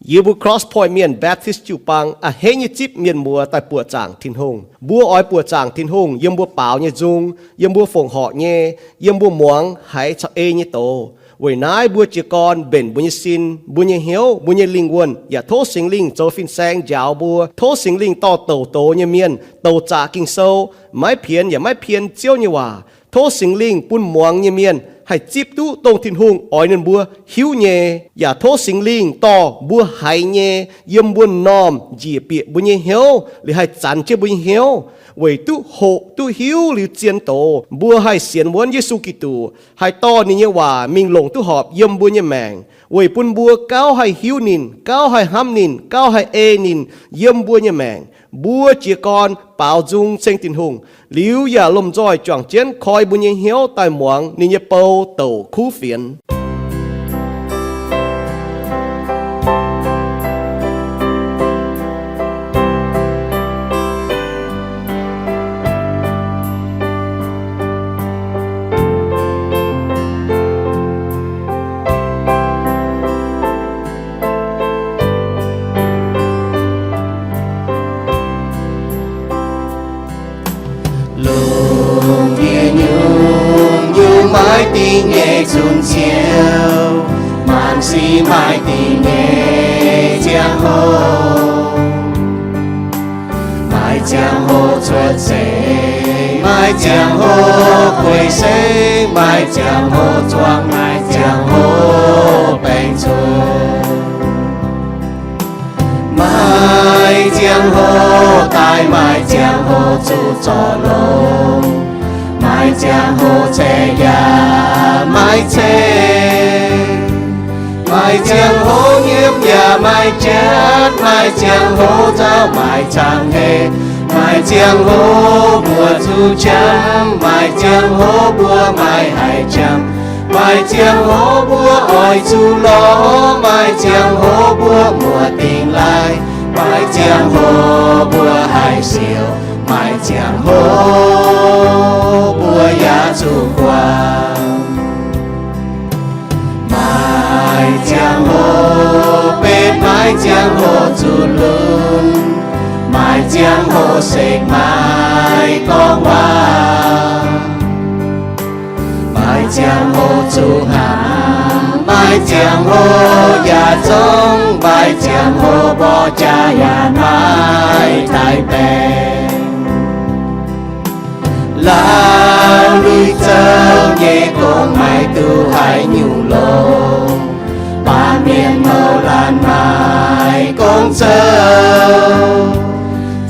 Yie mbuo Cross Point Mienh Baptist jiu-baang a'hneiv nyei zipv mienh muoz daaih buoqc zaangc Tin-Hungh. Mbuo oix buoqc zaangc Tin-Hungh yiem mbuo baaux nyei nzung, yiem mbuo fongc horc nyei, yiem mbuo muangx haiz caux ei nyei doz. Weic naaiv mbuo jiez gorn mbenc mbuo nyei sin, mbuo nyei hnyouv, mbuo nyei lingh wuonh, yaac tov Singx Lingh zoux fin-saeng njaaux mbuo. Tov Singx Lingh dorh douc doz nyei mienh, douc zaqc Ging-Sou, maiv pienx yaac maiv pien Ziouv nyei waac. Tov Singx Lingh bun muangx nyei mienh haih zipv duqv dongh Tin-Hungh oix ninh mbuo hiuv nyei. Yaac tov Singx Lingh dorh mbuo haiz nyei yiem mbuo m'normh njiec bieqc mbuo nyei hnyouv, liuz haih zanx jienv mbuo nyei hnyouv, weic duqv hoqc duqv hiuv liuz zien doz, mbuo haih sienx wuonv Yesu Giduc, haih dorh ninh nyei waac mingh longc duqv horpc yiem mbuo nyei maengc, weic bun mbuo gauh haih hiuv ninh, gauh haih hnamv ninh, gauh haih ei ninh yiem mbuo nyei maengc. Mbuo jiez gorn baaux nzung ceng Tin-Hungh, liuz yaac lomh nzoih juangc jienv koi mbuo nyei hnyouv daaih muangx ninh nyei bou douc kuv fienx. Lungh ndiev nyungc-nyungc maiv dingh nyei cun-ciouv, maanc sic maiv dingh nyei ziangh hoc. Maaih ziangh hoc cuotv seix, maaih ziangh hoc guei seix, maaih ziangh hoc zuangx, maaih ziangh hoc baengc cuotv. Maaih ziangh hoc daaih, maaih ziangh hoc zuqc zorc longx, maaih ziangh hoc ceix yaac maiv ceix. Maaih ziangh hoc nyiemv yaac maiv jatv, maaih ziangh hoc nzauh maaih cang heix, maaih ziangh hoc mbuo zuqc qamv, maaih ziangh hoc mbuo maiv haih qamv, maaih ziangh hoc mbuo oix zuqc lorz, maaih ziangh hoc mbuo muoz dingh laaih, maaih ziangh hoc mbuo haih siouc, maaih ziangh hoc mbuo yaac zuqc guangc. Maaih ziangh hoc benx, maaih ziangh hoc zuqc lunx, maaih ziangh hoc sekv maaih gorngv waac. Maaih ziangh hoc zuqc hnaangx, maaih ziangh hoc yaac zongv, maaih ziangh hoc mborqv jaax yaac maiv daaih baengc. Laauh lui-zoux nyei gong maiv duqv haaix nyungc longx, baamh mienh mouc laanh maaih gong zoux.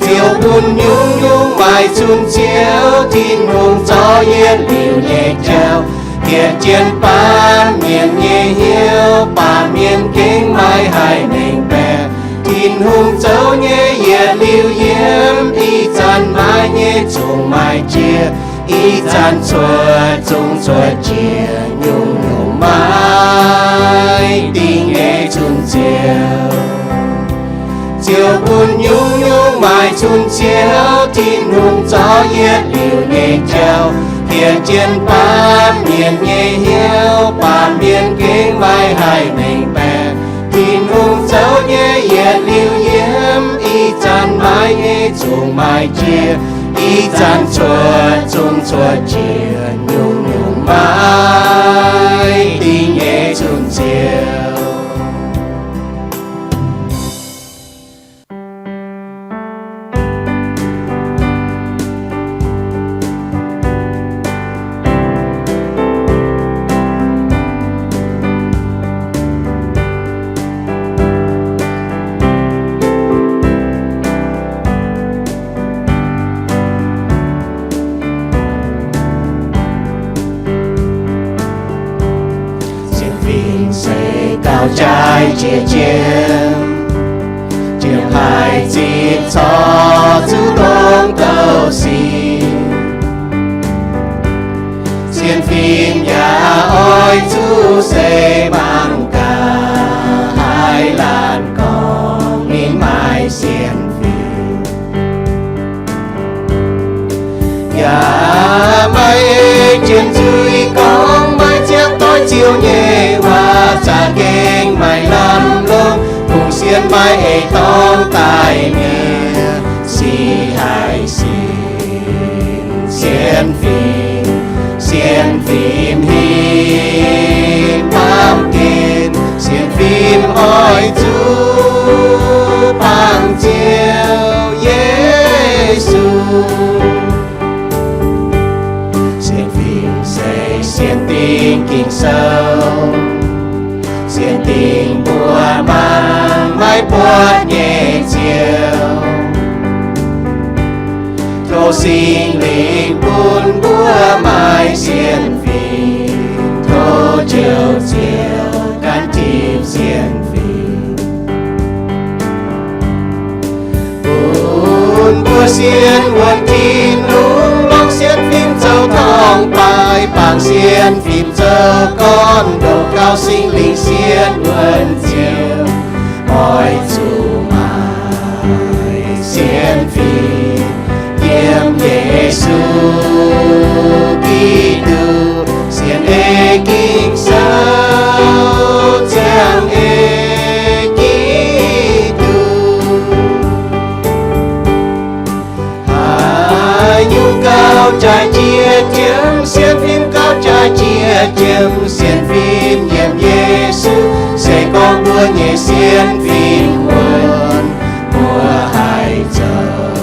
Ziouv bun nyungc-nyungc maaih cun-ciouv, Tin-Hungh zorqv yietc liuz nyei jauv. Dieh jien baamh mienh nyei hnyouv, baamh mienh gengh maiv haih mengh baeqc. Tin-Hungh zoux nyei yietc liuz yiem, ih zanc maaih nyei zungv maaih jiex, ih zanc cuotv zungv cuotv jiex, nyungc-nyungc maiv dingh nyei cun-ciouv. Ziouv bun nyungc-nyungc maaih cun-ciouv, Tin-Hungh zorqv yietc liuz nyei jauv. Dieh jien baamh mienh nyei hnyouv, baamh mienh gengh maiv haih mengh baeqc. Tin-Hungh zoux nyei yietc liuz yiem, ih zanc maaih nyei zungv maaih jiex, ih zanc cuotv zungv cuotv jiex, nyungc-nyungc maiv dingh nyei cun-ciouv. Sienx fim se gauh jaaix jiex jienv, jiex haic zipv corc zuqc dongh douh sic. Sienx fim yaac oix zuqc se mangc gaax, haaix laanh gorngv ninh maaih sienx fim. Yaac maaih ei jien nzuih gorngv maiv ziangh doix Ziouv nyei waac, za'gengh maaih lamh longc bungx Maiv ei dorngx daaih mienh sic haih sin sienx fim, sienx fim hingh baamh gen, sienx fim oix zuqc bangc Ziouv Yesu. Sienx fim se sienx dingc Ging-Sou, sienx dingc mbuo mangc maiv buatc nyei Ziouv. Tov Singx Lingh bun mbuo maaih sienx fim, tov Njoux Ziouv gan tipv sienx fim. Bun mbuo sienx wuonc Tin-Hungh, longc sienx fim zoux torngv baaix, bangc sienx fim zoux gorn-ndoqv, gauh Singx Lingh sienx wuonc Ziouv, oix zuqc maaih sienx fim yiem Yesu Giduc, sienx ei Ging-Sou, ziangh ei Giduc. Haaix nyungc gauh jaaix jiex jienv sienx fim, gauh jaaix jiex jienv sienx fim yiem Yesu, se gorngv mbuo nyei sienx fim wuonc, mbuo haih zoux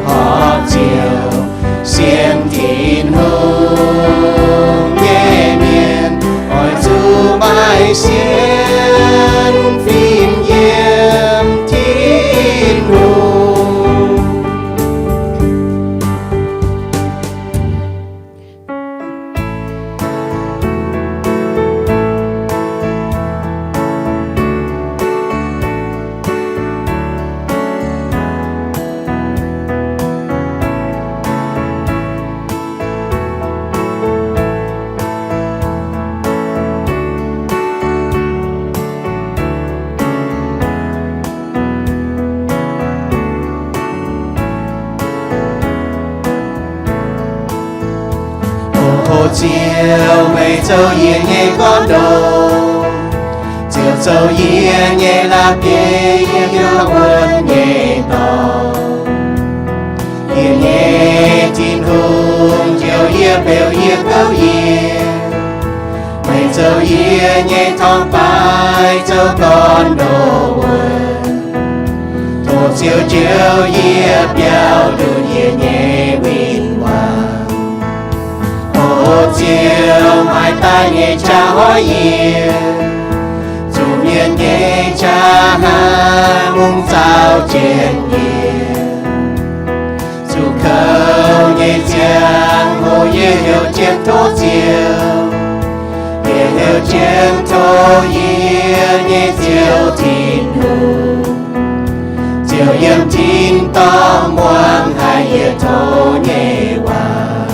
horpc Ziouv, sienx Tin-Hungh nyei mienh, oix zuqc maaih sienx fim yiem Tin-Hungh. O Ziouv, meih zoux yie nyei gorn-ndoqv, Ziouv zoux yie nyei la'bieiv, yie yaac wuonv nyei dorngx. Yie nyei Tin-Hungh, njoux yie, beu yie, gouv yie. Meih zoux yie nyei torngv baaix, zoux gorn-ndoqv wuonv. Tov Ziouv njoux yie, biaux nduqc yie nyei win-wangv. O Ziouv, maaih daaih nyei qaqv hoiv yie, zuqc mienh nyei qaqv haaix mungv zaaux jienv yie. Zuqc kouv nyei ziangh hoc yie heuc jienv tov Ziouv, yie heuc jienv tov yie nyei Ziouv Tin-Hungh. Ziouv yiem tin-dorngh muangx haic yie tov nyei waac.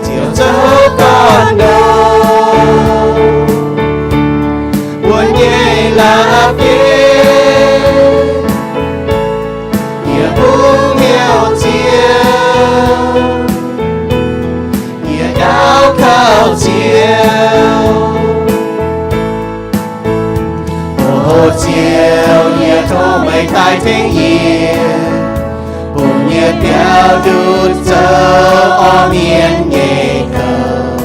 Ziouv zoux gorn-ndoqv wuonv nyei la'bieiv, yie bungx heuc Ziouv, yie daux gaux Ziouv. O Ziouv, yie tov meih daaih tengx yie, bun yie biaux nduqc zoux orv mienh nyei gouv,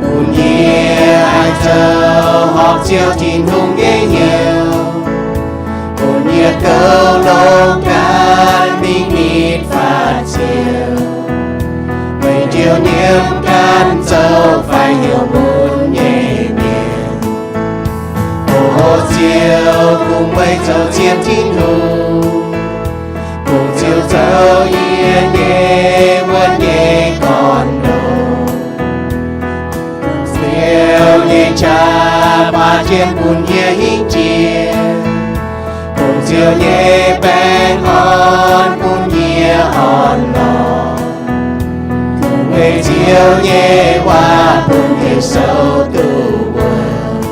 bun yie haih zoux horpc Ziouv Tin-Hungh nyei hnyouv, bun yie goux longx ganh mingh nitv faatv Ziouv. Meih njoux nyiemv ganh zoux faix heuc mun nyei mienh. O Ziouv, kungx meih zoux zien Tin-Hungh, kungx Ziouv zoux yie nyei wuonv nyei gorn-ndoqv. Ziouv nyei qaqv baac jienv bun yie hingh jiex, kungx Ziouv nyei baengh orn bun yie orn-lorqc. Kungx meih Ziouv nyei waac bun yie sou duqv wuonv.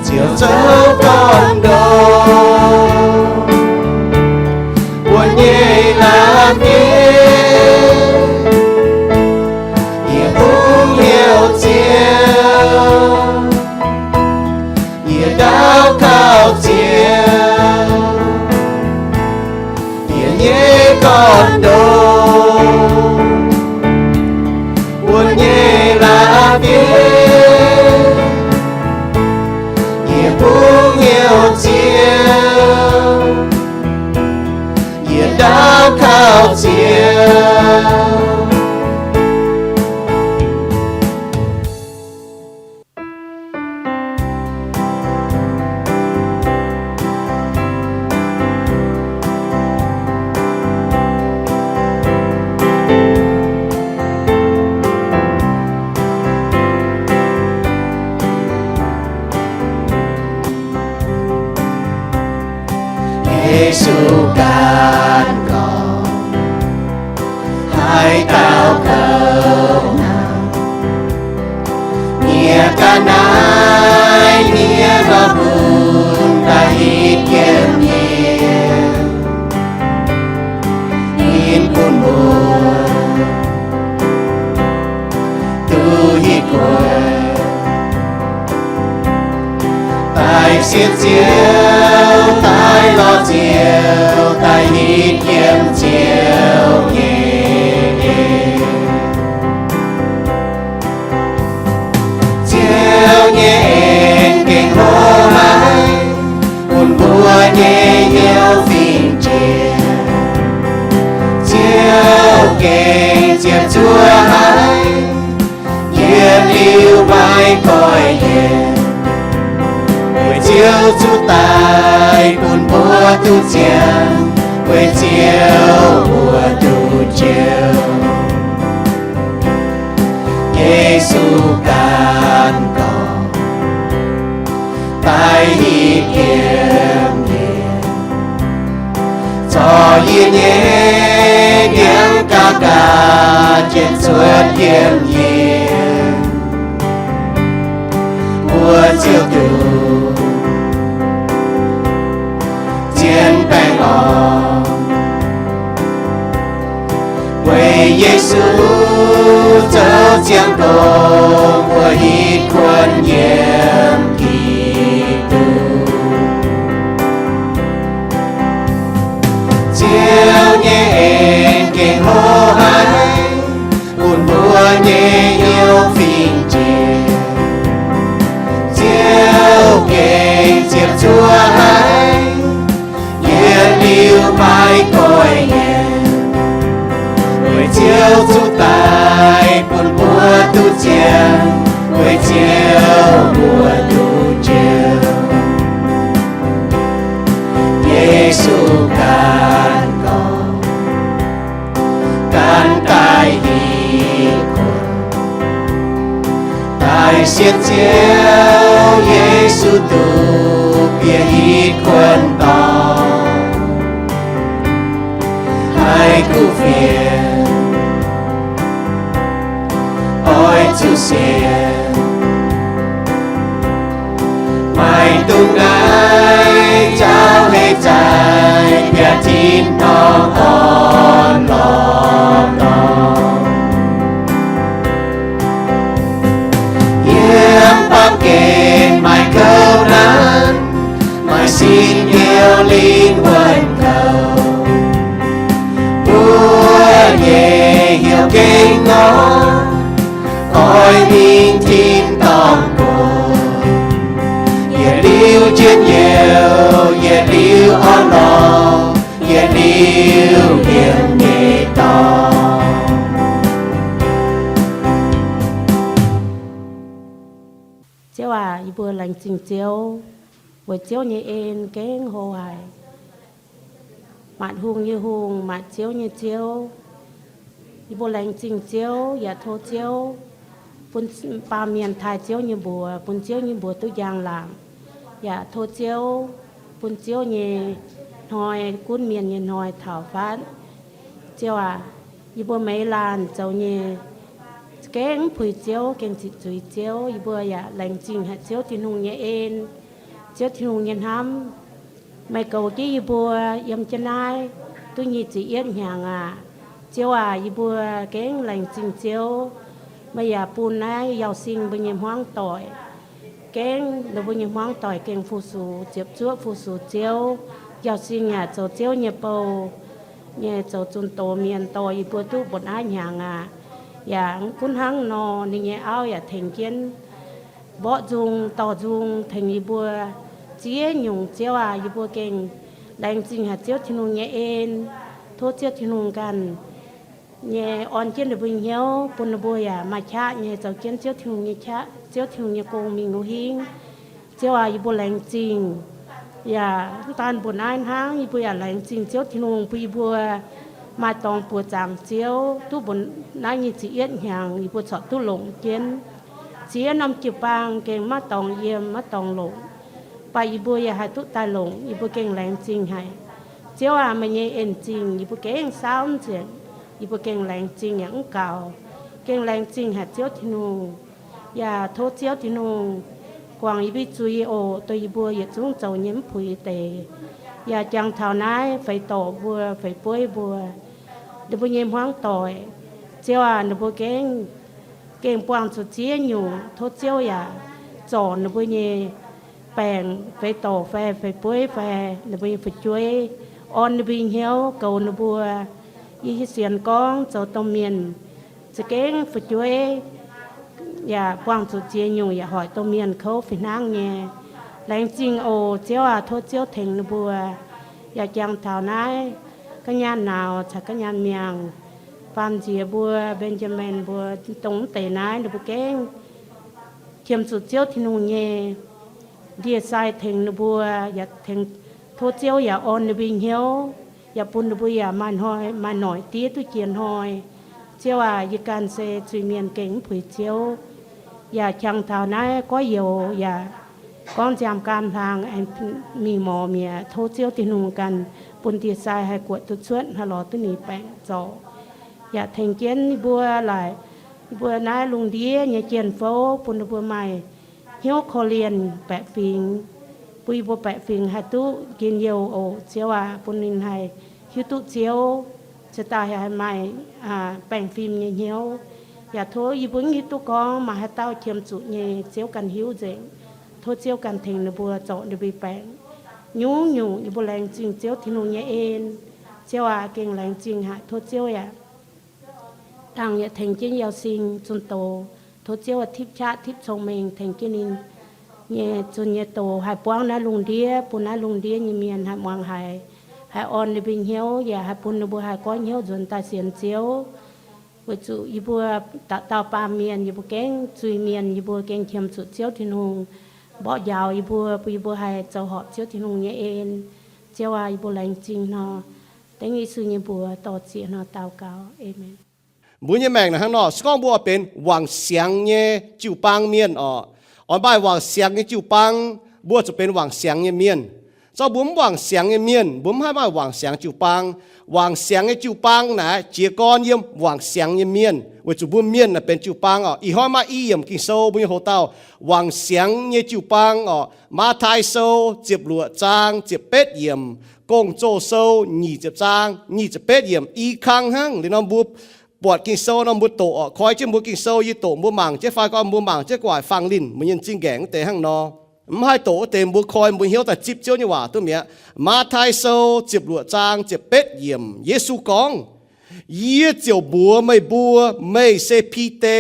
Ziouv zoux gorn-ndoqv wuonv nyei la'bieiv, yie bungx heuc Ziouv, Yesu ganh gorngv, haaix dauh kouv haic, nie ganh naaiv hniev nor bun daaih hitv yiem yie, yie bun mbuo duqv hitv kuonx. Daaih sienx Ziouv, daaih lorz Ziouv, daaih hitv yiem Ziouv nyei en. Ziouv nyei en gengh hlo haic, bun mbuo nyei hnyouv fingx jiex. Ziouv gengh ziepc zuoqv haic, yietc liuz maiv goiv yienc. Weic Ziouv zuqc daic bun mbuo duqv ziangh, weic Ziouv mbuo duqv njoux. Yesu ganh gorngv, daaih hitv yiem yie, zorc yie nyei ndiangx-ga'ga'e jienv cuotv yiem yie, mbuo ziouc duqv zien baengh orn. Weic Yesu zoux ziangh hoc mbuo hitv kuonx yiem Giduc. Ziouv nyei en gengh hlo haic, bun mbuo nyei hnyouv fingx jiex. Ziouv gengh ziepc zuoqv haic, yietc liuz maiv goiv yienc. Weic Ziouv zuqc daic bun mbuo duqv ziangh, weic Ziouv mbuo duqv njoux. Yesu ganh gorngv, ganh daaih hitv kuonx. Daaih sienx Ziouv Yesu duqv bieqc hitv kuonx dorngx, haih kuv fienx, oix zuqc sienx. Maiv dungx naaiv jauv hei zaih, bieqc tin-dorngh orn-lorqc dorngx. Yiem baamh gen maaih kouv nanv, maaih sin hnyouv lingh wuonh kouv. Mbuo nyei hnyouv gengh ngorc, oix mingh tin-dorngh gox. Yietc liuz njien-youh, yietc liuz orn-lorqc, yietc liuz yiem nyei dorngx. Ziouv aac, yie mbuo laengz zingh Ziouv, weic Ziouv nyei en gengh hlo haic. Maanc hungh nyei Hungh, maanc ziouv nyei Ziouv. Yie mbuo laengz zingh Ziouv yaac tov Ziouv bun baamh mienh taaih Ziouv nyei mbuox, bun Ziouv nyei mbuox duqv njang laangc. Yaac tov Ziouv bun Ziouv nyei hnoi gunv mienh nyei hnoi taux fatv. Ziouv aac, yie mbuo meix laanh zoux nyei gengh mv puix Ziouv, gengh ziqc zuiz Ziouv. Yie mbuo yaac laengz zingh haic Ziouv Tin-Hungh nyei en, Ziouv Tin-Hungh nyei hnamv. Meih goux jienv yie mbuo yiem jienv naaiv duqv nyic ziepc yietv hnyangx aac. Ziouv aac, yie mbuo gengh laengz zingh Ziouv. Meih yaac bun naaiv Yauh Sing mbuo nyei hmuangv doic, gengh ninh mbuo nyei hmuangv doic gengh fu-sux, ziepc zuoqv fu-sux Ziouv. Yauh Sing yaac zoux Ziouv nyei bou nyei, zoux zunh doz mienh dorh yie mbuo duqv mba'hnoi hnyangx aac. Yaac gunv hnangv nor, ninh nyei auv yaac tengx jienv mborqv nzung dorh nzung tengx yie mbuo ziex nyungc. Ziouv aac, yie mbuo gengh laengz zingh haic Ziouv Tin-Hungh nyei en. Tov Ziouv Tin-Hungh ganh nyei orn jienv ninh mbuo nyei hnyouv, bun ninh mbuo yaac maaih qaqv nyei zoux jienv Ziouv Tin-Hungh nyei qaqv, Ziouv Tin-Hungh nyei gong mingh wuov hingv. Ziouv aac, yie mbuo laengz zingh. Yaac mv daan mbuo naaiv hnangv, yie mbuo yaac laengz zingh Ziouv Tin-Hungh bun yie mbuo maaih dorngx buoz zaangc Ziouv duqv mbuo naaiv nyic ziepc yietv hnyangx yie mbuo corc duqv longc jienv. Ziex norm jiu-baang gengh maiv dorngx yiem, maiv dorngx longc, mv baac yie mbuo yaac haih duqv daaih longc, yie mbuo gengh laengz zingh haic. Ziouv aac, meih nyei en-zingh yie mbuo gengh saauv nzengc, yie mbuo gengh laengz zingh yaac mv gaux. Gengh laengz zingh haic Ziouv Tin-Hungh. Yaac tov Ziouv Tin-Hungh guangc yie mbuo zuiz oc, dongh yie mbuo yietc zungv zoux nyei mv puix deix. Yaac jangx taux naaiv feix dorc mbuo, feix bueiv mbuo, ninh mbuo nyei hmuangv doic. Ziouv aac, ninh mbuo gengh, gengh buangh zuqc ziex nyungc. Tov Ziouv yaac zorc ninh mbuo nyei baengc, feix dorc fai feix bueiv fai ninh mbuo nyei fu'jueiv, orn ninh mbuo nyei hnyouv, goux ninh mbuo. Yie hiuv sienx gorngv zoux domh mienh za'gengh fu'jueiv yaac buangh zuqc ziex nyungc yaac hoic domh mienh kouv fih hnangv nyei. Laengz zingh oc Ziouv aac, tov Ziouv tengx ninh mbuo. Yaac jangx taux naaiv ga'nyaanh nauz caux ga'nyaanh miangh, faam nziex mbuo, Mben^jaa^min mbuo, dongh mv deix naaiv ninh mbuo gengh qiemx zuqc Ziouv Tin-Hungh nyei ndie-sai tengx ninh mbuo, yaac tengx, tov Ziouv yaac orn ninh mbuo hnyouv, yaac bun ninh mbuo yaac maaih hnoi maaih noic diev duqv jiex hnoi. Ziouv aac, yie ganh se zuiz-mienh gengh mv puix Ziouv. Yaac jangx taux naaiv gorx-youz yaac gorngv nziaamv gaam hlang aengx mingh morz mi'aqv. Tov Ziouv Tin-Hungh ganh bun ndie-sai haih guoqv duqv cuotv, haih lorz duqv ninh baengc zorc. Yaac tengx jienv yie mbuo laaix, yie mbuo naaiv lungh ndiev nyei jien-fouv bun ninh mbuo maaih hnyouv korv-lienh baeqc fingx, bun yie mbuo baeqc fingx haih duqv njien-youh oc. Ziouv aac, bun ninh haih hiuv duqv Ziouv, ceix daaih haih maaih baengh fim nyei hnyouv. Yaac tov yie mbuo hiuv duqv gorngv maaih haaix dauh qiemx zuqc nyei, Ziouv ganh hiuv nzengc. Tov Ziouv ganh tengx ninh mbuo zorc ninh mbuo baengc. Nyungc-nyungc yie mbuo laengz zingh Ziouv Tin-Hungh nyei en. Ziouv aac, gengh laengz zingh haic. Tov Ziouv yaac dangh yaac tengx jienv Yauh Sing zunh doz. Tov Ziouv tipv qaqv tipv cong-mengh tengx jienv ninh nyei zunh nyei doz haih buangv naaiv lungh ndiev, bun naaiv lungh ndiev nyei mienh haih muangx haiz, haih orn ninh mbuo hnyouv, yaac haih bun ninh mbuo haih goiv hnyouv nzuonx daaih sienx Ziouv. Weic zuqc yie mbuo dauh dauh baamh mienh, yie mbuo gengh zuiz-mienh, yie mbuo gengh qiemx zuqc Ziouv Tin-Hungh mborqv njaaux yie mbuo, bun yie mbuo haih zoux horpc Ziouv Tin-Hungh nyei en. Ziouv aac, yie mbuo laengz zingh nor, dengv Yesu nyei mbuox dor-ziec nor daux gaux. Aamen. Mbuo nyei maengc naaic hnangv nor, se gorngv mbuo oix benx wangc siangx nyei jiu-baang mienh orqc, oix maaih wangc siangx nyei jiu-baang, mbuo zuqc benx wangc siangx nyei mienh. Zorqv mbuo mv wangc siangx nyei mienh, mbuo mv haih maaih wangc siangx jiu-baang. Wangc siangx nyei jiu-baang naaic jiez gorn yiem wangc siangx nyei mienh, weic zuqc mbuo mienh naaic benx jiu-baang orqc. Ih hnoi maaih i yiemc Ging-Sou mbuo nyei hoc-dauh, wangc siangx nyei jiu-baang orqc. Matv^tai Sou ziepc luoqc zaang ziepc betv yiemc, Gong-Zoh Sou nyic ziepc zaang nyic ziepc betv yiemc. I kang hnangv. Liuz nor mbuo buatc Ging-Sou nor mbuo doqc orqc. Koi jienv mbuo Ging-Sou, yie doqc mbuo mangc jienv fai gorngv mbuo mangc jienv gu'nguaaic fangx linh, mbuo nyei m'zing nqaengc wuov deix hnangv nor. Mv haih doqc wuov deix mbuo koi mbuo hnyouv daaih zipv Ziouv nyei waac duqv mi'aqv. Matv^tai Sou ziepc luoqc zaang ziepc betv yiemc, Yesu gorngv, Yie ziouc mbuox meih mbuo, meih se Bide.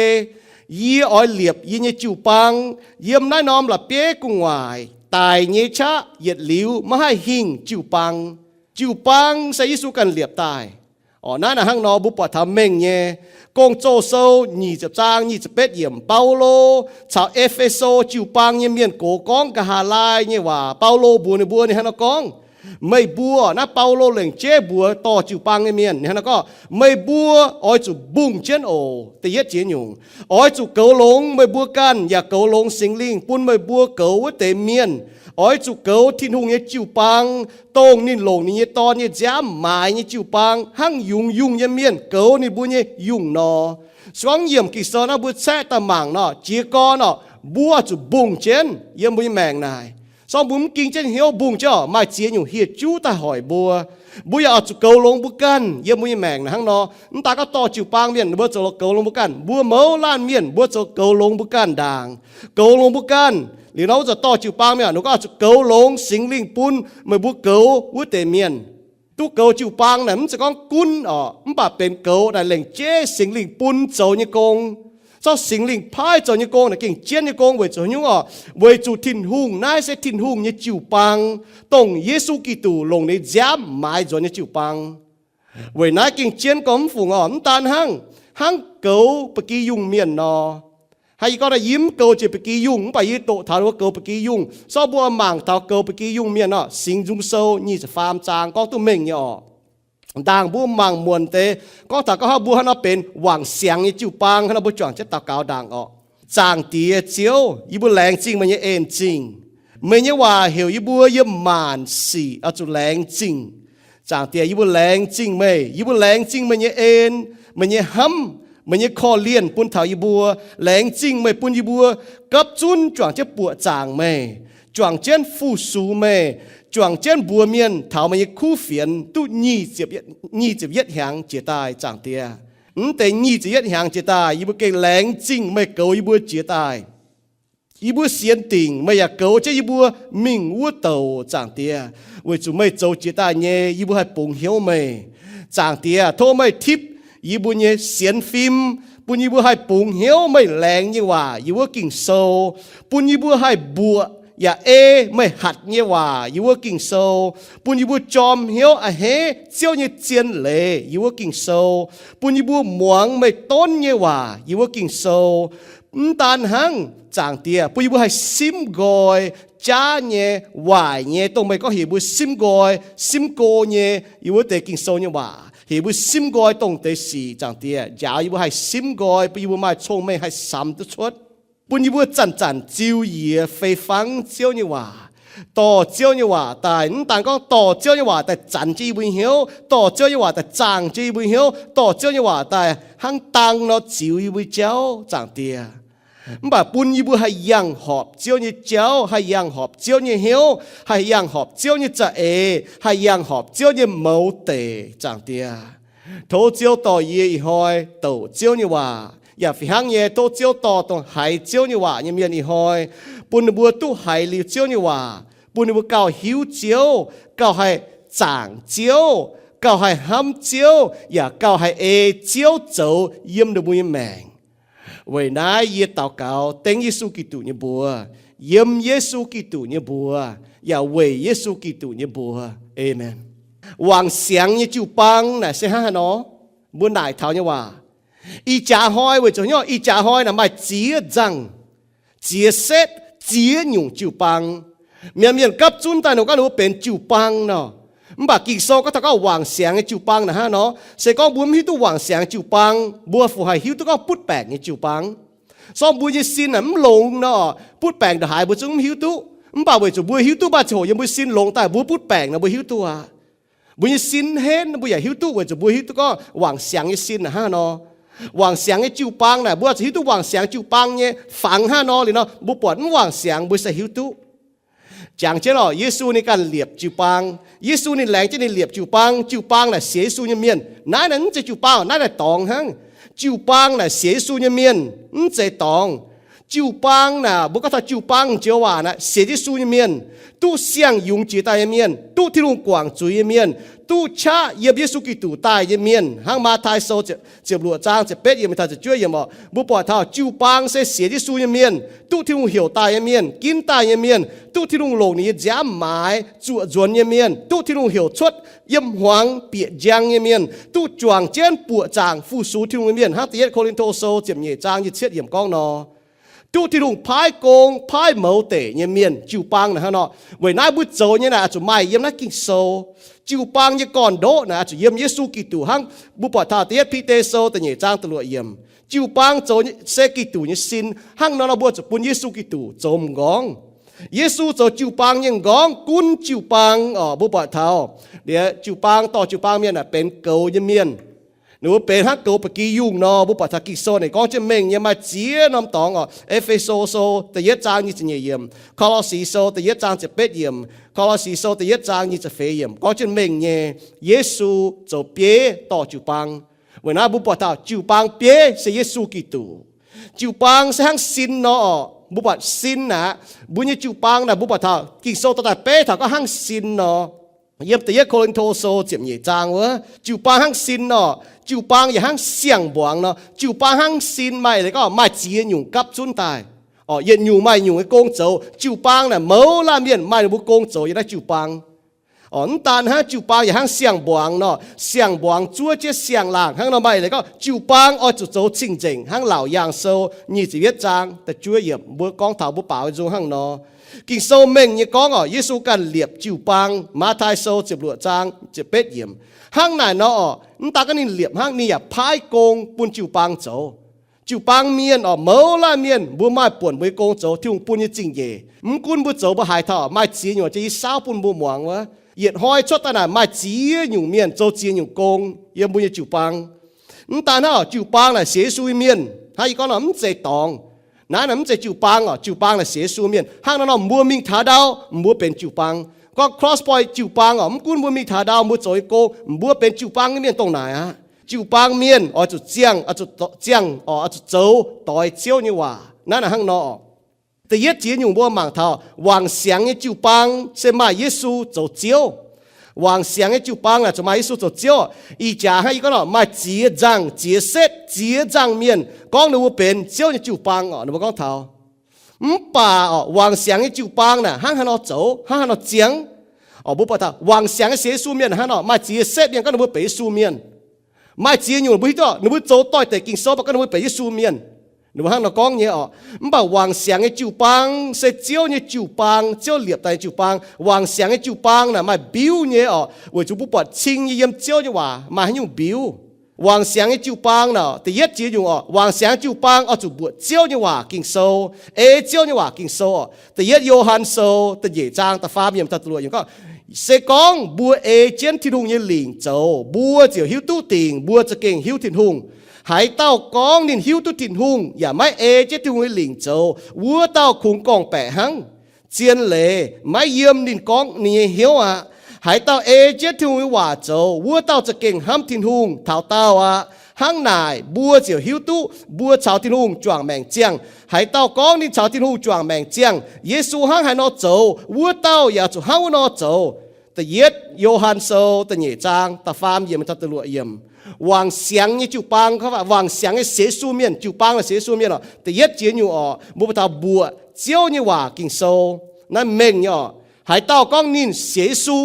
Yie oix liepc yie nyei jiu-baang yiem naaiv norm la'bieiv gu'nguaaic. Daic nyei qaqv yietc liuz maiv haih hingh jiu-baang. Jiu-baang se Yesu ganh liepc daaih. Orqc, naaiv naaic hnangv nor mbuo buatc taux mengh nyei. Gong-Zoh Sou nyic ziepc zaang nyic ziepc betv yiemc, Baulo caux E^fe^so jiu-baang nyei mienh gox gorngv nqa'haav laai nyei waac. Baulo mbuox ninh mbuo ninh hnangv nor gorngv, Meih mbuo, naaiv Baulo lengc jeiv mbuox dorh jiu-baang nyei mienh, ninh hnangv nor gorngv, Meih mbuo oix zuqc mbungh jienv oc. Da'yietv jiex nyungc, oix zuqc goux longx meih mbuo ganh yaac goux longx Singx Lingh bun meih mbuo goux wuov deix mienh. Oix zuqc goux Tin-Hungh nyei jiu-baang, dongh ninh longc ninh nyei Dorn nyei nziaamv maaiz nyei jiu-baang, hnangv yungz yungh nyei mienh goux ninh mbuo nyei yungh nor. Se gorngv yiemc Ging-Sou naaiv mbuo caeqv daaih mangc nor, jiez gorn orqc, mbuo zuqc mbungh jienv yiem mbuo nyei maengc naaic. Se gorngv mbuo mv ging jienv hnyouv mbungh jienv orqc, maaih ziex nyungc hieh juv daaih hoic mbuo. Mbuo yaac oix zuqc goux longx mbuo ganh yiem mbuo nyei maengc naaic hnangv nor. Mv daaih gorngv dorh jiu-baang mienh mbuo zoux lorz goux longx mbuo ganh, mbuo mouz laanh mienh mbuo zoux goux longx mbuo ganh ndaangc. Goux longx mbuo ganh, liuz nor wuov zanc dorh jiu-baang mienh, ninh gorngv zuqc goux longx Singx Lingh bun meih mbuo goux wuov deix mienh. Duqv goux jiu-baang naaic mv zeiz gorngv gunv orqc, mv baac benx goux naaic lengc jeiv Singx Lingh bun zoux nyei gong. Zorqv Singx Lingh paaiv zoux nyei gong naaic gengh jienv nyei gong weic zuqc haaix nyungc orqc? Weic zuqc Tin-Hungh naaiv se Tin-Hungh nyei jiu-baang, dongh Yesu Giduc longc ninh nziaamv maaiz nzuonx nyei jiu-baang. Weic naaiv gengh jienv gorngv mv fungc orqc, mv daan hnangv, hnangv goux ba'gi yungh mienh nor. Hnangv yie gorngv naaic, yie mv goux jiex ba'gi yungh, mv baac yie doqc taux ninh mbuo goux ba'gi yungh. Zorqv mbuo mangc taux goux ba'gi yungh mienh orqc, Singx Nzung Sou nyic ziepc faam zaang gorngv duqv mengh nyei orqc. Ndaangc mbuo mangc muonc deix gorngv taux gorngv hnangv mbuo hnangv nor benx wangc siangx nyei jiu-baang, hnangv nor mbuo juangc jienv daux gaux ndaangc orqc. Zaangc Diex Ziouv, yie mbuo laengz zingh meih nyei en-zingh. Meih nyei waac heuc yie mbuo yiem maanc sic oix zuqc laengz zingh. Zaangc Diex, yie mbuo laengz zingh meih. Yie mbuo laengz zingh meih nyei en, meih nyei hnamv, meih nyei korv-lienh bun taux yie mbuo. Laengz zingh meih bun yie mbuo gapv zunv juangc jienv buoqc zaangc meih, juangc jienv fu-sux meih, juangc jienv mbuox mienh taux meih nyei kuv fienx duqv nyic ziepc yietv hnyangx jiex daaih, Zaangc Diex. Mv deix nyic ziepc yietv hnyangx jiex daaih, yie mbuo gengh laengz zingh meih goux yie mbuo jiex daaih. Yie mbuo sienx dingc meih yaac goux jienv yie mbuo mingh wuov douc, Zaangc Diex, weic zuqc meih zoux jiex daaih nyei yie mbuo haih bungx hnyouv meih. Zaangc Diex, tov meih tipv yie mbuo nyei sienx fim, bun yie mbuo haih bungx hnyouv meih laengz nyei waac yiem wuov Ging-Sou, bun yie mbuo haih mbuoqc yaac ei meih hatc nyei waac yiem wuov Ging-Sou, bun yie mbuo jorm hnyouv a'hneiv Ziouv nyei zien leiz yiem wuov Ging-Sou, bun yie mbuo muangx meih donv nyei waac yiem wuov Ging-Sou. Mv daan hnangv, Zaangc Diex, bun yie mbuo haih simv nqoi jaav nyei, waaic nyei, dongh meih gorngv heuc mbuo simv nqoi, simv go nyei yiem wuov deix Ging-Sou nyei waac. Heuc mbuo simv nqoi dongh deix sic, Zaangc Diex, njaaux yie mbuo haih simv nqoi, bun yie mbuo maaih cong-mengh haih samx duqv cuotv, bun yie mbuo zanc-zanc ziux yie fei fangv Ziouv nyei waac, dorh Ziouv nyei waac daaih. Mv daan gorngv dorh Ziouv nyei waac daaih zanc jienv yie mbuo nyei hnyouv, dorh Ziouv nyei waac daaih zaangh jienv yie mbuo nyei hnyouv, dorh Ziouv nyei waac daaih hnangv dang nor ziux yie mbuo nyei jauv, Zaangc Diex. Mv baac bun yie mbuo haih yangh horpc Ziouv nyei jauv, haih yangh horpc Ziouv nyei hnyouv, haih yangh horpc Ziouv nyei za'eix, haih yangh horpc Ziouv nyei mouz deic, Zaangc Diex. Tov Ziouv dorh yie ih hnoi douc Ziouv nyei waac, yaac fih hnangv nyei tov Ziouv dorh dongh haiz Ziouv nyei waac nyei mienh ih hnoi, bun ninh mbuo duqv haiz liuz Ziouv nyei waac, bun ninh mbuo gauh hiuv Ziouv, gauh haih zaangc Ziouv, gauh haih hnamv Ziouv, yaac gauh haih ei Ziouv zoux yiem ninh mbuo nyei maengc. Weic naaiv yie daux gaux dengv Yesu Giduc nyei mbuox, yiem Yesu Giduc nyei mbuox, yaac weic Yesu Giduc nyei mbuox. Aamen. Wangc siangx nyei jiu-baang naaic se hnangv haaix nor? Mbuo naaic taux nyei waac. Ih jaax hnoi weic zuqc hnyouv ih jaax hnoi naaic maaih ziex nzangh, ziex setv, ziex nyungc jiu-baang. Mienh, mienh gapv zunv daaih ninh gorngv ninh mbuo benx jiu-baang nor. Mv baac Ging-Sou gorngv taux gorngv wangc siangx nyei jiu-baang naaic hnangv haaix nor? Se gorngv mbuo mv hiuv duqv wangc siangx jiu-baang, mbuo fu haih hiuv duqv gorngv butv baengc nyei jiu-baang? Sorng mbuo nyei sin naaic mv longx nor, butv baengc ndongc haaix mbuo zungv mv hiuv duqv. Mv baac weic zuqc mbuo hiuv duqv maaih ziangh hoc yiem mbuo sin longx daaih mbuo butv baengc nor mbuo hiuv duqv aqv. Mbuo nyei sin henv mbuo yaac hiuv duqv weic zuqc mbuo hiuv duqv gorngv wangc siangx nyei sin naaic hnangv haaix nor. Wangc siangx nyei jiu-baang naaic mbuo zuqc hiuv duqv wangc siangx jiu-baang nyei fangx hnangv haaix nor. Liuz nor mbuo buatc mv wangc siangx mbuo se hiuv duqv. Jangx jienv lorqc, Yesu ninh ganh liepc jiu-baang. Yesu ninh laengz jienv ninh liepc jiu-baang. Jiu-baang naaic sienx Yesu nyei mienh. Naaiv naaic mv zeiz jiu-baang, naaiv naaic dorngx hnangv. Jiu-baang naaic sienx Yesu nyei mienh, mv zeiz dorngx. Jiu-baang naaic mbuo gorngv taux jiu-baang joux waac naaic sienx Yesu nyei mienh, duqv siang-yungz jiex daaih nyei mienh, duqv Tin-Hungh guangc zuiz nyei mienh, duqv qaqv yiem Yesu Giduc daaih nyei mienh. Hnangv Matv^tai Sou ziepc luoqc zaang ziepc betv yiemc taux ziepc juov yiemc orqc, mbuo buatc taux jiu-baang se sienx Yesu nyei mienh, duqv Tin-Hungh heuc daaih nyei mienh, ginv daaih nyei mienh, duqv Tin-Hungh longc ninh nyei nziaamv maaiz zuoqc nzuonx nyei mienh, duqv Tin-Hungh heuc cuotv yiem hmuangx bieqc njang nyei mienh, duqv juangc jienv buoqc zaangc fu-sux Tin-Hungh nyei mienh. Hnangv Da'yietv Ko^lin^to Sou ziepc nyeic zaang nyic ziepc cietv yiemc gorngv nor, duqv Tin-Hungh paaiv gong paaiv mouz deic nyei mienh. Jiu-baang naaic hnangv nor. Weic naaiv mbuo zoux nyei naaic oix zuqc maaih yiem naaiv Ging-Sou. Jiu-baang nyei gorn-ndoqv naaic oix zuqc yiem Yesu Giduc hnangv. Mbuo buatc taux Da'yietv Bide Sou da'nyeic zaang da'luoqc yiemc, jiu-baang zoux se Giduc nyei sin. Hnangv nor nor mbuo zuqc bun Yesu Giduc zoux m'nqorngv. Yesu zoux jiu-baang nyei m'nqorngv, gunv jiu-baang orqc. Mbuo buatc taux liuz jiu-baang, dorh jiu-baang mienh naaic benx goux nyei mienh. Ninh mbuo benx hnangv goux ba'gi yungh nor. Mbuo buatc taux Ging-Sou ninh gorngv jienv mengh nyei, maaih ziex norm dorngx orqc. E^fe^so Sou da'yietv zaang nyic ziepc nyeic yiemc, Ko^lo^si Sou da'yietv zaang ziepc betv yiemc, Ko^lo^si Sou da'yietv zaang nyic ziepc feix yiemc gorngv jienv mengh nyei. Yesu zoux bieiv dorh jiu-baang. Weic naaiv mbuo buatc taux jiu-baang bieiv se Yesu Giduc. Jiu-baang se hnangv sin nor orqc. Mbuo buatc sin aqv. Mbuo nyei jiu-baang naaic mbuo buatc taux Ging-Sou dorh daaih beiv taux gorngv hnangv sin nor. Yiem Da'yietv Ko^lin^to Sou ziepc nyeic zaang wuov, jiu-baang hnangv sin nor. Jiu-baang yaac hnangv siang-mbuangz nor. Jiu-baang hnangv sin maaih leiz gorngv maaih ziex nyungc gapv zunv daaih. Orqc, yietc nyungc maaih nyungc nyei gong zoux. Jiu-baang naaic mouz laanh mienh maaih ninh mbuo gong zoux yiem naaiv jiu-baang. Orqc, mv daan hnangv, jiu-baang yaac hnangv siang-mbuangz nor. Siang-mbuangz zuov jienv siang-laangc hnangv nor. Maaih leiz gorngv jiu-baang oix zuqc zoux cing-nzengc hnangv Laauc Yaangh Sou nyic ziepc yietv zaang da'juov yiemc mbuo gorngv taux mbuo baaux nzung hnangv nor. Ging-Sou mengh nyei gorngv orqc, Yesu ganh liepc jiu-baang. Matv^tai Sou ziepc luoqc zaang ziepc betv yiemc. Hnangv naaic nor orqc, mv daan gorngv ninh liepc hnangv, ninh yaac paaiv gong bun jiu-baang zoux. Jiu-baang mienh orqc, mouz laanh mienh, mbuo maaih buonc mbuo nyei gong zoux, Tin-Hungh bun nyei zingh nyeic. Mv gunv mbuo zoux mbuo haaix taux, maaih ziex nyungc jiex yie saauv bun mbuo muangx wuov. Yietc hnoi cuotv daaih naaic maaih ziex nyungc mienh zoux ziex nyungc gong yiem mbuo nyei jiu-baang. Mv daan hnangv, jiu-baang naaic sienx Yesu nyei mienh, hnangv yie gorngv nor, mv zeiz dorngx. Naaiv naaic mv zeiz jiu-baang oc. Jiu-baang naaic sienx Yesu mienh. Hnangv naaiv nor mbuo mingh taux ndau, mbuo benx jiu-baang. Gorngv Cross Point jiu-baang oc, mv gunv mbuo mingh taux ndau mbuo zoux nyei gong, mbuo benx jiu-baang nyei mienh dongh naaic aqv. Jiu-baang mienh oix zuqc ziangh, oix zuqc ziangh oc, oix zuqc zoux doix Ziouv nyei waac. Naaiv naaic hnangv nor oc. Da'yietv jiex nyungc mbuo mangc taux wangc siangx nyei jiu-baang se maaih Yesu zoux Ziouv. Wangc siangx nyei jiu-baang naaic zuqc maaih Yesu zoux Ziouv. Ih jaax hnangv yie gorngv nor, maaih ziex nzangh, ziex setv, ziex nzangh mienh gorngv ninh mbuo benx Ziouv nyei jiu-baang oc. Ninh mbuo gorngv taux mv baac oc, wangc siangx nyei jiu-baang naaic hnangv haaix nor zoux, hnangv haaix nor ziangh oc. Mbuo buatc taux wangc siangx nyei sienx Yesu mienh hnangv nor, maaih ziex setv mienh gorngv ninh mbuo benx Yesu mienh. Maaih ziex nyungc mbuo hiuv duqv ninh mbuo zoux doix-dekc Ging-Sou mv baac gorngv ninh mbuo benx Yesu mienh. Ninh mbuo hnangv nor gorngv nyei oc. Mv baac wangc siangx nyei jiu-baang se Ziouv nyei jiu-baang, Ziouv liepc daaih nyei jiu-baang. Wangc siangx nyei jiu-baang naaic maaih mbiuv nyei oc, weic zuqc mbuo buatc cing nyei yiem Ziouv nyei waac maaih haaix nyungc mbiuv. Wangc siangx nyei jiu-baang naaic, da'yietv jiex nyungc oc, wangc siangx jiu-baang oix zuqc mbuoqc Ziouv nyei waac Ging-Sou, ei Ziouv nyei waac Ging-Sou oc. Da'yietv Yo^han Sou da'nyeic zaang da'faam yiemc taux da'luoqc yiemc gorngv, se gorngv mbuo ei jienv Tin-Hungh nyei lingc zoux, mbuo ziouc hiuv duqv dingc mbuo za'gengh hiuv Tin-Hungh. Haaix dauh gorngv ninh hiuv duqv Tin-Hungh yaac maiv ei jienv Tin-Hungh nyei lingc zoux, wuov dauh kungx gorngv-baeqc hnangv. Zien leiz maiv yiem ninh gorngv ninh nyei hnyouv aqv. Haaix dauh ei jienv Tin-Hungh nyei waac zoux, wuov dauh za'gengh hnamv Tin-Hungh taux daauh aqv. Hnangv naaic mbuo ziouc hiuv duqv mbuo caux Tin-Hungh juangc maengc ziangh. Haaix dauh gorngv ninh caux Tin-Hungh juangc maengc ziangh, Yesu hnangv haaix nor zoux, wuov dauh yaac zuqc hnangv wuov nor zoux. Da'yietv Yo^han Sou da'nyeic zaang da'faam yiemc taux da'luoqc yiemc. Wangc siangx nyei jiu-baang, wangc siangx nyei sienx Yesu mienh, jiu-baang naaic sienx Yesu mienh oc, da'yietv jiex nyungc oc, mbuo buatc taux mbuoqc Ziouv nyei waac Ging-Sou. Naaiv mengh nyei oc. Haaix dauh gorngv ninh sienx Yesu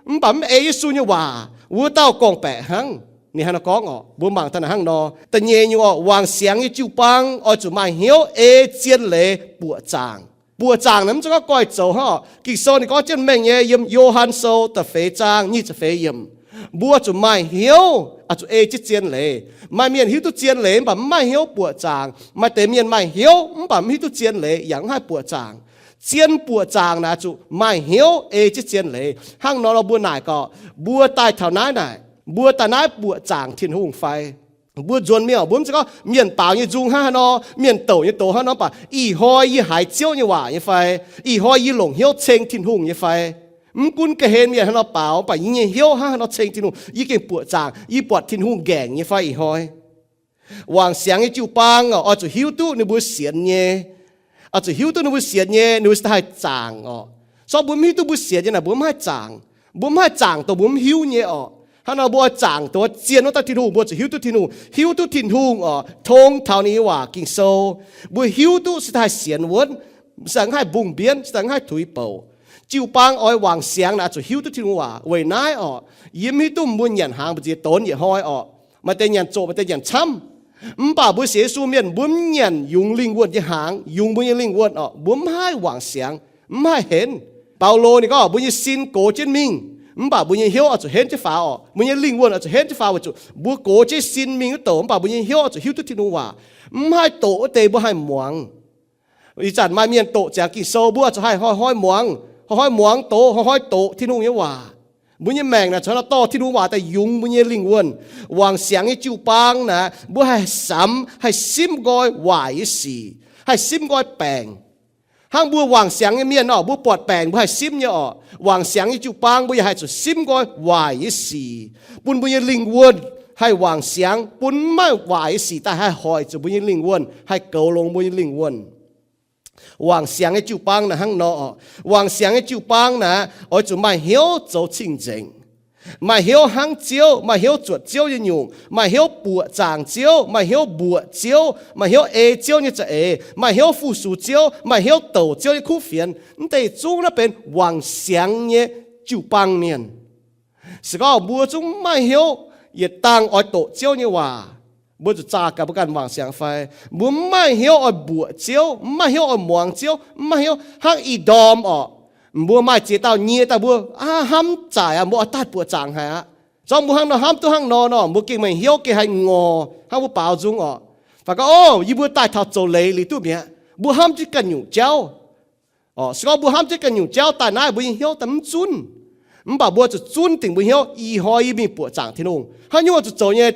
mv baac mv ei Yesu nyei waac, wuov dauh gorngv-baeqc hnangv. Ninh hnangv nor gorngv oc. Mbuo mangc daaih naaic hnangv nor. Da'nyeic nyungc oc, wangc siangx nyei jiu-baang oix zuqc maaih hnyouv ei zien leiz buoqc zaangc. Buoqc zaangc naaic mv zeiz gorngv goiv zoux hnangv oc. Ging-Sou ninh gorngv jienv mengh nyei yiem Yo^han Sou da'feix zaang nyic ziepc feix yiemc. Mbuo zuqc maaih hnyouv oix zuqc ei jienv zien leiz. Maaih mienh hiuv duqv zien leiz mv baac mv maaih hnyouv buoqc zaangc. Maaih deix mienh maaih hnyouv mv baac mv hiuv duqv zien leiz yaac mv haih buoqc zaangc. Zien buoqc zaangc naaic zuqc maaih hnyouv ei jienv zien leiz. Hnangv nor nor mbuo naaic gorqv, mbuo daaih taux naaiv naaic, mbuo daaih naaiv buoqc zaangc Tin-Hungh fai? Mbuo nzuonx mingh oc, mbuo mv zeiz gorngv mienh baaux nyei nzung hnangv haaix nor, mienh douc nyei doz hnangv nor, mv baac ih hnoi yie haiz Ziouv nyei waac nyei fai? Ih hnoi yie longc hnyouv ceng Tin-Hungh nyei fai? Mv gunv ga'hlen mienh haaix nor baaux, mv baac yie nyei hnyouv hnangv haaix nor ceng Tin-Hungh, yie gengh buoqc zaangc, yie buatc Tin-Hungh nqaengc nyei fai ih hnoi? Wangc siangx nyei jiu-baang oc, oix zuqc hiuv duqv ninh mbuo sienx nyei. Oix zuqc hiuv duqv ninh mbuo sienx nyei, ninh mbuo se haih zaangc oc. Se gorngv mbuo mv hiuv duqv mbuo sienx nyei naaic, mbuo mv haih zaangc. Mbuo mv haih zaangc dongh mbuo mv hiuv nyei oc. Hnangv nor mbuo oix zaangc dongh zien wuov dauh Tin-Hungh, mbuo zuqc hiuv duqv Tin-Hungh, hiuv duqv Tin-Hungh oc, tong taux ninh nyei waac Ging-Sou. Mbuo hiuv duqv se haih sienx wuonv, se mv haih mbungh mbienv, se mv haih tuix bouc. Jiu-baang oix wangc siangx naaic zuqc hiuv duqv Tin-Hungh waac. Weic naaiv oc, yie mv hiuv duqv mbuo nyanc hnaangx mbu'ziex donx yietc hnoi oc, maaih deix nyanc zoqc, maaih deix nyanc camv. Mv baac mbuo sienx Yesu mienh, mbuo mv nyanc yungz lingh wuonh nyei hnaangx, yungz mbuo nyei lingh wuonh oc, mbuo mv haih wangc siangx, mv haih henv. Baulo ninh gorngv mbuo nyei sin gox jienv mingh, mv baac mbuo nyei hnyouv oix zuqc henv jienv faaux oc. Mbuo nyei lingh wuonh oix zuqc henv jienv faaux weic zuqc mbuo gox jienv sin mingh wuov douc, mv baac mbuo nyei hnyouv oix zuqc hiuv duqv Tin-Hungh waac. Mv haih doqc wuov deix mbuo haih muangx. Ih zanc maaih mienh doqc ziangx Ging-Sou, mbuo oix zuqc haih hnoi-hnoi muangx, hnoi-hnoi muangx doqc, hnoi-hnoi doqc Tin-Hungh nyei waac. Mbuo nyei maengc naaic zuqc hnangv nor dorh Tin-Hungh waac daaih yungz mbuo nyei lingh wuonh. Wangc siangx nyei jiu-baang naaic, mbuo haih samx, haih simv nqoi waaic nyei sic, haih simv nqoi baengc. Hnangv mbuo wangc siangx nyei mienh oc, mbuo buatc baengc mbuo haih simv nyei oc. Wangc siangx nyei jiu-baang mbuo yaac haih zuqc simv nqoi waaic nyei sic, bun mbuo nyei lingh wuonh haih wangc siangx, bun maiv waaic nyei sic daaih haih hoic zuqc mbuo nyei lingh wuonh, haih goux longx mbuo nyei lingh wuonh. Wangc siangx nyei jiu-baang naaic hnangv nor oc. Wangc siangx nyei jiu-baang naaic oix zuqc maaih hnyouv zoux cing-nzengc, maaih hnyouv hnangv Ziouv, maaih hnyouv zuotc Ziouv nyei nyungc, maaih hnyouv buoqc zaangc Ziouv, maaih hnyouv mbuoqc Ziouv, maaih hnyouv ei Ziouv nyei za'eix, maaih hnyouv fu-sux Ziouv, maaih hnyouv douc Ziouv nyei kuv fienx. Mv deix zungv naaiv benx wangc siangx nyei jiu-baang mienh. Se gorngv mbuo zungv mv maaih hnyouv yietc dangh oix doqc Ziouv nyei waac, mbuo zuqc zaah gaax mbuo ganh wangc siangx fai? Mbuo mv maaih hnyouv oix mbuoqc Ziouv, mv maaih hnyouv oix muangx Ziouv, mv maaih hnyouv hnangv I^ndorm oc. Mbuo maaih ziex dauh nyie daaih mbuo hnamv zaaic aqv, mbuo oix daaih buoqc zaangc haic aqv. Zorngv mbuo hnangv nor hnamv duqv hnangv nor nor, mbuo gengh maaih hnyouv gengh haih ngorc hnangv mbuo baaux nzung oc. Fai gorngv, o, yie mbuo daaih taux zoux leiz liuz duqv mi'aqv, mbuo hnamv jienv ganh nyungc jauv. Oc, se gorngv mbuo hnamv jienv ganh nyungc jauv daaih naaiv, mbuo nyei hnyouv daaih mv zunv. Mv baac mbuo zuqc zunv dingc mbuo hnyouv, ih hnoi yie mingh buoqc zaangc Tin-Hungh. Haaix nyungc oix zuqc zoux nyei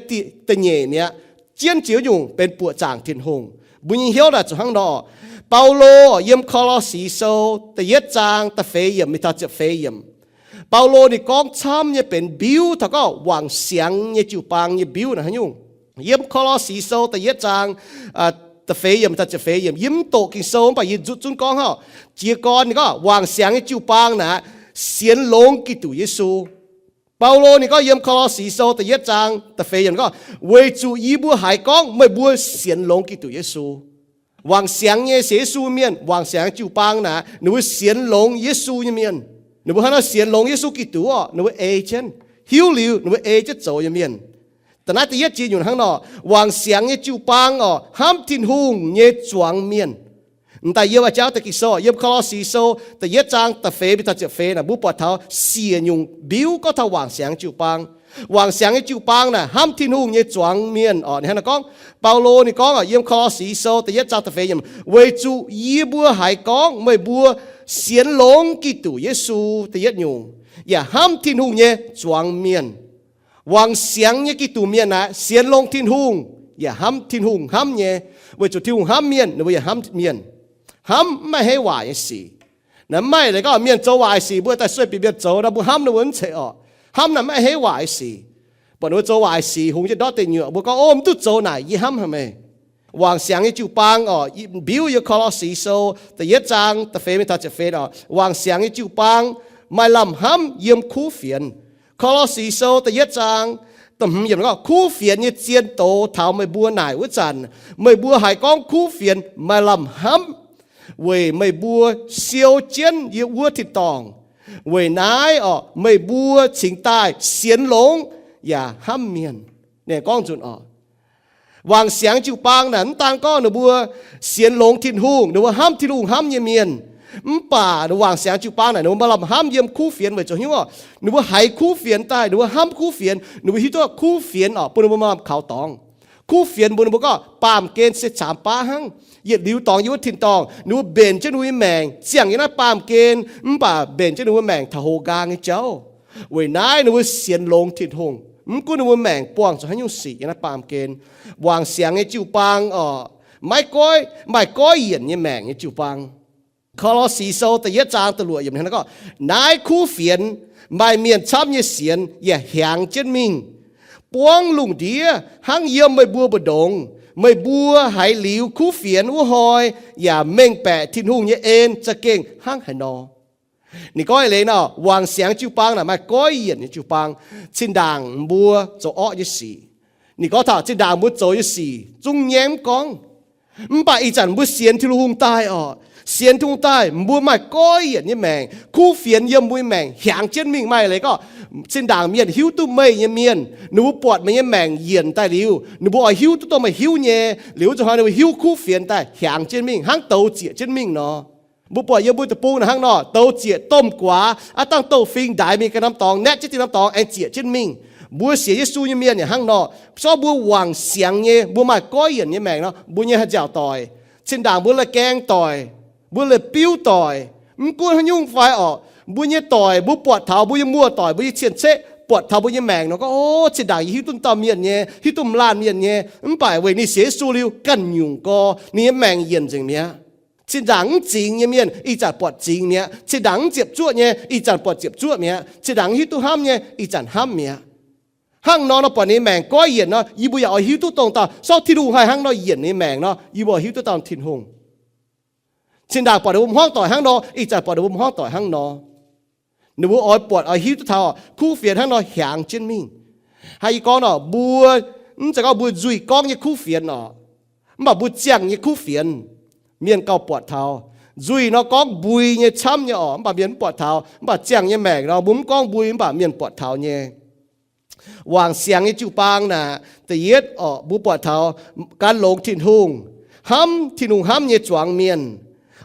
da'nyeic mi'aqv, jienv jiex nyungc benx buoqc zaangc Tin-Hungh. Mbuo nyei hnyouv naaic zuqc hnangv nor. Baulo yiem Ko^lo^si Sou da'yietv zaang da'feix yiemc mingh taux ziepc feix yiemc. Baulo ninh gorngv camv nyei benx mbiuv taux gorngv wangc siangx nyei jiu-baang nyei mbiuv naaic haaix nyungc. Yiem Ko^lo^si Sou da'yietv zaang da'feix yiemc taux ziepc feix yiemc, yie mv doqc Ging-Sou mv baac yie nzutv zunv gorngv hnangv. Jiez gorn ninh gorngv wangc siangx nyei jiu-baang naaic sienx longx Giduc Yesu. Baulo ninh gorngv yiem Ko^lo^si Sou da'yietv zaang da'feix yiemc gorngv, weic zuqc yie mbuo haiz gorngv meih mbuo sienx longx Giduc Yesu. Wangc siangx nyei sienx Yesu mienh, wangc siangx jiu-baang naaic ninh mbuo sienx longx Yesu nyei mienh. Ninh mbuo hnangv nor sienx longx Yesu Giduc orqc, ninh mbuo ei jienv, hiuv liuz ninh mbuo ei jienv zoux nyei mienh. Da'naaiv da'yietv jiex nyungc hnangv nor, wangc siangx nyei jiu-baang orqc, hnamv Tin-Hungh nyei zuangx mienh. M'daaih yiem a'jauv deix Ging-Sou, yiem Ko^lo^si Sou da'yietv zaang da'feix mingh taux ziepc feix naaic, mbuo buatc taux siec nyungc mbiuv gorngv taux wangc siangx jiu-baang. Wangc siangx nyei jiu-baang naaic hnamv Tin-Hungh nyei zuangx mienh orqc. Ninh hnangv naaiv gorngv, Baulo ninh gorngv yiem Ko^lo^si Sou da'yietv zaang da'feix yiemc, weic zuqc yie mbuo haiz gorngv meih mbuo sienx longx Giduc Yesu, da'yietv nyungc, yaac hnamv Tin-Hungh nyei zuangx mienh. Wangc siangx nyei Giduc mienh naaic sienx longx Tin-Hungh, yaac hnamv Tin-Hungh hnamv nyei. Weic zuqc Tin-Hungh hnamv mienh, ninh mbuo yaac hnamv mienh. Hnamv mv maaih heiv waaic nyei sic. Naaiv mv maaih leiz gorngv mienh zoux waaic sic mbuo daaih sueih bieqc mienh zoux nor, mbuo hnamv ninh mbuo mv zeiz orqc. Hnamv naaic mv maaih heiv waaic nyei sic. Buatc ninh mbuo zoux waaic sic, hungx jienv ndortv deic nyuoqc, mbuo gorngv, Ov, mv duqv zoux naaic, yie hnamv haic meih. Wangc siangx nyei jiu-baang orqc, mbiuv yiem Ko^lo^si Sou da'yietv zaang da'feix mingh taux ziepc feix orqc. Wangc siangx nyei jiu-baang maaih lamh hnamv yiem kuv fienx. Ko^lo^si Sou da'yietv zaang da'hmz yiemc gorngv, kuv fienx nyei zien doz taux meih mbuo naaic wuov zanc, meih mbuo haiz gorngv kuv fienx maaih lamh hnamv, weic meih mbuo siou jienv yie wuov tin-dorngh. Weic naaiv orqc, meih mbuo cingx daaih sienx longx yaac hnamv mienh. Ninh gorngv nzunc orqc, wangc siangx jiu-baang naaic mv daan gorngv ninh mbuo sienx longx Tin-Hungh, ninh mbuo hnamv Tin-Hungh hnamv nyei mienh. Mv baac wangc siangx jiu-baang naaic ninh mbuo maaih lamh hnamv yiem kuv fienx weic zuqc hnyouv orqc, ninh mbuo haiz kuv fienx daaih, ninh mbuo hnamv kuv fienx, ninh mbuo hiuv duqv kuv fienx orqc bun ninh mbuo maaih lamh kaux dorngx. Kuv fienx mbuo, ninh mbuo gorngv baamh gen se caamx baav hnangv. Yietc liuz dorngx yiem wuov tin-dorngh, ninh mbuo mbenc jienv ninh mbuo nyei maengc ziangh yiem naaiv baamh gen, mv baac mbenc jienv ninh mbuo maengc taux houx nqaang nyei jauv. Weic naaiv ninh mbuo sienx longx Tin-Hungh, mv gunv ninh mbuo maengc buangh zuqc haaix nyungc sic yiem naaiv baamh gen. Wangc siangx nyei jiu-baang orqc, maiv goiv, maaih goiv yienc nyei maengc nyei jiu-baang. Ko^lo^si Sou da'yietv zaang da'luoqc yiemc hnangv naaiv gorngv, naaiv kuv fienx maaih mienh camv nyei sienx yaac hiaangx jienv mingh, buangv lungh ndiev hnangv yiem meih mbuo mbu'ndongx. Meih mbuo haiz liuz kuv fienx wuov hnoi yaac mengh baeqc Tin-Hungh nyei en za'gengh hnangv haaix nor. Ninh gorngv eix leiz nor, wangc siangx jiu-baang naaic maaih goiv yienc nyei jiu-baang. Zinh ndaangc mbuo zoux orqv nyei sic, ninh gorngv taux zinh ndaangc mbuo zoux nyei sic zungv nyaeng mv gorngv. Mv baac ih zanc mbuo sienx Tin-Hungh daaih orqc, sienx Tin-Hungh daaih, mbuo maaih goiv yienc nyei maengc. Kuv fienx yiem mbuo nyei maengc hiaangx jienv mingh. Maaih leiz gorngv, zinh ndaangc mienh hiuv duqv meih nyei mienh, ninh mbuo buatc meih nyei maengc yienc daaih liuz, ninh mbuo oix hiuv duqv dongh meih hiuv nyei. Liuz wuov zuqc hnoi ninh mbuo hiuv kuv fienx daaih hiaangx jienv mingh hnangv douz zieqc jienv mingh nor. Mbuo buatc yiem mbuo deic-bung naaic hnangv nor, douz zieqc domh guaax, aav dangh douz-fing ndaix mingh ganh norm dorngx, naetv jienv diuh norm dorngx aengx zieqc jienv mingh. Mbuo sienx Yesu nyei mienh yaac hnangv nor. Se gorngv mbuo wangc siangx nyei, mbuo maaih goiv yienc nyei maengc nor, mbuo nyei haih nziaauc doic. Zinh ndaangc mbuo la'gaeng doic, mbuo la'biuv doic, mv gunv haaix nyungc fai orqc, mbuo nyei doic, mbuo buatc taux mbuo nyei muoz-doic, mbuo nyei cien-ceqv buatc taux mbuo nyei maengc nor gorngv, Ov, zinh ndaangc yie hiuv duqv dauh mienh nyei, hiuv duqv m'laanh mienh nyei, mv baac weic ninh sienx Yesu liuz ganh nyungc gorx, ninh nyei maengc yienc nzengc mi'aqv. Zinh ndaangc mv zingx nyei mienh ih zanc buatc zingx mi'aqv. Zinh ndaangc mv ziepc zuoqv nyei ih zanc buatc ziepc zuoqv mi'aqv. Zinh ndaangc mv hiuv duqv hnamv nyei ih zanc hnamv mi'aqv. Hnangv nor nor buatc ninh maengc goiv yienc nor, yie mbuo yaac oix hiuv duqv dongh dauh, se gorngv Tin-Hungh haih hnangv nor yienc ninh maengc nor, yie mbuo oix hiuv duqv dauh Tin-Hungh. Zinh ndaangc buatc ninh mbuo hmuangv doic hnangv nor, ih zanc buatc ninh mbuo hmuangv doic hnangv nor. Ninh mbuo oix buatc oix hiuv duqv taux kuv fienx hnangv nor hiaangx jienv mingh. Hnangv yie gorngv nor, mbuo mv zeiz gorngv mbuo nzuih gorngv nyei kuv fienx orqc, mv baac mbuo ziangh nyei kuv fienx, mienh gauh buatc taux. Nzuih nor gorngv mbui nyei camv nyei orqc, mv baac mienh mv buatc taux. Mv baac ziangh nyei maengc nor, mbuo mv gorngv mbui mv baac mienh buatc taux nyei. Wangc siangx nyei jiu-baang naaic, da'yietv orqc, mbuo buatc taux gan longx Tin-Hungh, hnamv Tin-Hungh hnamv nyei zuangx mienh.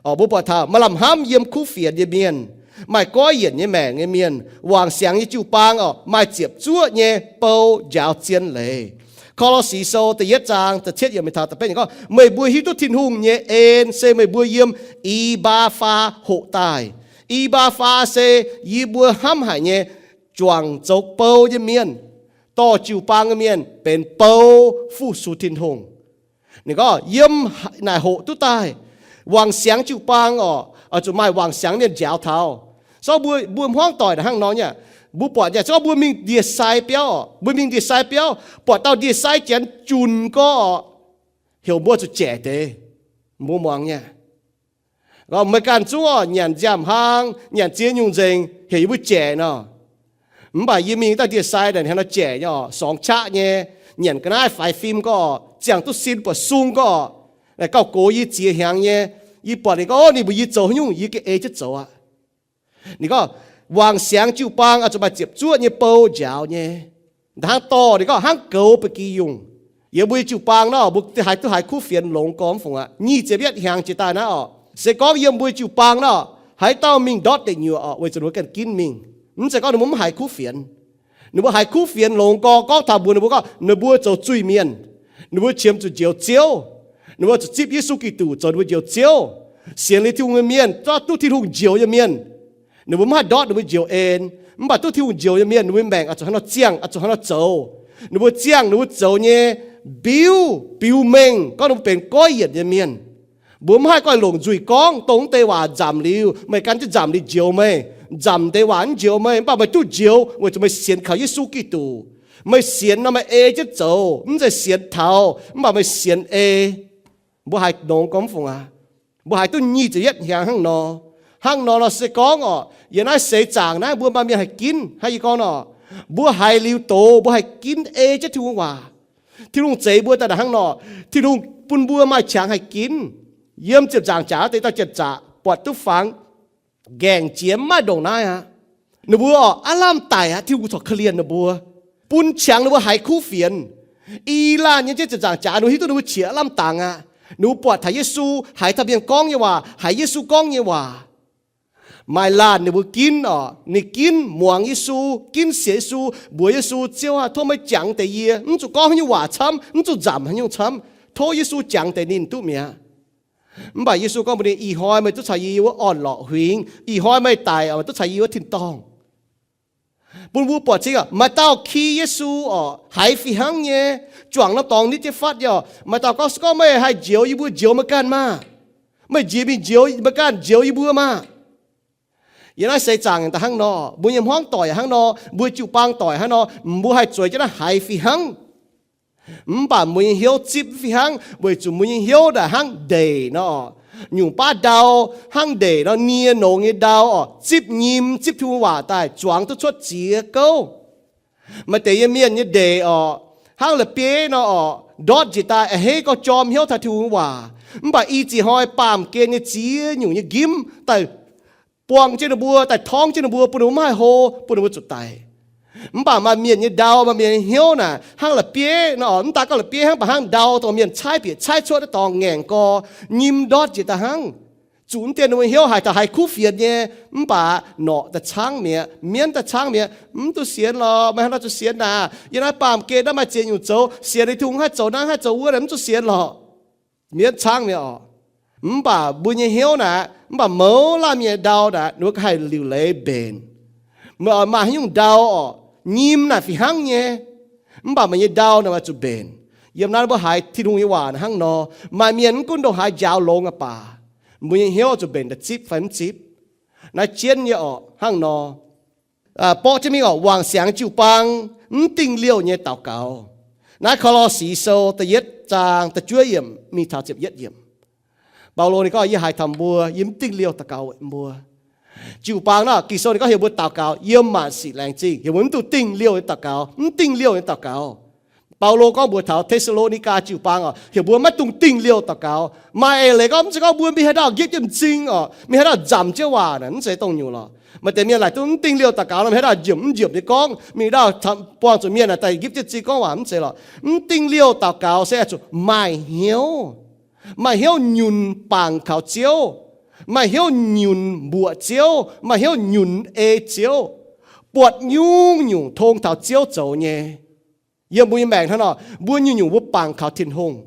Orqc, mbuo buatc taux maaih lamh hnamv yiem kuv fienx nyei mienh, maaih goiv yienc nyei maengc nyei mienh. Wangc siangx nyei jiu-baang orqc, maaih ziepc zuoqv nyei bou njaaux zien leiz. Ko^lo^si Sou da'yietv zaang da'cietv yiemc mingh taux da'betv yiemc gorngv, meih mbuo hiuv duqv Tin-Hungh nyei en se meih mbuo yiem I^mbaa^faa hoqc daaih. I^mba^faa se yie mbuo hnamv haic nyei juangc zoux bou nyei mienh, dorh jiu-baang nyei mienh benx bou fu-sux Tin-Hungh. Ninh gorngv yiem naaic hoqc duqv daaih, wangc siangx jiu-baang oc, oix zuqc maaih wangc siangx mienh njaaux taux. Se gorngv mbuo, mbuo hmuangv doic hnangv nor nyei, mbuo buatc nyei, se gorngv mbuo mingh ndie-sai biauv oc, mbuo mingh ndie-sai biauv buatc dauh ndie-sai janx junc gorx oc, heuc mbuo zuqc jaic deix, mbuo muangx nyei. Meih ganh zungv oc, nyanc nziaamv-hlang, nyanc ziex nyungc nzengc, heuc yie mbuo jaic nor. Mv baac yie mingh dauh ndie-sai naaic hnangv nor jaic nyei oc, sorngx qaqv nyei, nyanc ga'naaiv faix fim gorx, ziangh duqv sin buatc sung gorx, naaic gauh gox yie ziex hnyangx nyei. Yie buatc ninh gorngv, o, ninh mbuox yie zoux haaix nyungc, yie gengh ei jienv zoux aqv. Ninh gorngv, wangc siangx jiu-baang oix zuqc maaih ziepc zuoqv nyei bou njaaux nyei. Hnangv dorh ninh gorngv hnangv goux ba'gi yungh. Yiem mbuo nyei jiu-baang nor, mbuo haiz duqv haiz kuv fienx longx gormx fungc aqv. Nyic ziepc yietv hnyangx jiex daaih naaiv oc, se gorngv yiem mbuo nyei jiu-baang nor, haaix dauh mingh ndortv deic nyuoqc oc, weic zuqc ninh mbuo ganh ginv mingh. Mv zeiz gorngv ninh mbuo mv haiz kuv fienx. Ninh mbuo haiz kuv fienx longx gorx, gorngv taux mbuox ninh mbuo gorngv, ninh mbuo zoux zuiz-mienh, ninh mbuo qiemx zuqc njoux Ziouv, ninh mbuo zuqc zipv Yesu Giduc zoux ninh mbuo njoux Ziouv. Sienx liuz Tin-Hungh nyei mienh, zorqv duqv Tin-Hungh njoux nyei mienh, ninh mbuo mv haih ndortv ninh mbuo njoux en. Mv baac duqv Tin-Hungh njoux nyei mienh, ninh mbuo maengc oix zuqc hnangv nor ziangh, oix zuqc hnangv nor zoux. Ninh mbuo ziangh ninh mbuo zoux nyei mbiuv biux mengh gorngv ninh mbuo benx goiv yienc nyei mienh. Mbuo mv haih goiv longc nzuih gorngv, dongh wuov deix waac nzamc liuz, meih gan jienv nzamc liuz njoux meih. Nzamc deix waac mv njoux meih, mv baac meih duqv njoux weic zuqc meih sienx kaux Yesu Giduc. Meih sienx nor meih ei jienv zoux, mv zeiz sienx taux, mv baac meih sienx ei. Mbuo haiz longx gormx fungc aqv. Mbuo haiz duqv nyic ziepc yietv hnyangx hnangv nor. Hnangv nor nor se gorngv oc, yiem naaiv seix zaangc naaiv mbuo maaih mienh haih ginv hnangv yie gorngv nor, mbuo haiz liuz doz, mbuo haih ginv ei jienv Tin-Hungh waac. Tin-Hungh zeix mbuo daaih hnangv nor, Tin-Hungh bun mbuo maaih qangx haih ginv. Yiem ziepc nzaangc jaax deix dauh janx-zaqc buatc duqv fangx ngaengc jiex mv maaih ndongc naaiv aqv. Ninh mbuo oc, aav lamh daic aqv. Tin-Hungh corc korv-lienh ninh mbuo, bun qangx ninh mbuo haiz kuv fienx. I laanh nyei jienv ziepc nzaangc jaax, ninh mbuo hiuv duqv ninh mbuo qiex aav lamh dangx aqv. Ninh mbuo buatc taux Yesu, haiz taux mienh gorngv nyei waac, haiz Yesu gorngv nyei waac. Maaih laanh ninh mbuo ginv oc, ninh ginv muangx Yesu, ginv sienx Yesu, mbuox Yesu, Ziouv aah, tov meih jangx deix yie, mv zuqc gorngv haaix nyungc waac camv, mv zuqc nzamc haaix nyungc camv, tov Yesu jangx deix ninh duqv mi'aqv. Mv baac Yesu gorngv mbuox ninh, ih hnoi meih duqv caux yie wuov orn-lorqc huingx, ih hnoi meih daic oc, meih duqv caux yie wuov tin-dorngh. Bun mbuo buatc zingh oc, maaih dauh ki Yesu oc, haiz fih hnangv nyei, juangc norm dorngx nitv jienv fatv nyei oc. Maaih dauh gorngv, se gorngv meih haih njoux yie mbuo, njoux meih ganh maah! Meih njiec mingh njoux meih ganh, njoux yie mbuo maah! Yiem naaiv seix zaangc daaih hnangv nor, mbuo nyei hmuangv doic hnangv nor, mbuo jiu-baang doic hnangv nor, mbuo haih zueiz jienv naaiv haiz fih hnangv. Mv baac mbuo nyei hnyouv zipv mv fih hnangv, weic zuqc mbuo nyei hnyouv naaic hnangv ndeic nor, nyungc baav ndau, hnangv ndeic nor, nie nongx nyei ndau oc, zipv nyim, zipv Tin-Hungh waac daaih zuangx duqv cuotv ziex gouv. Maaih deix nyei mienh nyei ndeic oc, hnangv la'bieiv nor oc, ndortv njiec daaih a'hneiv gorx jorm hnyouv taux Tin-Hungh waac. Mv baac i ziex hnoi baamh gen nyei ziex nyungc nyei nqimv daaih buang jienv ninh mbuo, daaih torngv jienv ninh mbuo, bun ninh mbuo mv haih hlo, bun ninh mbuo zuqc daic. Mv baac maaih mienh nyei ndau, maaih mienh nyei hnyouv naaic hnangv la'bieiv nor oc, mv daaih gorngv la'bieiv hnangv, mv baac hnangv ndau, dongh mienh caaiv bieqc caaiv cuotv naaiv dorngx ngaengc gorx, nyim ndortv njiec daaih hnangv. Zuqc mv dien ninh mbuo hnyouv haiz taux haiz kuv fienx nyei, mv baac norqc daaih caangv mi'aqv, mienv daaih caangv mi'aqv, mv zuqc sienx lorqc, meih hnangv naaiv zuqc sienx naaic. Yiem naaiv baamh gen naaiv maaih ziex nyungc zoux, sienx liuz Tin-Hungh haih zoux naaiv, haih zoux wuov, mv zuqc sienx lorqc. Mienv caangv mi'aqv oc. Mv baac mbuo nyei hnyouv naaic, mv baac mouz laanh mienh nyei ndau naaic, ninh mbuo ganh haih liuc leiz mbenc. Meih oix maaih haaix nyungc ndau oc, nyim naaic fih hnangv nyei, mv baac meih nyei ndau naaic oix zuqc mbenc. Yiem naaiv mbuo haiz Tin-Hungh nyei waac hnangv nor, maaih mienh mv gunv ndongc haaix njaaux longx aqv baac, mbuo nyei hnyouv oix zuqc mbenc daaih zipv fai mv zipv. Naaiv jienv nyei oc, hnangv nor. Borqv jienv mingh oc, wangc siangx jiu-baang, mv dingh liouh nyei daux gaux. Naaiv Ko^lo^si Sou da'yietv zaang da'juov yiemc mingh taux ziepc yietv yiemc. Baulo ninh gorngv, yie haiz taux mbuo, yie mv dingh liouh daux gaux mbuo. Jiu-baang nor, Ging-Sou ninh gorngv heuc mbuo daux gaux yiem maanc sic laengz zingh, heuc mbuo mv dungx dingh liouh nyei daux gaux, mv dingh liouh nyei daux gaux. Baulo gorngv mbuox taux Te^saa^lo^ni^gaa jiu-baang oc, heuc mbuo maiv dungx dingh liouh daux gaux. Maaih eix leiz gorngv, mv zeiz gorngv mbuo mingh haaix dauh nqipv jienv m'zing oc, mingh haaix dauh nzamc jienv waac naaic, mv zeiz dongh nyungc lorqc. Maaih deix mienh laaic duqv mv dingh liouh daux gaux nor, mingh haaix dauh njiemc mv njiemc nyei gorngv, mingh haaix dauh buangh zuqc mienh naaic daaih nqipv jienv m'zing gorngv waac, mv zeiz lorqc. Mv dingh liouh daux gaux se zuqc maaih hnyouv, maaih hnyouv nyunc bangc kaux Ziouv, maaih hnyouv nyunc mbuoqc Ziouv, maaih hnyouv nyunc ei Ziouv, buatc nyungc-nyungc tong taux Ziouv zoux nyei. Yiem mbuo nyei maengc hnangv nor, mbuo nyungc-nyungc mbuo bangc kaux Tin-Hungh.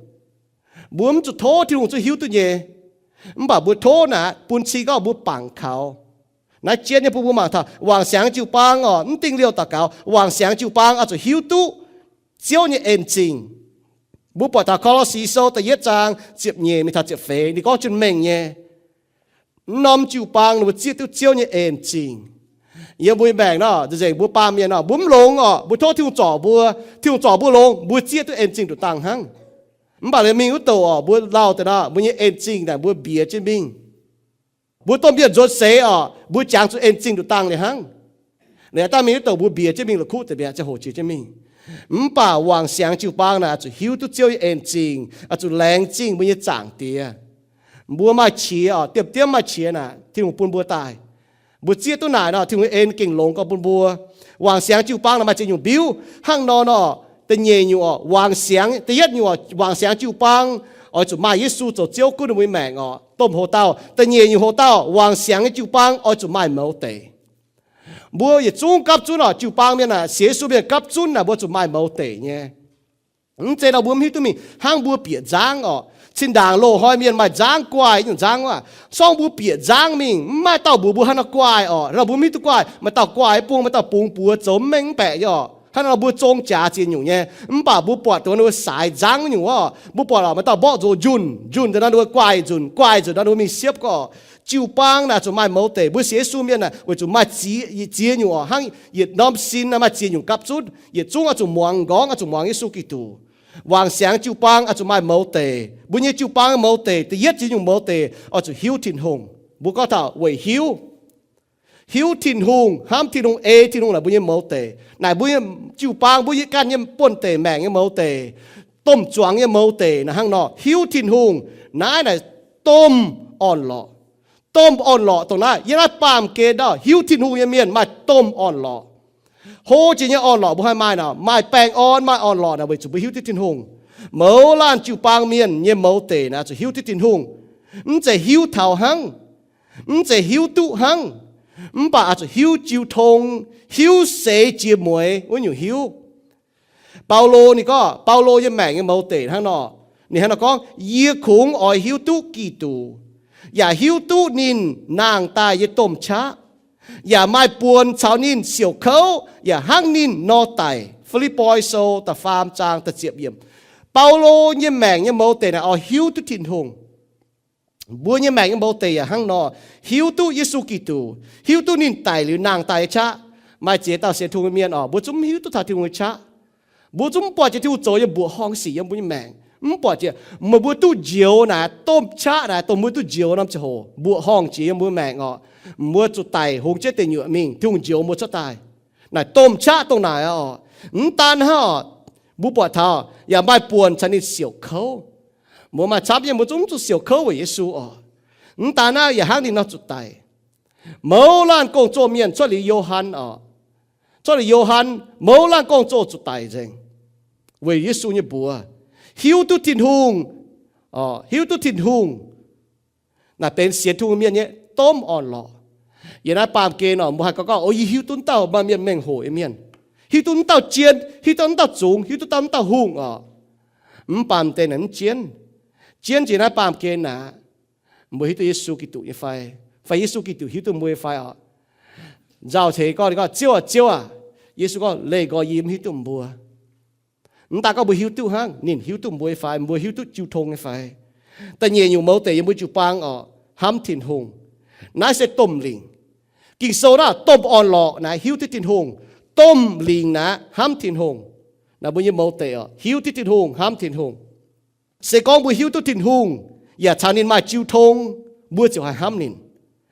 Mbuo mv zuqc tov Tin-Hungh zuqc hiuv duqv nyei. Mv baac mbuo tov naaic bun cing gorngv mbuo bangc kaux. Naaiv jienv nyei bun mbuo mangc taux wangc siangx jiu-baang oc, mv dingh liouh daux gaux, wangc siangx jiu-baang oix zuqc hiuv duqv Ziouv nyei en zingh. Mbuo buatc taux Ko^lo^si Sou da'yietv zaang ziepc nyeic mingh taux ziepc feix, ninh gorngv jienv mengh nyei, mv norm jiu-baang ninh mbuo zieqv duqv Ziouv nyei en zingh. Yiem mbuo nyei maengc nor, nzengc mbuo baamh mienh nor, mbuo mv longx oc, mbuo tov Tin-Hungh zorc mbuo, Tin-Hungh zorc mbuo longx, mbuo zieqv duqv en zingh nduqc dangh hnangv. Mv baac liuz mingh wuov douc oc, mbuo lauh deix nor, mbuo nyei en zingh naaic mbuo mbiez jienv mingh. Mbuo domh mienh nzuonx seix oc, mbuo jangx zuqc en zingh nduqc dangh liuz hnangv. Liuz daaih mingh wuov douc mbuo mbiez jienv mingh la'kuqv deix mi'aqv, ziangh hoc jiex jienv mingh. Mv baac wangc siangx jiu-baang naaic oix zuqc hiuv duqv Ziouv nyei en zingh, oix zuqc laengz zingh mbuo nyei Zaangc Diex. Mbuo maaih qiex oc, diemv diemv maaih qiex naaic Tin-Hungh bun mbuo daaih. Mbuo zieqv duqv naaic nor, Tin-Hungh nyei en gengh longx gorngv bun mbuo. Wangc siangx jiu-baang naaic maaih ziex nyungc mbiuv. Hnangv nor nor, da'nyeic nyungc oc, wangc siangx, da'yietv nyungc oc, wangc siangx jiu-baang oix zuqc maaih Yesu zoux Ziouv gunv ninh mbuo nyei maengc oc, domh hoc-dauh. Da'nyeic nyungc hoc-dauh, wangc siangx nyei jiu-baang oix zuqc maaih mouz deic. Mbuo yietc zungv gapv zunv oc, jiu-baang mienh naaic, sienx Yesu mienh gapv zunv naaic mbuo zuqc maaih mouz deic nyei. Mv zeiz nor mbuo mv hiuv duqv mingh hnangv mbuo bieqc nzangv oc. Cin-ndaangc loz-hnoi mienh maaih nzangv guaaih nyungc nzangv aav. Sorng mbuo bieqc nzangv mingh, mv maaih dauh mbuox mbuo haaix nor guaaih oc. Hnangv nor mbuo mv hiuv duqv guaaih, maaih dauh guaaih bung, maaih dauh bungx buoz zoux mv mengh mv baeqc nyei oc. Hnangv nor mbuo zong jaax ziex nyungc nyei. Mv baac mbuo buatc dongh ninh mbuo saaix nzangv nyungc oc, mbuo buatc oc, maaih dauh mborqv nzox njunh, njunh daaih nor ninh mbuo guaaih nzunc, guaaih nzunc nor ninh mbuo mingh siepv gorngv. Jiu-baang naaic zuqc maaih mouz deic. Mbuo sienx Yesu mienh naaic weic zuqc maaih ziex, ziex nyungc oc, hnangv yietc norm sin naaic maaih ziex nyungc gapv zunv. Yietc zungv oix zuqc muangx nqorngv, oix zuqc muangx Yesu Giduc. Wangc siangx jiu-baang oix zuqc maaih mouz deic. Mbuo nyei jiu-baang mouz deic, da'yietv ziex nyungc mouz deic oix zuqc hiuv Tin-Hungh. Mbuo gorngv taux weic hiuv. Hiuv Tin-Hungh, hnamv Tin-Hungh, ei Tin-Hungh naaic mbuo nyei mouz deic. Naaic mbuo nyei jiu-baang, mbuo nyei ganh nyei buonv-deic maengc nyei mouz deic, domh zuangx nyei mouz deic naaic hnangv nor, hiuv Tin-Hungh. Naaiv naaic domh orn-lorqc. Domh orn-lorqc dongh naaiv, yiem naaiv baamh gen nor, hiuv Tin-Hungh nyei mienh maaih domh orn-lorqc. Hlo jiex nyei orn-lorqc mbuo haih maaih nor, maaih baengh orn, maaih orn-lorqc naaic weic zuqc mbuo hiuv duqv Tin-Hungh. Mouz laanh jiu-baang mienh nyei mouz deic naaic zuqc hiuv duqv Tin-Hungh. Mv zeiz hiuv taux hnangv, mv zeiz hiuv duqv hnangv, mv baac oix zuqc hiuv jiu tong, hiuv seix jiex mueiz wuov nyungc hiuv. Baulo ninh gorngv, Baulo nyei maengc nyei mouz deic hnangv nor, ninh hnangv nor gorngv, yie kungx oix hiuv duqv Giduc, yaac hiuv duqv ninh nangh daaih nyei domh qaqv, yaac maaih buonc caux ninh siouc kouv, yaac hnangv ninh nor daic. Fi^lipv^poi Sou da'faam zaang da'ziepc yiemc. Baulo nyei maengc nyei mouz deic naaic oix hiuv duqv Tin-Hungh. Mbuo nyei maengc nyei mouz deic yaac hnangv nor, hiuv duqv Yesu Giduc, hiuv duqv ninh daic liuz nangh daaih nyei qaqv. Maaih ziex dauh sienx Tin-Hungh mienh oc, mbuo zungv mv hiuv duqv taux Tin-Hungh nyei qaqv. Mbuo zungv mv buatc jiex Tin-Hungh zoux nyei mbuoqc horngh sic yiem mbuo nyei maengc. Mv buatc jiex, meih mbuo duqv njoux naaic, domh qaqv naaic, dongh mbuo duqv njoux norm ziangh hoc mbuoqc horngh jiex yiem mbuo maengc oc. Mbuo zuqc daic hungx jienv deic nyuoqc mingh, Tin-Hungh njoux mbuo cuotv daaih. Naaic domh qaqv dongh naaic oc. Mv daan hnangv oc, mbuo buatc taux yaac maaih buonc caux ninh siouc kouv. Mbuo maaih camv nyei, mbuo zungv zuqc siouc kouv weic Yesu oc. Mv daan naaiv, yaac hnangv ninh nor zuqc daic. Mouz laanh gong-zoh mienh cuotv liuz Yo^han oc, cuotv liuz Yo^han, mouz laanh gong-zoh zuqc daic nzengc weic Yesu nyei mbuox. Hiuv duqv Tin-Hungh, hiuv duqv Tin-Hungh naaic benx sienx Tin-Hungh mienh nyei domh orn-lorqc. Yiem naaiv baamh gen oc, mbuo haih gorngv gorngv, o, yie hiuv duqv wuov dauh maaih mienh mengh hoc nyei mienh, hiuv duqv wuov dauh jien, hiuv duqv wuov dauh zungx, hiuv duqv wuov dauh hungh oc. Mv baac m'deix naaic mv jienv. Jienv jiex naaiv baamh gen naaic, mbuo hiuv duqv Yesu Giduc nyei fai, fai Yesu Giduc hiuv duqv mbuo nyei fai oc. Nzauh ceix gorngv, ninh gorngv, Ziouv aac, Ziouv aac. Yesu gorngv, leih nqoi yie mv hiuv duqv mbuo. Mv daan gorngv mbuo hiuv duqv hnangv, ninh hiuv duqv mbuo nyei fai, mbuo hiuv duqv jiu tong nyei fai. Da'nyeic nyungc mouz deic yiem mbuo jiu-baang oc, hnamv Tin-Hungh. Naaiv se domh lingc. Ging-Sou naaiv, domh orn-lorqc naaiv hiuv duqv Tin-Hungh. Domh lingc naaiv hnamv Tin-Hungh. Naaiv mbuo nyei mouz deic oc, hiuv duqv Tin-Hungh, hnamv Tin-Hungh. Se gorngv mbuo hiuv duqv Tin-Hungh, yaac caux ninh maaih jiu tong, mbuo ziouc haih hnamv ninh.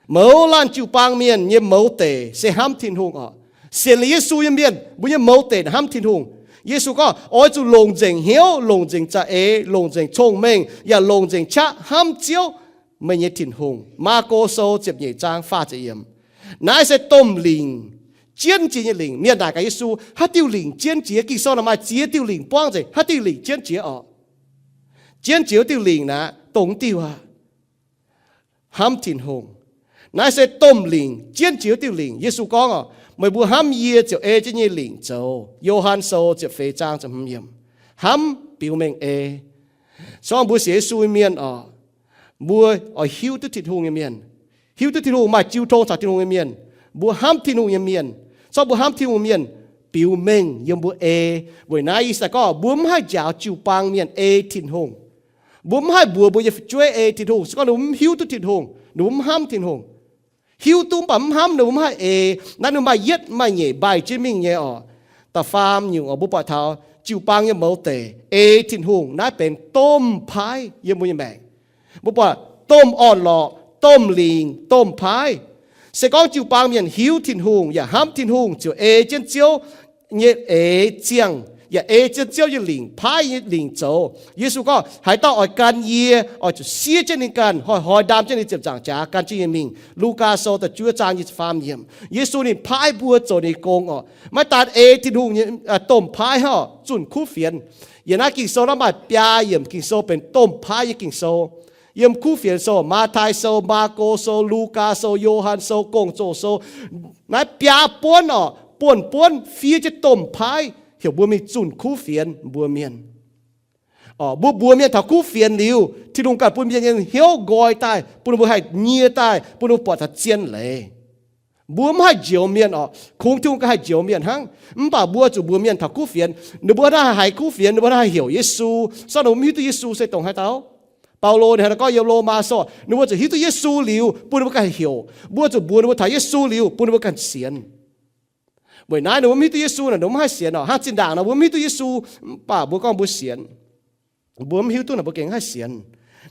Mouz laanh jiu-baang mienh nyei mouz deic se hnamv Tin-Hungh oc. Sienx liuz Yesu nyei mienh, mbuo nyei mouz deic hnamv Tin-Hungh. Yesu gorngv, oix zuqc longc nzengc hnyouv, longc nzengc za'eix, longc nzengc cong-mengh, yaac longc nzengc qaqv hnamv Ziouv, meih nyei Tin-Hungh. Maako Sou ziepc nyeic zaang faah ziepc yiemc. Naaiv se domh lingc, jienv jiex nyei lingc. Mienh naaic gaax Yesu, haaix diuh lingc jienv jiex? Ging-Sou naaic maaih ziex diuh lingc buangv nzengc, haaix diuh lingc jienv jiex oc? Jienv jiex wuov diuh lingc naaic, dongh diuh aqv, hnamv Tin-Hungh. Naaiv se domh lingc, jienv jiex wuov diuh lingc. Yesu gorngv oc, meih mbuo hnamv yie ziouc ei jienv nyei lingc zoux. Yo^han Sou ziepc feix zaang ziepc hmz yiemc. Hnamv biux mengh ei. Se gorngv mbuo sienx Yesu nyei mienh oc, mbuo oix hiuv duqv Tin-Hungh nyei mienh. Hiuv duqv Tin-Hungh, maaih jiu tong caux Tin-Hungh nyei mienh, mbuo hnamv Tin-Hungh nyei mienh, corc mbuo hnamv Tin-Hungh mienh biux mengh yiem mbuo ei. Weic naaiv yie se gorngv mbuo mv haih njaaux jiu-baang mienh ei Tin-Hungh. Mbuo mv haih mbuox mbuo nyei fu'jueiv ei Tin-Hungh se gorngv ninh mbuo mv hiuv duqv Tin-Hungh, ninh mbuo mv hnamv Tin-Hungh. Hiuv duqv mv baac mv hnamv, ninh mbuo mv haih ei. Naaiv ninh maaih yietv maaih nyeic mbaih jienv mingh nyei oc. Da'faam nyungc oc, mbuo buatc taux jiu-baang nyei mouz deic ei Tin-Hungh, naaiv benx domh paaiv yiem mbuo nyei maengc. Mbuo buatc domh orn-lorqc, domh lingc, domh paaiv. Se gorngv jiu-baang mienh hiuv Tin-Hungh yaac hnamv Tin-Hungh ziouc ei jienv Ziouv nyei eix ziangh, yaac ei jienv Ziouv nyei lingc, paaiv nyei lingc zoux. Yesu gorngv, haaix dauh oix gan yie, oix zuqc siev jienv ninh ganh, hnoi-hnoi ndaam jienv ninh ziepc nzaangc jaax gan jienv yie mingh. Lugaa Sou da'juov zaang nyic ziepc faam yiemc. Yesu ninh paaiv mbuo zoux ninh gong oc. Maiv daan ei Tin-Hungh nyei domh paaiv hnangv, zunh kuv fienx. Yiem naaiv Ging-Sou naaiv maaih biaa yiemc Ging-Sou benx domh paaiv nyei Ging-Sou. Yiem kuv fienx sou, Matv^tai Sou, Maako Sou, Lugaa Sou, Yo^han Sou, Gong-Zoh Sou, naaiv biaa buonv oc, buonv-buonv fiev jienv domh paaiv heuc mbuo mingh zunh kuv fienx mbuo mienh. Mbuo mbuox mienh taux kuv fienx liuz, Tin-Hungh ganh bun mienh nyei hnyouv nqoi daaih, bun ninh mbuo haih nyie daaih, bun ninh mbuo buatc taux zien leiz. Mbuo mv haih njoux mienh oc. Kungx Tin-Hungh ganh haih njoux mienh hnangv. Mv baac mbuo zuqc mbuox mienh taux kuv fienx, ninh mbuo naaiv haih haiz kuv fienx, ninh mbuo naaiv haih heuc Yesu, se ninh mbuo mv hiuv duqv Yesu se dongh haaix dauh. Baulo ninh hnangv naaiv gorngv yiem Lomaa Sou, ninh mbuo zuqc hiuv duqv Yesu liuz, bun ninh mbuo ganh heuc. Mbuo zuqc mbuox ninh mbuo taux Yesu liuz, bun ninh mbuo ganh sienx. Weic naaiv ninh mbuo mv hiuv duqv Yesu naaic, ninh mbuo mv haih sienx oc. Hnangv zinh ndaangc nor mbuo mv hiuv duqv Yesu, mv baac mbuo gorngv mbuo sienx. Mbuo mv hiuv duqv naaic mbuo gengh haih sienx.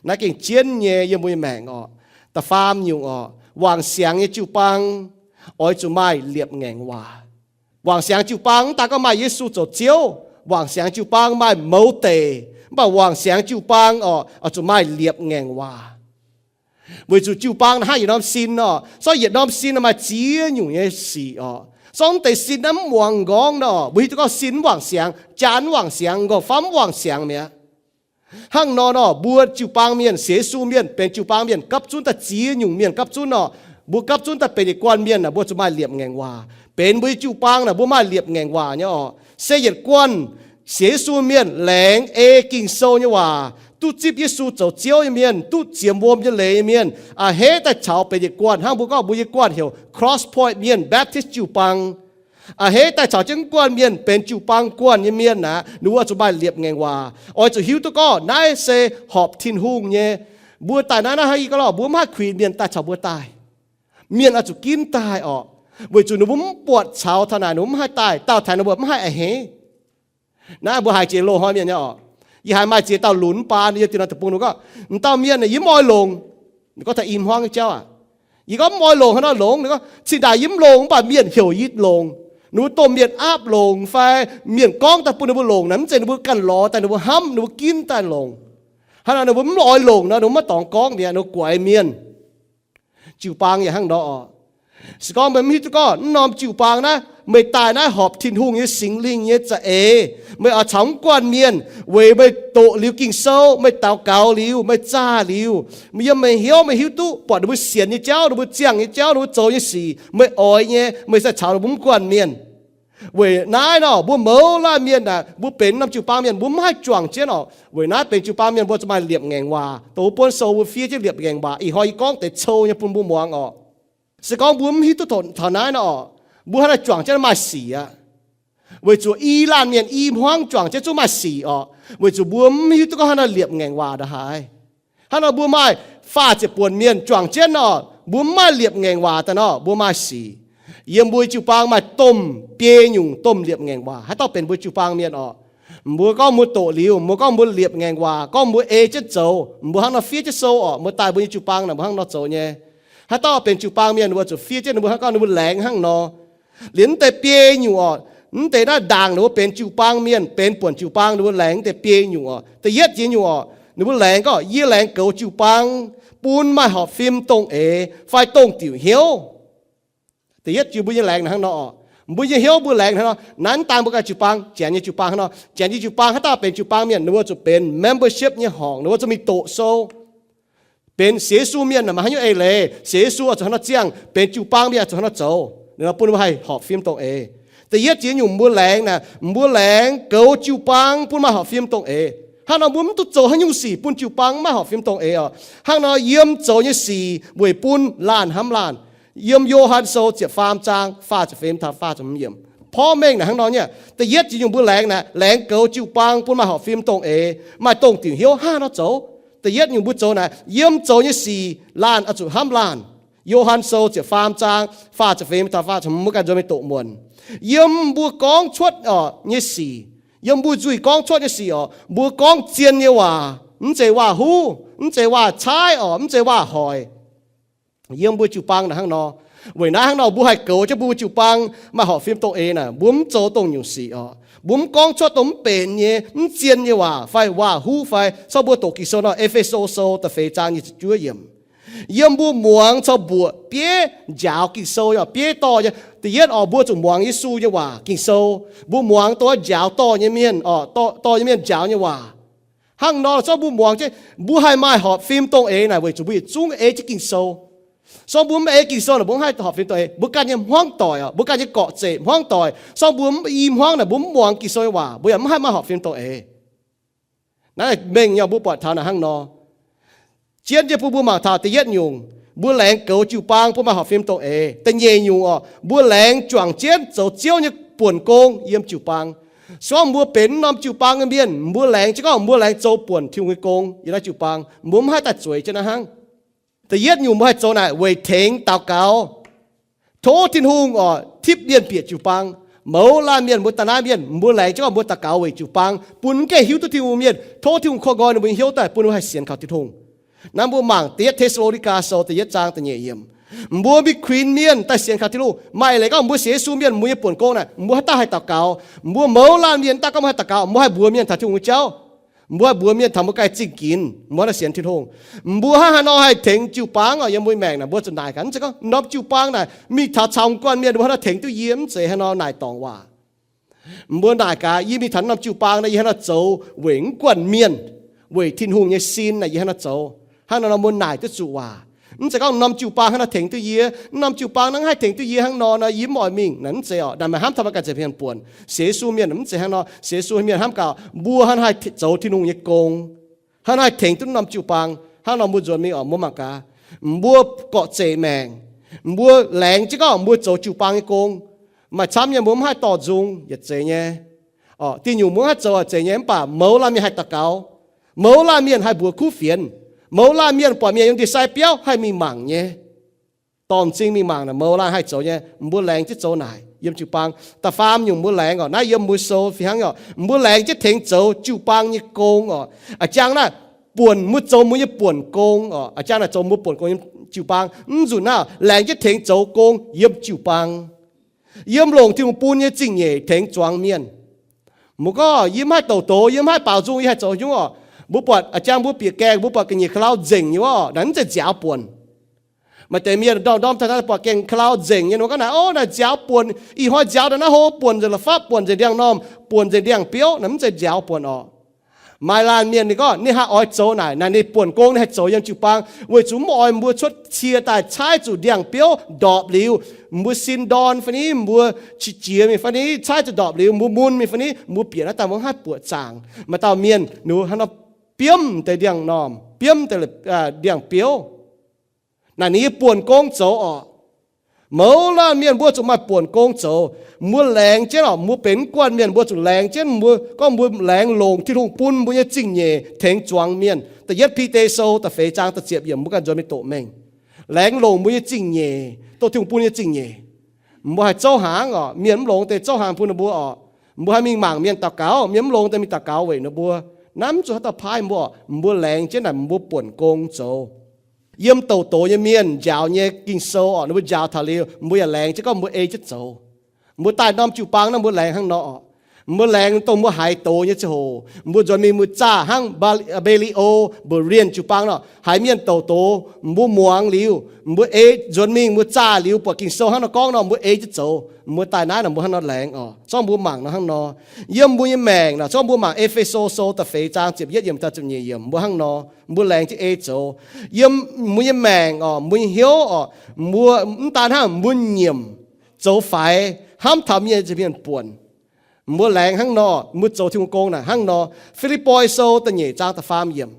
Naaiv gengh jienv nyei yiem mbuo nyei maengc oc. Da'faam nyungc oc, wangc siangx nyei jiu-baang oix zuqc maaih liepc ngaengc waac. Wangc siangx jiu-baang mv daan gorngv maaih Yesu zoux Ziouv, wangc siangx jiu-baang maaih mouz deic, mv baac wangc siangx jiu-baang oc, oix zuqc maaih liepc ngaengc waac. Weic zuqc jiu-baang naaic hnangv yietc norm sin oc, sorng yietc norm sin maaih ziex nyungc nyei sic oc. Sorng mv deix sin naaiv mv muangx m'nqorngv nor, mbuo hiuv duqv gorngv sin mv wangc siangx, jaan mv wangc siangx, m'nqorngv famv mv wangc siangx mi'aqv. Hnangv nor nor, mbuo jiu-baang mienh, sienx Yesu mienh, benx jiu-baang mienh gapv zunv daaih ziex nyungc mienh gapv zunv nor, mbuo gapv zunv daaih benx yietc guanh mienh naaic, mbuo zuqc maaih liepc ngaengc waac. Benx mbuo nyei jiu-baang naaic, mbuo maaih liepc ngaengc waac nyei oc. Se yietc guanh sienx Yesu mienh, laengz ei Ging-Sou nyei waac, duqv zipv Yesu zoux Ziouv nyei mienh, duqv ziemx wuom nyei leiz nyei mienh, a'hneiv daaih caux benx yietc guanh. Hnangv mbuo gorngv mbuo nyei guanh heuc Cross Point Mienh Baptist Jiu-Baang. A'hneiv daaih caux jienv guanh mienh benx jiu-baang guanh nyei mienh aqv, ninh mbuo zuqc maaih liepc ngaengc waac. Oix zuqc hiuv duqv gorngv naaiv se horpc Tin-Hungh nyei. Mbuo daaih naaiv, naaiv hnangv yie gorngv lorh, mbuo mv haih kuinx mienh daaih caux mbuo daaih. Mienh oix zuqc ginv daaih oc, weic zuqc ninh mbuo mv buatc caux taux naaic, ninh mbuo mv haih daaih. Daauh taux ninh mbuo mv haih a'hneiv. Naaiv mbuo haiz jiex loz-hnoi mienh nyei oc. Yie haiz maaih ziex dauh lunx mv baan yiem dieh norm deic-bung, ninh gorngv, m'dauh mienh yie mv oix longc. Ninh gorngv taux i hmuangv nyei jauv aac. Yie gorngv mv oix longc, haaix nor longx? Ninh gorngv, cingx daaih yie mv longc mv baac mienh heuc yie longc. Ninh mbuo domh mienh aapv longc fai mienh gorngv daaih bun ninh mbuo longc naaic, mv zeiz ninh mbuo ganh lorz daaih, ninh mbuo hnamv, ninh mbuo ginv daaih longc. Hnangv nor ninh mbuo mv oix longc nor, ninh mbuo maiv dorngx gorngv mi'aqv, ninh mbuo guaix mienh. Jiu-baang yaac hnangv nor oc. Se gorngv meih mv hiuv duqv gorngv naaiv norm jiu-baang naaiv, meih daaih naaiv horpc Tin-Hungh nyei Singx Lingh nyei za'eix, meih oix caux mv guanh mienh, weic meih doqc liuz Ging-Sou, meih daux gaux liuz, meih zaah liuz, meih yiem meih hnyouv meih hiuv duqv buatc ninh mbuo sienx nyei jauv, ninh mbuo ziangh nyei jauv, ninh mbuo zoux nyei sic, meih oix nyei, meih se caux ninh mbuo mv guanh mienh. Weic naaiv nor, mbuo mouz laanh mienh aah, mbuo benx norm jiu-baang mienh, mbuo mv haih juangc jienv oc. Weic naaiv benx jiu-baang mienh mbuo zuqc maaih liepc ngaengc waac. Dongh wuov buonv sou mbuo fiev jienv liepc ngaengc waac, ih hnoi yie gorngv deix cou nyei bun mbuo muangx oc. Se gorngv mbuo mv hiuv duqv taux naaiv nor, mbuo hnangv naaiv juangc jienv maaih sic aqv. Weic zuqc i laanh mienh i hmuangv juangc jienv zungv maaih sic oc. Weic zuqc mbuo mv hiuv duqv gorngv hnangv naaiv liepc ngaengc waac ndongc haaix. Hnangv nor mbuo maaih faah ziepc buonc mienh juangc jienv nor, mbuo mv maaih liepc ngaengc waac daaih nor, mbuo maaih sic. Yiem mbuo jiu-baang maaih domh biei nyungc domh liepc ngaengc waac. Haaix dauh benx mbuo jiu-baang mienh oc? Mbuo gorngv mbuo doqc liuz, mbuo gorngv mbuo liepc ngaengc waac, gorngv mbuo ei jienv zoux, mbuo hnangv nor fiev jienv sou oc. Mbuo daaih mbuo nyei jiu-baang naaic, mbuo hnangv nor zoux nyei. Haaix dauh benx jiu-baang mienh, mbuo zuqc fiev jienv ninh mbuo hnangv, gorngv ninh mbuo laengz hnangv nor. Liuz mv deix biei nyungc oc, mv deix naaiv ndaangc ninh mbuo benx jiu-baang mienh, benx buonc jiu-baang, ninh mbuo laengz mv deix biei nyungc oc. Da'yietv jiex nyungc oc, ninh mbuo laengz gorngv, yie laengz goux jiu-baang bun maaih horpc fim dongh eix fai dongh diuc hnyouv. Da'yietv jiex mbuo nyei laengz hnangv nor oc. Mbuo nyei hnyouv mbuo laengz hnangv nor. Naaiv dangh mbuo ganh jiu-baang, janx nyei jiu-baang hnangv nor. Janx nyei jiu-baang haaix dauh benx jiu-baang mienh, ninh mbuo zuqc benx membership nyei horngc, ninh mbuo zuqc mingh doqc sou. Benx sienx Yesu mienh maaih haaix nyungc eix leiz, sienx Yesu oix zuqc hnangv nor ziangh, benx jiu-baang mienh oix zuqc hnangv nor zoux, ninh bun mbuo haih horpc fim dongh eix. Da'yietv jiex nyungc mbuo laengz naaic, mbuo laengz goux jiu-baang bun maaih horpc fim dongh eix. Hnangv nor mbuo mv duqv zoux haaix nyungc sic bun jiu-baang maiv horpc fim dongh eix oc. Hnangv nor yiem zoux nyei sic weic bun laanh hnamv laanh. Yiem Yo^han Sou ziepc faam zaang faah ziepc feix taux faah ziepc hmz yiemc. Porv mengh naaic hnangv nor nyei. Da'yietv nyungc mbuo laengz naaic, laengz goux jiu-baang bun maaih horpc fim dongh eix, maaih dongh diuc hnyouv hnangv haaix nor zoux. Da'yietv nyungc mbuo zoux naaic, yiem zoux nyei sic laanh oix zuqc hnamv laanh. Yo^han Sou ziepc faam zaang faah ziepc feix taux faah ziepc hmz, mbuo ganh nzuonx mingh doqc muonc. Yiem mbuo gorngv cuotv oc nyei sic, yiem mbuo nzuih gorngv cuotv nyei sic oc, mbuo gorngv zien nyei waac, mv zeiz waac-huv, mv zeiz waac-caaiv oc, mv zeiz waac-hoic. Yiem mbuo jiu-baang naaic hnangv nor. Weic naaiv hnangv nor mbuo haih goux jienv mbuo jiu-baang maaih horpc fim dongh eix naaic, mbuo mv zoux dongh nyungc sic oc. Mbuo mv gorngv cuotv dongh mv benx nyei, mv zien nyei waac fai waac-huv fai. Corc mbuo doqc Ging-Sou nor, E^fe^so Sou da'feix zaang nyic ziepc juov yiemc. Yiem mbuo muangx caux mbuoqc bieiv njaaux Ging-Sou, bieiv dorh nyei. Da'yietv oc, mbuo zuqc muangx Yesu nyei waac, Ging-Sou. Mbuo muangx dongh njaaux dorh nyei mienh oc, dorh nyei mienh njaaux nyei waac. Hnangv nor corc mbuo muangx jienv, mbuo haih maaih horpc fim dongh eix naaic weic zuqc mbuo yietc zungv ei jienv Ging-Sou. Corc mbuo mv ei Ging-Sou naaic, mbuo mv haih horpc fim dongh eix. Mbuo ganh nyei hmuangv doic oc, mbuo ganh nyei gorqv-zeqc hmuangv doic, corc mbuo mv i hmuangv naaic, mbuo mv muangx Ging-Sou nyei waac, mbuo yaac mv haih maaih horpc fim dongh eix. Naaiv mengh nyei, mbuo buatc taux naaic hnangv nor. Jienv jienv bun mbuo mangc taux da'yietv nyungc, mbuo laengz goux jiu-baang bun maaih horpc fim dongh eix. Da'nyeic nyungc oc, mbuo laengz juangc jienv zoux Ziouv nyei buonc gong yiem jiu-baang. Corc mbuo benx norm jiu-baang nyei mienh, mbuo laengz jienv gorngv mbuo laengz zoux buonc Tin-Hungh nyei gong yiem naaiv jiu-baang, mbuo mv haih daaih zueiz jienv naaiv hnangv. Da'yietv nyungc mbuo haih zoux naaic weic tengx daux gaux. Tov Tin-Hungh oc tipv mienh bieqc jiu-baang. Mouz laanh mienh mbuo daaih naaiv mienh, mbuo laengz jienv gorngv mbuo daux gaux weic jiu-baang, bun mv gaengh hiuv duqv Tin-Hungh mienh. Tov Tin-Hungh korv nqoi ninh mbuo nyei hnyouv daaih bun ninh mbuo haih sienx kaux Tin-Hungh. Naaiv mbuo mangc da'yietv Te^saa^lo^ni^gaa Sou da'yietv zaang da'nyeic yiemc. Mbuo mingh kuinx mienh daaih sienx kaux Tin-Hungh. Maaih leiz gorngv mbuo sienx Yesu mienh, mbuo nyei buonc gong naaic, mbuo haaix dauh haih daux gaux? Mbuo mouz laanh mienh daaih gorngv mbuo haih daux gaux, mbuo haih mbuox mienh taux Tin-Hungh nyei jauv. Mbuo haih mbuox mienh taux mbuo ganh zingh ginx, mbuo hnangv nor sienx Tin-Hungh. Mbuo hnangv haaix nor haih tengx jiu-baang oc? Yiem mbuo maengc naaic mbuo zuqc naaic gaax, mv zeiz gorngv norm jiu-baang naaic mingh taux caux guanh mienh, mbuo hnangv haaix nor tengx duqv yie, mv zeiz hnangv nor naaic dorngc waac. Mbuo naaic gaax, yie mingh taux norm jiu-baang naaic, yie hnangv haaix nor zoux weic mv guanh mienh, weic Tin-Hungh nyei sin naaic yie hnangv haaix nor zoux. Hnangv nor nor mbuo naaic duqv zuqc waac. Mv zeiz gorngv norm jiu-baang hnangv haaix nor tengx duqv yie, norm jiu-baang hnangv haaix tengx duqv yie hnangv nor, yie mv oix mingh naaic, mv zeiz oc. Naaic maaih hnamv taux maaih ganh ziepc hmien buonc. Sienx Yesu mienh mv zeiz hnangv nor. Sienx Yesu mienh hnamv gaax, mbuo hnangv haaix zoux Tin-Hungh nyei gong, hnangv haaix tengx duqv norm jiu-baang. Hnangv nor mbuo nzuonx mingh oc, mbuo mangc gaax, mbuo gorqv-zeqc maengc, mbuo laengz jienv gorngv mbuo zoux jiu-baang nyei gong. Maaih camv nyei mbuo mv haih dorh nzung, yietc zeiz nyei. Diuh nyungc mbuo mv haih zoux, yietc zeiz nyei. Mv baac mouz laanh mienh haih daux gaux, mouz laanh mienh haih mbuox kuv fienx, mouz laanh mienh buatc mienh yiem ndie-sai biauv haih mingh mangc nyei. Dorh m'zing mingh mangc naaic, mouz laanh haih zoux nyei. Mbuo laengz jienv zoux naaic yiem jiu-baang. Da'faam nyungc mbuo laengz oc, naaiv yiem mbuo sou fih hnangv oc, mbuo laengz jienv tengx zoux jiu-baang nyei gong oc. A'jang naaiv buonc mbuo zoux mbuo nyei buonc gong oc. A'jang naaic zoux mbuo buonc gong yiem jiu-baang. Mv nzunc naaiv laengz jienv tengx zoux gong yiem jiu-baang, yiem longc Tin-Hungh bun nyei zingh nyeic tengx zuangx mienh. Mbuo gorngv, yie mv haih douc doz, yie mv haih baaux nzung, yie haih zoux haaix nyungc oc? Mbuo buatc a'jang mbuo bieqc gaengh, mbuo buatc ga'nyiec ka'lauv nzengc nyei wuov, naaiv mv zeiz nziaaux buonc. Maaih deix mienh ndorm-ndorm daaih buatc gaengh ka'lauv nzengc nyei, ninh gorngv naaic, ov, naaic nziaaux buonc, ih hnoi nziaaux daaih naaiv hlo, buonc nzengc la'fapv, buonc nzengc ndiangx-normh, buonc nzengc ndiangx-biouv, naaiv mv zeiz nziaaux buonc oc. Maaih laanh mienh ninh gorngv ninh haih oix zoux naaic, naaic ninh buonc gong ninh haih zoux yiem jiu-baang, weic zuqc mv oix mbuo cuotv cie daaih caaiv zuqc ndiangx-biouv ndorpc liuz, mbuo sin ndorn fai ni, mbuo qiex jiez mingh fai ni, caaiv zuqc ndorpc liuz, mbuo mun mingh fai ni, mbuo bieqc naaiv daaih mbuo mv haih buoqc zaangc. Maaih dauh mienh ninh hnangv nor biomv deix ndiangx-normh, biomv deix ndiangx-biouv. Naaic ninh nyei buonc gong zoux oc. Mouz laanh mienh mbuo zuqc maaih buonc gong zoux. Mbuo laengz jienv oc, mbuo benx mv guanh mienh mbuo zuqc laengz jienv, mbuo gorngv mbuo laengz longc Tin-Hungh bun mbuo nyei zingh nyeic tengx zuangx mienh. Da'yietv Bide Sou da'feix zaang da'ziepc yiemc, mbuo ganh nzuonx mingh doqc mengh. Laengz longc mbuo nyei zingh nyeic, dongh Tin-Hungh bun nyei zingh nyeic. Mbuo haih zouv hnaangx oc, mienh mv longx deix zouv hnaangx bun ninh mbuo oc. Mbuo haih mingh mangc mienh daux gaux, mienh mv longx deix mingh daux gaux weic ninh mbuo. Naaiv mv zuqc haaix dauh paaiv mbuo oc, mbuo laengz jienv naaic mbuo buonc gong zoux. Yiem douc doz nyei mienh njaaux nyei Ging-Sou oc, ninh mbuo njaaux taux liuz, mbuo yaac laengz jienv gorngv mbuo ei jienv zoux. Mbuo daaih norm jiu-baang naaiv mbuo laengz hnangv nor oc. Mbuo laengz dongh mbuo haiz doz nyei ziangh hoc, mbuo nzuonx mingh mbuo zaah hnangv Mbe^li^o, Mbe^rien jiu-baang nor, haiz mienh douc doz, mbuo muangx liuz, mbuo ei nzuonx mingh mbuo zaah liuz buatc Ging-Sou hnangv nor gorngv nor, mbuo ei jienv zoux. Mbuo daaih naaiv nor mbuo hnangv nor laengz oc. Zorqv mbuo mangc nor hnangv nor. Yiem mbuo nyei maengc nor, zorqv mbuo mangc E^fe^so Sou da'feix zaang ziepc yietv yiemc taux ziepc nyeic yiemc, mbuo hnangv nor, mbuo laengz jienv ei zoux. Yiem mbuo nyei maengc oc, mbuo nyei hnyouv oc, mbuo mv daan hnangv mbuo nyiemc, zoux faix, hnamv taux mienh, mienh buonc. Mbuo laengz hnangv nor, mbuo zoux Tin-Hungh gong naaic hnangv nor. Fi^lipv^poi Sou da'nyeic zaang da'faam yiemc,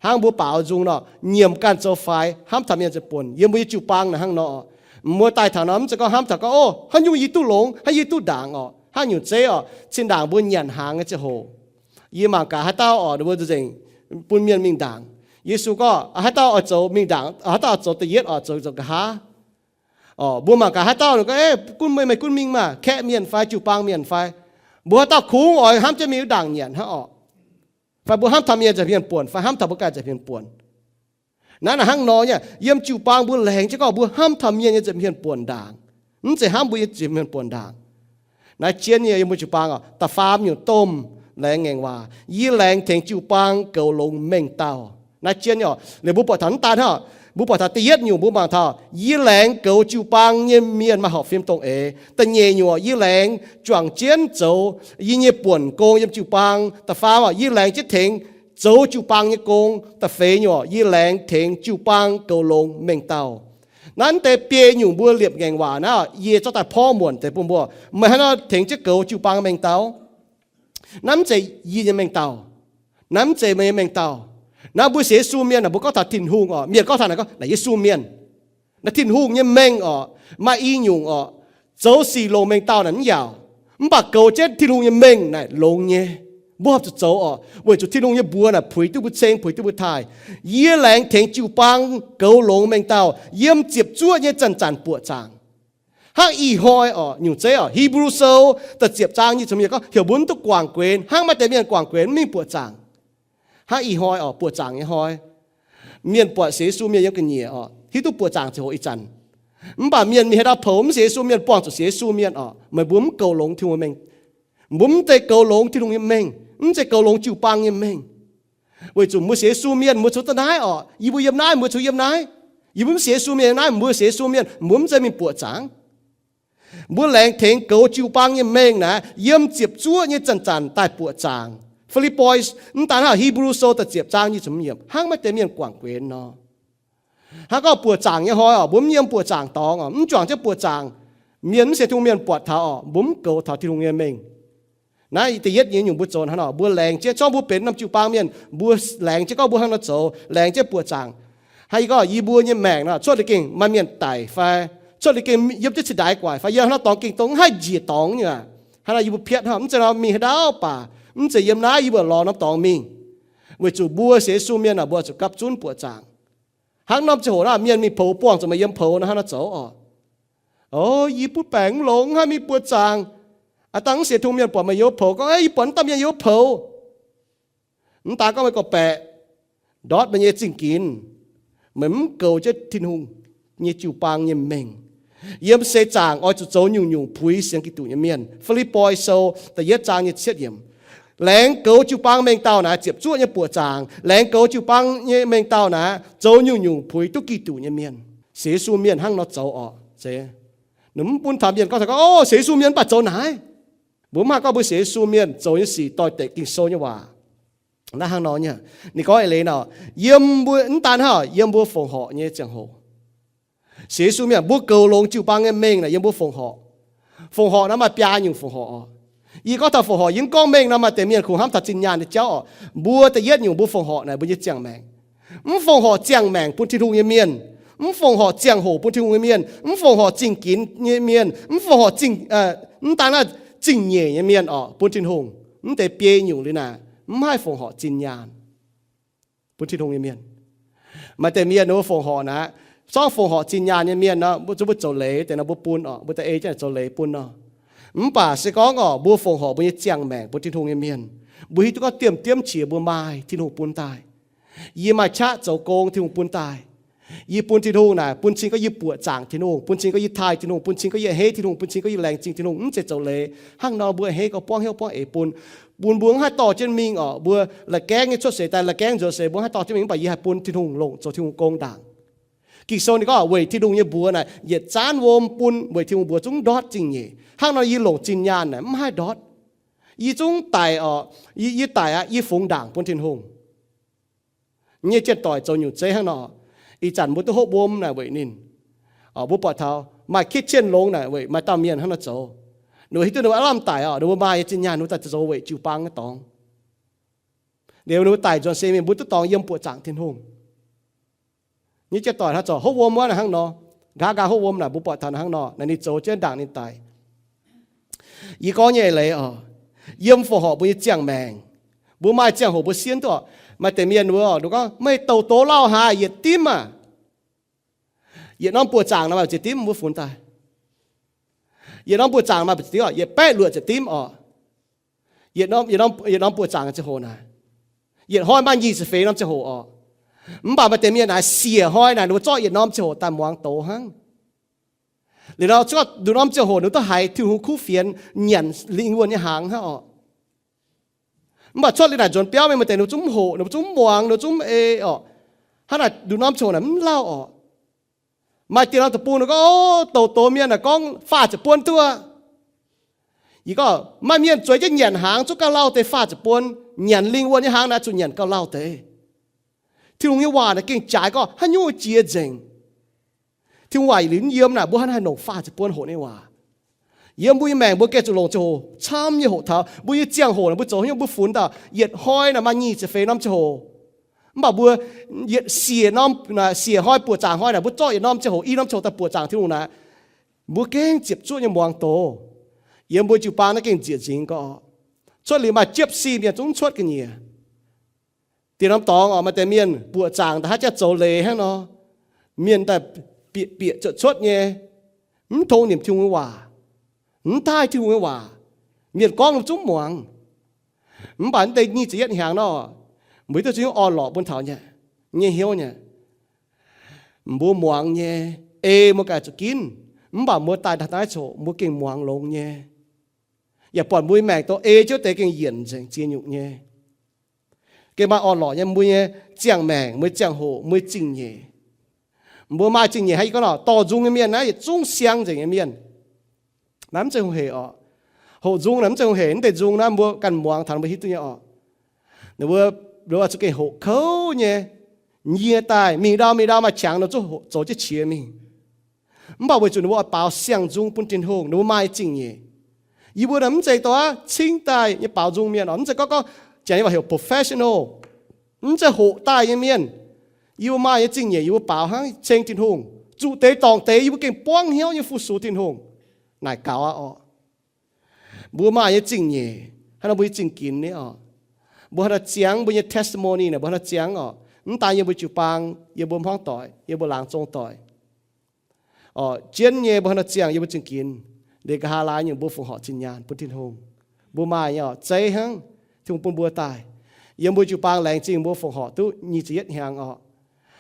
hnangv mbuo baaux nzung nor, nyiemc ganh zoux faix, hnamv taux mienh nzengc buonc. Yiem mbuo nyei jiu-baang naaic hnangv nor. Mbuo daaih taux nor, mv zeiz gorngv hnamv taux gorngv, o, haaix nyungc yie duqv longx, haaix yie duqv ndaangc orqc. Hnangv nyungc zeiv orqc, cin-ndaangc mbuo nyanc hnaangx nyei ziangh hoc, yie mangc gaax haaix dauh orqc, ninh mbuo nzengc bun mienh mingh ndaangc. Yesu gorngv haaix dauh oix zoux mingh ndaangc, haaix dauh oix zoux da'yietv orqc, zoux zoux nqa'haav. Orqc, mbuo mangc gaax haaix dauh ninh gorngv, gunv meih, meih gunv mingh maah, kaeqv mienh fai jiu-baang mienh fai. Mbuo haaix dauh kungx oix hnamv jienv mingh wuov ndaangc nyanc hnangv orqc. Fai mbuo hnamv taux mienh nzengc mienh buonc, fai hnamv taux mbuo ganh nzengc mienh buonc. Naaiv, naaiv hnangv nor nyei, yiem jiu-baang mbuo laengz jienv gorngv mbuo hnamv taux mienh nyei nzengc mienh buonc ndaangc. Mv zeiz hnamv mbuo nyei nzengc mienh buonc ndaangc. Naaiv jienv nyei yiem mbuo jiu-baang orqc, da'faam nyungc domh laengz ngaengc waac, yie laengz tengx jiu-baang goux longx mengh dauh. Naaiv jienv nyei orqc, liuz mbuo buatc taux mv daan hnangv, mbuo buatc taux da'yietv nyungc mbuo mangc taux, yie laengz goux jiu-baang nyei mienh maaih horpc fim dongh eix. Da'nyeic nyungc orqc, yie laengz juangc jienv zoux yie nyei buonc gong yiem jiu-baang. Da'faam orqc, yie laengz jienv tengx zoux jiu-baang nyei gong. Da'feix nyungc orqc, yie laengz tengx jiu-baang goux longx mengh dauh. Naaiv deix biei nyungc mbuo liepc ngaengc waac naaiv, yie zorqv daaih porv muonc deix bun mbuo. Meih hnangv nor tengx jienv goux jiu-baang mengh dauh. Naaiv mv zeiz yie nyei mengh dauh. Naaiv mv zeiz meih nyei mengh dauh. Naaiv mbuo sienx Yesu mienh naaic, mbuo gorngv taux Tin-Hungh orqc, mienh gorngv taux naaic gorngv naaic Yesu mienh. Naaiv Tin-Hungh nyei mengh orqc, maaih i nyungc orqc, zoux sic longc mengh dauh naaic mv yaauc. Mv baac goux jienv Tin-Hungh nyei mengh naaic longx nyei. Mbuo horpc zuqc zoux orqc, weic zuqc Tin-Hungh nyei mbuox naaic puix duqv mbuo ceng, puix duqv mbuo taaih. Yie laengz tengx jiu-baang goux longx mengh dauh yiem ziepc zuoqv nyei zanc-zanc buoqc zaangc. Hnangv ih hnoi orqc, nyungc zeiv orqc, Hipv^lu Sou da'ziepc zaang nyic ziepc hmz gorngv heuc mbuo mv duqv guangc guenx, hnangv maaih deix mienh guangc guenx mv mingh buoqc zaangc. Hnangv ih hnoi orqc, buoqc zaangc nyei hnoi. Mienh buatc sienx Yesu mienh yiem ga'nyiec orqc, hiuv duqv buoqc zaangc ziangh hoc ih zanc. Mv baac mienh mingh haaix dauh poux mv sienx Yesu mienh, buangh zuqc sienx Yesu mienh orqc, meih mbuo mv goux longx Tin-Hungh mengh. Mbuo mv zeiz goux longx Tin-Hungh nyei mengh, mv zeiz goux longx jiu-baang nyei mengh. Weic zuqc mbuo sienx Yesu mienh, mbuo zuqc daaih naaiv orqc, yie mbuo yiem naaiv, mbuo zuqc yiem naaiv. Yie mbuo mv sienx Yesu mienh naaiv, mbuo sienx Yesu mienh, mbuo mv zeiz mingh buoqc zaangc. Mbuo laengz tengx goux jiu-baang nyei mengh naaiv, yiem ziepc zuoqv nyei zanc-zanc daaih buoqc zaangc. Fi^lipv^poi, mv daan hnangv, Hipv^lu Sou da'ziepc zaang nyic ziepc hmz yiemc, hnangv maaih deix mienh guangc guenx nor. Hnangv gorngv buoqc zaangc nyei hnoi orqc, mbuo mv yiem buoqc zaangc dorngx orqc, mv juangc jienv buoqc zaangc, mienh mv sienx Tin-Hungh mienh buatc taux orqc, mbuo mv goux taux Tin-Hungh nyei mengh. Naaiv da'yietv nyungc mbuo zoux hnangv nor, mbuo laengz jienv, zorngv mbuo benx norm jiu-baang mienh, mbuo laengz jienv gorngv mbuo hnangv nor zoux, laengz jienv buoqc zaangc. Hnangv yie gorngv yie mbuo nyei maengc nor, cuotv liuz gengh maaih mienh daic fai cuotv liuz gengh yiem jienv cingx ndaix guaic fai yiem hnangv nor dorngx gengh dongh mv haih njiec dorngx nyei aqv. Hnangv nor yie mbuo piatv hnangv, mv zeiz nor mingh haaix dauh baac, mv zeiz yiem naaiv yie mbuo lorz norm dorngx mingh. Weic zuqc mbuo sienx Yesu mienh naaic, mbuo zuqc gapv zunv buoqc zaangc. Hnangv norm ziangh hoc naaiv mienh mingh poux buangh zuqc meih yiem poux nor hnangv nor zoux orqc. O, yie butv baengc mv longx, mv haih mingh buoqc zaangc. Aav dangh mv sienx Tin-Hungh mienh buatc meih yiem poux gorngv, yie buatc mv dauh mienh yiem poux. Mv daan gorngv meih gorqv-baeqc ndortv meih nyei zingh ginx, meih mv goux jienv Tin-Hungh nyei jiu-baang nyei mengh. Yiem seix zaangc oix zuqc zoux nyungc-nyungc puix sienx Giduc nyei mienh. Fi^lipv^poi Sou da'yietv zaang nyic ziepc yiemc. Laengz goux jiu-baang mengh dauh naaic ziepc zuoqv nyei buoqc zaangc. Laengz goux jiu-baang nyei mengh dauh naaic zoux nyungc-nyungc puix duqv Giduc nyei mienh. Sienx Yesu mienh hnangv nor zoux orqc. Ninh mv bun taux mienh gorngv taux gorngv, o, sienx Yesu mienh mv baac zoux naaic. Mbuo mv haih gorngv mbuo sienx Yesu mienh zoux nyei sic doix-dekc Ging-Sou nyei waac. Naaiv hnangv nor nyei. Ninh gorngv eix leiz nor, yiem mbuo, mv daan hnangv, yiem mbuo fongc horc nyei ziangh hoc, sienx Yesu mienh mbuo goux longx jiu-baang nyei mengh naaic yiem mbuo fongc horc. Fongc horc naaiv maaih biaa nyungc fongc horc orqc. Yie gorngv taux fongc horc, yie mv gorngv mengh nor maaih deix mienh kungx hnamv taux zinh nyaanh nyei jauv orqc. Mbuo da'yietv nyungc mbuo fongc horc naaic mbuo nyei ziangh maengc. Mv fongc horc ziangh maengc bun Tin-Hungh nyei mienh. Mv fongc horc ziangh hoc bun Tin-Hungh nyei mienh. Mv fongc horc zingh ginx nyei mienh. Mv fongc horc zingh, mv daan naaiv zingh nyeic nyei mienh orqc bun Tin-Hungh. Mv deix biei nyungc liuz naaic mv haih fongc horc zinh nyaanh bun Tin-Hungh nyei mienh. Maaih deix mienh ninh mbuo fongc horc naaic, zorngv fongc horc zinh nyaanh nyei mienh nor, mbuo zuqc, mbuo zoux leiz deix nor mbuo bun orqc, mbuo da'ei jienv zoux leiz bun nor. Mv baac se gorngv orqc, mbuo fongc horc mbuo nyei ziangh maengc bun Tin-Hungh nyei mienh, mbuo hiuv duqv gorngv diemv diemv qiex mbuo maaih Tin-Hungh bun daaih. Yie maaih qaqv zoux gong Tin-Hungh bun daaih. Yie bun Tin-Hungh naaic, bun cing gorngv yie buoqc zaangc Tin-Hungh, bun cing gorngv yie taaih Tin-Hungh, bun cing gorngv yie a'hneiv Tin-Hungh, bun cing gorngv yie laengz zingh Tin-Hungh, mv zeiz zoux leiz. Hnangv nor mbuo a'hneiv gorngv buangv hnyouv buangv eix bun, bun mbuo mv haih dorh jienv mingh orqc. Mbuo la'gaengv nyei cuotv seix daaih, la'gaengv nzuonx seix mbuo mv haih dorh jienv mingh, mv baac yie haih bun Tin-Hungh longc zoux Tin-Hungh gong ndaangc. Ging-Sou ninh gorngv weic Tin-Hungh nyei mbuox naaic yietc zaanv wuom bun, weic Tin-Hungh mbuox zungv ndortv zingh nyeic. Hnangv nor yie longc zinh nyaanh naaic mv haih ndortv. Yie zungv daic orqc, yie, yie daic aqv, yie fungx ndaangc bun Tin-Hungh. Nyei jien-doic zoux nyungc zeiv hnangv nor. Ih zanc mbuo duqv hopv wuom naaic weic ninh. Mbuo buatc taux maaih kitchen longx naaic weic maaih dauh mienh hnangv nor zoux. Ninh mbuo hiuv duqv ninh mbuo aav lamh daic oc, ninh mbuo maaih nyei zinh nyaanh ninh mbuo daaih zoux weic jiu-baang nyei dorngx. Liuz ninh mbuo daic nzuonx se mienh mbuo duqv dorngx yiem buoqc zaangc Tin-Hungh. Nyei jiex doic hnangv zoux hopv wuom wuov naaic hnangv nor. Nqa'haav nqa'haav hopv wuom naaic mbuo buatc taux hnangv nor, naaiv ninh zoux jienv ndaangc ninh daic. Yie gorngv nyei eix leiz oc, yiem fongc horc mbuo nyei ziangh maengc, mbuo maaih ziangh hoc mbuo sienx duqv oc. Maaih deix mienh wuov, ninh gorngv, meih douc doz lauh haic, yietc dimv aac, yietc norm buoqc zaangc naaic maaih ziex dimv mbuo funx daaih. Yietc norm buoqc zaangc maaih ziex dimv oc, yietc baeqv luoqc ziepc dimv oc. Yietc norm, yietc norm buoqc zaangc ziangh hoc naaic, yietc hnoi maaih nyic ziepc feix norm ziangh hoc oc. Mv baac maaih deix mienh naaic siec hnoi naaic ninh mbuo zorqv yietc norm ziangh hoc daaih muangx doz hnangv. Liuz nor cuotv nduqc norm ziangh hoc ninh duqv haiz Tin-Hungh kuv fienx nyanc lingh wuonh nyei hnaangx hnangv oc. Mv baac cuotv liuz naaic nzuonx biauv mienh maaih deix ninh mbuo zungv mv hoqc, ninh mbuo zungv mv muangx, ninh mbuo zungv mv ei oc. Hnangv naaic nduqc norm ziangh hoc naaic mv lauh oc. Maaih dieh norm deic-bung ninh gorngv, o, douc doz mienh naaic gorngv faah ziepc buonc duqv. Yie gorngv maaih mienh zueiz jienv nyanc hnaangx zungv gauh lauh deix faah ziepc buonc, nyanc lingh wuonh nyei hnaangx naaic zuqc nyanc gauh lauh deix. Tin-Hungh nyei waac naaic gengh jaaix gorngv haaix nyungc jiex nzengc. Tin-Hungh waac yietc liuz mv yiem naaic mbuo hnangv haaix nongc faah ziepc buonc hoqc ninh nyei waac. Yiem mbuo nyei maengc mbuo gengh zuqc longc ziangh hoc camv nyei hoqc taux. Mbuo nyei ziangh hoc naaic mbuo zoux haaix nyungc mbuo funx daaih, yietc hnoi naaic maaih nyic ziepc feix norm ziangh hoc. Mv baac mbuo yietc siec norm, siec hnoi buoqc zaangc hnoi naaic mbuo zorqv yietc norm ziangh hoc, i norm ziangh hoc daaih buoqc zaangc Tin-Hungh naaic, mbuo gengh ziepc zuoqv nyei muangx doz. Yiem mbuo jiu-baang naaiv gengh nzieqc nzingx gorqv. Cuotv liuz maaih jiepv si mienh zungv cuotv ga'nyiec. Dieh norm dorngx oc, maaih deix mienh buoqc zaangc daaih haaix jaax zoux leiz hnangv nor, mienh daaih bieqc bieqc cuotv cuotv nyei, mv tong nimc Tin-Hungh nyei waac, mv daaih Tin-Hungh nyei waac, mienh gorngv ninh zungv muangx. Mv baac naaiv deix nyic ziepc yietv hnyangx nor, mbuo hiuv duqv zungv orn-lorqc bun taux nyei, nyei hnyouv nyei. Mbuo muangx nyei, ei mbuo ganh zuqc ginv, mv baac mbuo daaih naaiv coc mbuo gengh muangx longx nyei. Yaac buatc mbuo maengc dongh ei jienv deix gengh yienc nzengc ziex nyungc nyei. Gengh maaih orn-lorqc nyei mbuo nyei ziangh maengc, mbuo nyei ziangh hoc, mbuo nyei zingh nyeic. Mbuo maaih zingh nyeic hnangv yie gorngv nor, dorh nzung nyei mienh naaiv yietc zungv siang nzengc nyei mienh. Naaiv mv zeiz hungh hec oc. Hoqc nzung naaiv mv zeiz hungh hec, naaiv deix nzung naaiv mbuo ganh muangx taux mbuo hiuv duqv nyei oc. Ninh mbuo, ninh mbuo zuqc gengh hoqc kouv nyei. Nyie daaih mingh ndau mingh ndau maaih qangx ninh zungv zoux jienv qiex mingh. Mv baac weic zuqc ninh mbuo oix baaux siang-nzung bun Tin-Hungh, ninh mbuo maaih zingh nyeic. Yie mbuo naaiv mv zeiz dongh aav cingv daaih nyei baaux nzung mienh oc, mv zeiz gorngv gorngv janx nyei waac heuc professional, mv zeiz hoqc daaih nyei mienh. Yie mbuo maaih nyei zingh nyeic yie mbuo baaux hnangv ceng Tin-Hungh, zuqc deix dorngc deix yie mbuo gengh buangv hnyouv nyei fu-sux Tin-Hungh. Naaic gaux aqv oc. Mbuo maaih nyei zingh nyeic hnangv nor mbuo nyei zingh ginx ni oc. Mbuo hnangv nor ziangx mbuo nyei testimony naaic mbuo hnangv nor ziangx oc. Mv daan yiem mbuo jiu-baang, yiem mbuo hmuangv doic, yiem mbuo laangz zong doic. Oc, jienv nyei mbuo hnangv nor ziangx yiem mbuo zingh ginx. Liuz nqa'haav laaix nyungc mbuo fongc horc zinh nyaanh bun Tin-Hungh. Mbuo maaih nyei oc, zeiv hnangv Tin-Hungh bun mbuo daaih. Yiem mbuo jiu-baang laengz zingh mbuo fongc horc duqv nyic ziepc yietv hnyangx oc.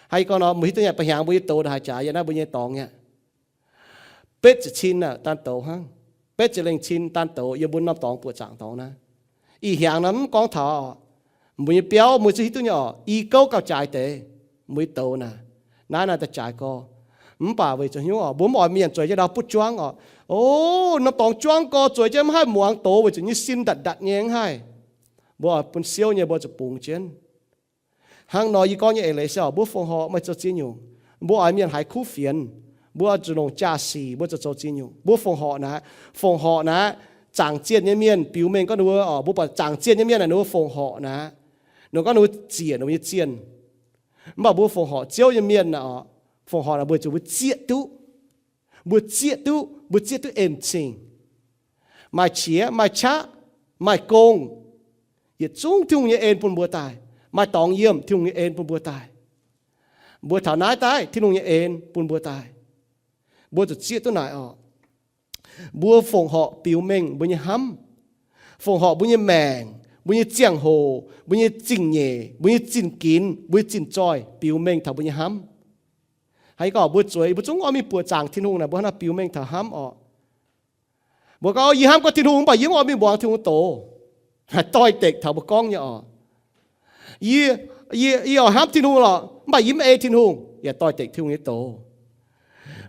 Hnangv yie gorngv nor, mbuo hiuv duqv nyei, ba'hnyangx mbuo nyei douz ndongc haaix jaax yiem naaiv mbuo nyei dorngx nyei. Betv ziepc cin aqv, daan douz hnangv. Betv ziepc lengh cin daan douz yiem mbuo norm dorngx buoqc zaangc dorngx naaiv. Ih hnyangx naaiv mv gorngv taux mbuo nyei biauv, mbuo zungv hiuv duqv nyei oc, i gouv gauh jaaix deix, mbuo nyei douz naaiv. Naaiv naaiv daaih jaaix gorx. Mv baac weic zuqc hnyouv oc, mbuo mv oix mienh zueiz jienv ndau butv juangv oc. O, norm dorngx juangv gorx zueiz jienv mv haih muangx doz weic zuqc nyei sin ndatc ndatc nyei mv haih. Mbuo oix bun siouv nyei mbuo zuqc bungx jienv. Hnangv nor yie gorngv nyei eix leiz se oc, mbuo fongc horc meih zoux ziex nyungc. Mbuo oix mienh haiz kuv fienx, mbuo oix zuqc longc jaa-sic, mbuo zoux zoux ziex nyungc. Mbuo fongc horc naaiv, fongc horc naaiv, zaangc zienh nyei mienh biux mengh gorngv ninh mbuo oc, mbuo buatc zaangc zienh nyei mienh naaic ninh mbuo fongc horc naaiv. Ninh gorngv ninh mbuo ziec ninh mbuo nyei zienh. Mv baac mbuo fongc horc Ziouv nyei mienh naaic oc, fongc horc naaic mbuo zuqc mbuo zieqv duqv. Mbuo zieqv duqv, mbuo zieqv duqv en cingx. Maaih qiex, maaih qaqv, maaih gong, yietc zungv Tin-Hungh nyei en bun mbuo daaih. Maaih dorngx yiemh, Tin-Hungh nyei en bun mbuo daaih. Mbuo taux naaiv daaih, Tin-Hungh nyei en bun mbuo daaih. Mbuo zuqc zieqv duqv naaic oc. Mbuo fongc horc biux mengh mbuo nyei hnamv, fongc horc mbuo nyei maengc, mbuo nyei ziangh hoc, mbuo nyei zingh nyeic, mbuo nyei zinh ginx, mbuo nyei zinh zoih biux mengh taux mbuo nyei hnamv. Hnangv yie gorngv mbuo zueiz, mbuo zungv oix mingh buoqc zaangc Tin-Hungh naaic, mbuo hnangv naaiv biux mengh taux hnamv oc. Mbuo gorngv, yie hnamv gorngv Tin-Hungh, mv baac yie mv oix mingh muangx Tin-Hungh doz. Doix-dekc taux mbuo gorngv nyei oc. Yie, yie, yie oix hnamv Tin-Hungh lorqc, mv baac yie mv ei Tin-Hungh, yaac doix-dekc Tin-Hungh nyei doz.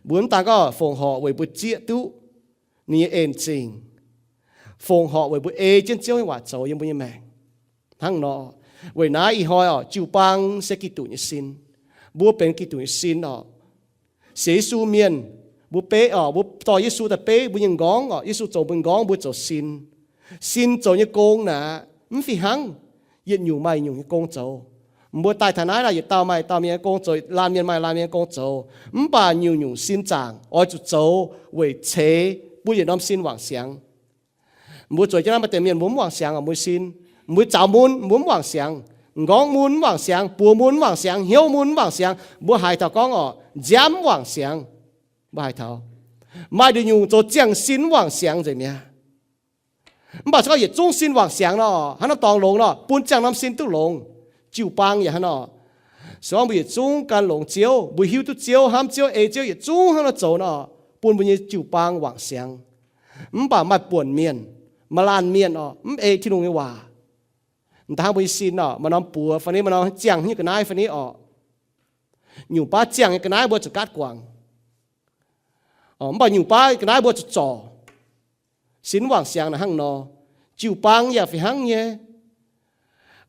Mbuo mv daan gorngv fongc horc weic mbuo zieqv duqv ninh nyei en zingh, fongc horc weic mbuo ei jienv Ziouv nyei waac zoux yiem mbuo nyei maengc. Hnangv nor, weic naaiv ih hnoi oc, jiu-baang se Giduc nyei sin. Mbuo benx Giduc nyei sin oc. Sienx Yesu mienh, Mbuo beiv oc, mbuo dorh Yesu daaih beiv mbuo nyei m'nqorngv oc. Yesu zoux mbuo nyei m'nqorngv, mbuo zoux sin. Sin zoux nyei gong naaic mv fih hnangv. Yietc nyungc maaih nyungc nyei gong zoux. Mbuo daaih taux naaiv naaic, yietc dauh maaih dauh mienh nyei gong zoux, laanh mienh maaih laanh mienh nyei gong zoux. Mv baac nyungc-nyungc sin zaangc oix zuqc zoux weic ceix bun yietc norm sin wangc siangx. Mbuo zueiz jienv naaiv maaih deix mienh mbuo mv wangc siangx oc, mbuo sin. Mbuo zaux mun mbuo mv wangc siangx. M'nqorngv mun mv wangc siangx, buoz mun mv wangc siangx, hnyouv mun mv wangc siangx. Mbuo haiz taux gorngv oc, nziaamv mv wangc siangx. Mbuo haiz taux maaih nduqc nyungc zoux ziangh sin mv wangc siangx nzengc mi'aqv. Mv baac se gorngv yietc zungv sin wangc siangx nor, hnangv norm dorngx longx nor, bun ziangh norm sin duqv longx. Jiu-baang yaac hnangv nor. Se gorngv mbuo yietc zungv gan longx Ziouv, mbuo hiuv duqv Ziouv, hnamv Ziouv, ei Ziouv, yietc zungv hnangv nor zoux nor, bun mbuo nyei jiu-baang wangc siangx. Mv baac maaih buonc mienh, maaih laanh mienh oc, mv ei Tin-Hungh nyei waac. M'daaih hnangv mbuo nyei sin oc, maaih norm buoz fai ni, maaih norm ziangh nyei ga'naaiv fai ni oc. Nyungc baav ziangh nyei ga'naaiv mbuo zuqc gaatv guangc. Mv baac nyungc baav ga'naaiv mbuo zuqc zorc. Sin mv wangc siangx naaic hnangv nor. Jiu-baang yaac fih hnangv nyei.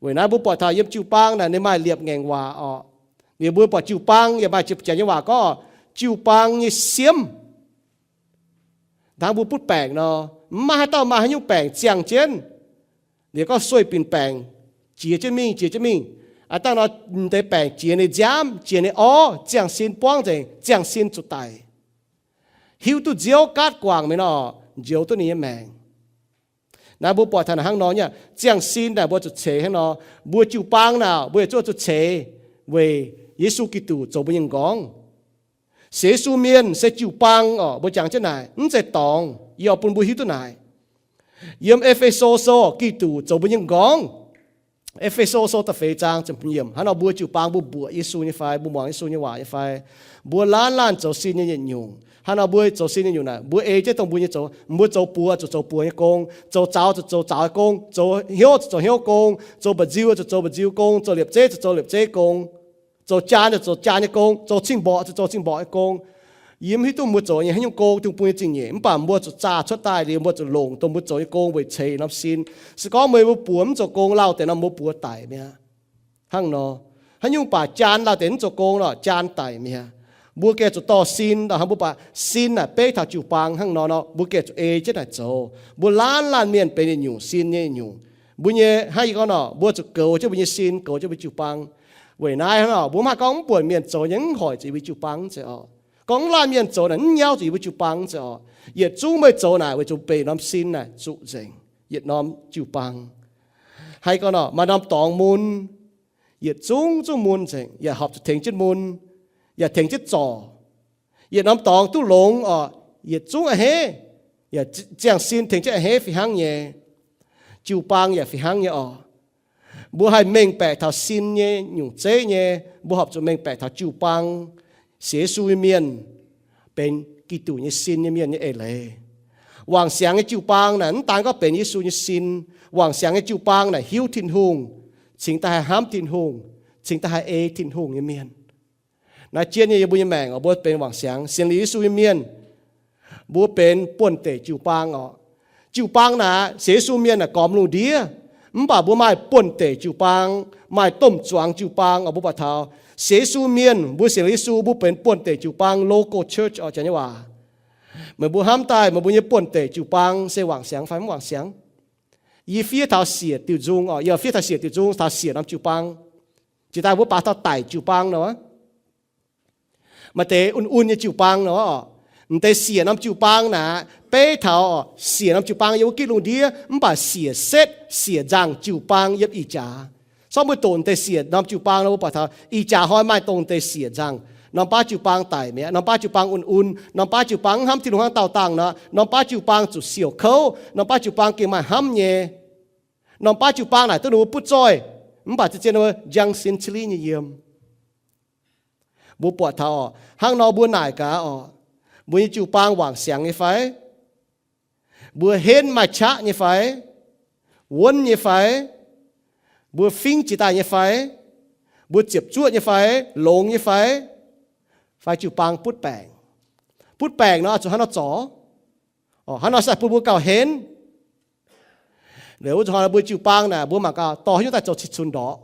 Weic naaiv mbuo buatc taux yiem jiu-baang naaic ninh maaih liepc ngaengc waac oc. Liuz mbuo buatc jiu-baang yaac maaih jiex janx nyei waac gorngv, jiu-baang nyei siemv. Hnangv mbuo butv baengc nor, mv maaih haaix dauh maaih haaix nyungc baengc ziangh jienv. Liuz gorngv sueih binc baengc jiex jienv mingh, jiex jienv mingh. Aav dangh nor, m'deix baengc jiex ninh nziaamv, jiex ninh orv, ziangh sin buangv nzengc, ziangh sin zuqc daic. Hiuv duqv Nziouv gaatv guangc mi'aqv nor, njoux duqv ninh nyei maengc. Naaiv mbuo buatc taux naaic hnangv nor nyei, ziangh sin naaic mbuo zuqc ceix hnangv nor. Mbuo jiu-baang naaic mbuo yietc zungv zuqc ceix weic Yesu Giduc zoux mbuo nyei m'nqorngv. Sienx Yesu mienh se jiu-baang oc. Mbuo jangx jienv naaic, mv zeiz dorngx. Yie oix bun mbuo hiuv duqv naaic. Yiem E^fe^so Sou, Giduc zoux mbuo nyei m'nqorngv. E^fe^so Sou da'feix zaang ziepc yiemc. Hnangv nor mbuo jiu-baang mbuo mbuoqc Yesu nyei fai, mbuo muangx Yesu nyei waac nyei fai? Mbuo laanh laanh zoux sin nyei yietc nyungc. Hnangv nor mbuo zoux sin nyei nyungc naaic, mbuo ei jienv dongh mbuo nyei zoux. Mbuo zoux buoz zuqc zoux buoz nyei gong, zoux zaux zuqc zoux zaux nyei gong, zoux hnyouv zuqc zoux hnyouv gong, zoux mba'nziu zuqc zoux mba'nziu gong, zoux liepc zeiv zuqc zoux liepc zeiv gong, zoux jaan zuqc zoux jaan nyei gong, zoux cing-mborqc zuqc zoux cing-mborqc nyei gong. Yie mv hiuv duqv mbuo zoux nyei haaix nyungc gong, Tin-Hungh bun nyei zingh nyeic, mv baac mbuo zuqc zaah cuotv daaih liuz mbuo zuqc longc dongh mbuo zoux nyei gong weic ceix norm sin. Se gorngv meih mbuo buoz mv zoux gong lauh deix nor, mbuo buoz daic mi'aqv. Hnangv nor, haaix nyungc baac jaan lauh deix mv zoux gong nor, jaan daic mi'aqv. Mbuo gengh zuqc dorh sin, hnangv mbuo baac sin naaic beiv taux jiu-baang hnangv nor nor, mbuo gengh zuqc ei jienv naaic zoux. Mbuo laanh laanh mienh benx yietc nyungc sin nyei yietc nyungc. Mbuo nyei hnangv yie gorngv nor, mbuo zuqc goux jienv mbuo nyei sin, goux jienv mbuo jiu-baang. Weic naaiv hnangv nor, mbuo mv haih gorngv mv buonc mienh zoux nyei mv hoic zuqc yie mbuo jiu-baang zeiz oc. Gorngv mv laanh mienh zoux naaic mv nyauv zuqc yie mbuo jiu-baang zeiz oc. Yietc zungv meih zoux naaic weic zuqc benx norm sin naaic zuqc nzengc, yietc norm jiu-baang. Haaix gorngv nor, maaih norm dorngx mun, yietc zungv zungv mun nzengc, yaac horpc zuqc tengx jienv mun, yaac tengx jienv zorc. Yietc norm dorngx duqv longx oc, yietc zungv a'hneiv, yaac ziangh sin tengx jienv a'hneiv fih hnangv nyei. Jiu-baang yaac fih hnangv nyei oc. Mbuo haih mengh baeqc taux sin nyei nyungc zeiv nyei, mbuo horpc zuqc mengh baeqc taux jiu-baang, sienx Yesu nyei mienh, benx Giduc nyei sin nyei mienh nyei eix leiz. Wangc siangx nyei jiu-baang naaic mv daan gorngv benx Yesu nyei sin. Wangc siangx nyei jiu-baang naaic hiuv Tin-Hungh, cingx daaih haih hnamv Tin-Hungh, cingx daaih haih ei Tin-Hungh nyei mienh. Naaiv jienv nyei yiem mbuo nyei maengc oc, mbuo benx wangc siangx sienx liuz Yesu nyei mienh, mbuo benx buonv-deic jiu-baang oc. Jiu-baang naaic sienx Yesu mienh naaic gormx lungh ndiev, mv baac mbuo maaih buonv-deic jiu-baang, maaih domh zuangx jiu-baang oc. Mbuo buatc taux sienx Yesu mienh, mbuo sienx liuz Yesu, mbuo benx buonv-deic jiu-baang, local church oc, janx nyei waac. Meih mbuo hnamv daaih meih mbuo nyei buonv-deic jiu-baang se wangc siangx fai mv wangc siangx? Yie fiev taux siec diuc nzung oc, yie fiev taux siec diuc nzung, taux siec norm jiu-baang. Jiex daaih mbuo baac taux daic jiu-baang nor, maaih deix un-un nyei jiu-baang nor oc. M'deix siec norm jiu-baang naaic beiv taux siec norm jiu-baang yiem wuov gitv lungh ndiev, mv baac siec setv siec nzangc jiu-baang yiem ih jaax. Sortv mbuo doqc m'deix siec norm jiu-baang nor, mbuo buatc taux ih jaax hnoi maaih dongh m'deix siec nzangc. Norm baav jiu-baang daic mi'aqv, norm baav jiu-baang un-un, norm baav jiu-baang mv hnamv Tin-Hungh hnangv dauh dangh nor, norm baav jiu-baang zuqc siouc kouv, norm baav jiu-baang gengh maaih hnamv nyei. Norm baav jiu-baang naaic duqv ninh mbuo butv zoih, mv baac zien-zien ninh mbuo njang sin cili nyei yiem. Mbuo buatc taux oc, hnangv nor mbuo naaic gaax oc, mbuo nyei jiu-baang wangc siangx nyei fai? Mbuo henv maaih qaqv nyei fai? Wuonv nyei fai? Mbuo fingv jiex daaih nyei fai? Mbuo ziepc zuoqv nyei fai? Longx nyei fai? Fai jiu-baang butv baengc? Butv baengc nor, zuqc hnangv nor zorc. Hnangv nor se bun mbuo gauh henv. Liuz wuov zanc hnoi mbuo jiu-baang naaic, mbuo mangc gaax dorh haaix nyungc daaih zoux cing-cunx ndorqc.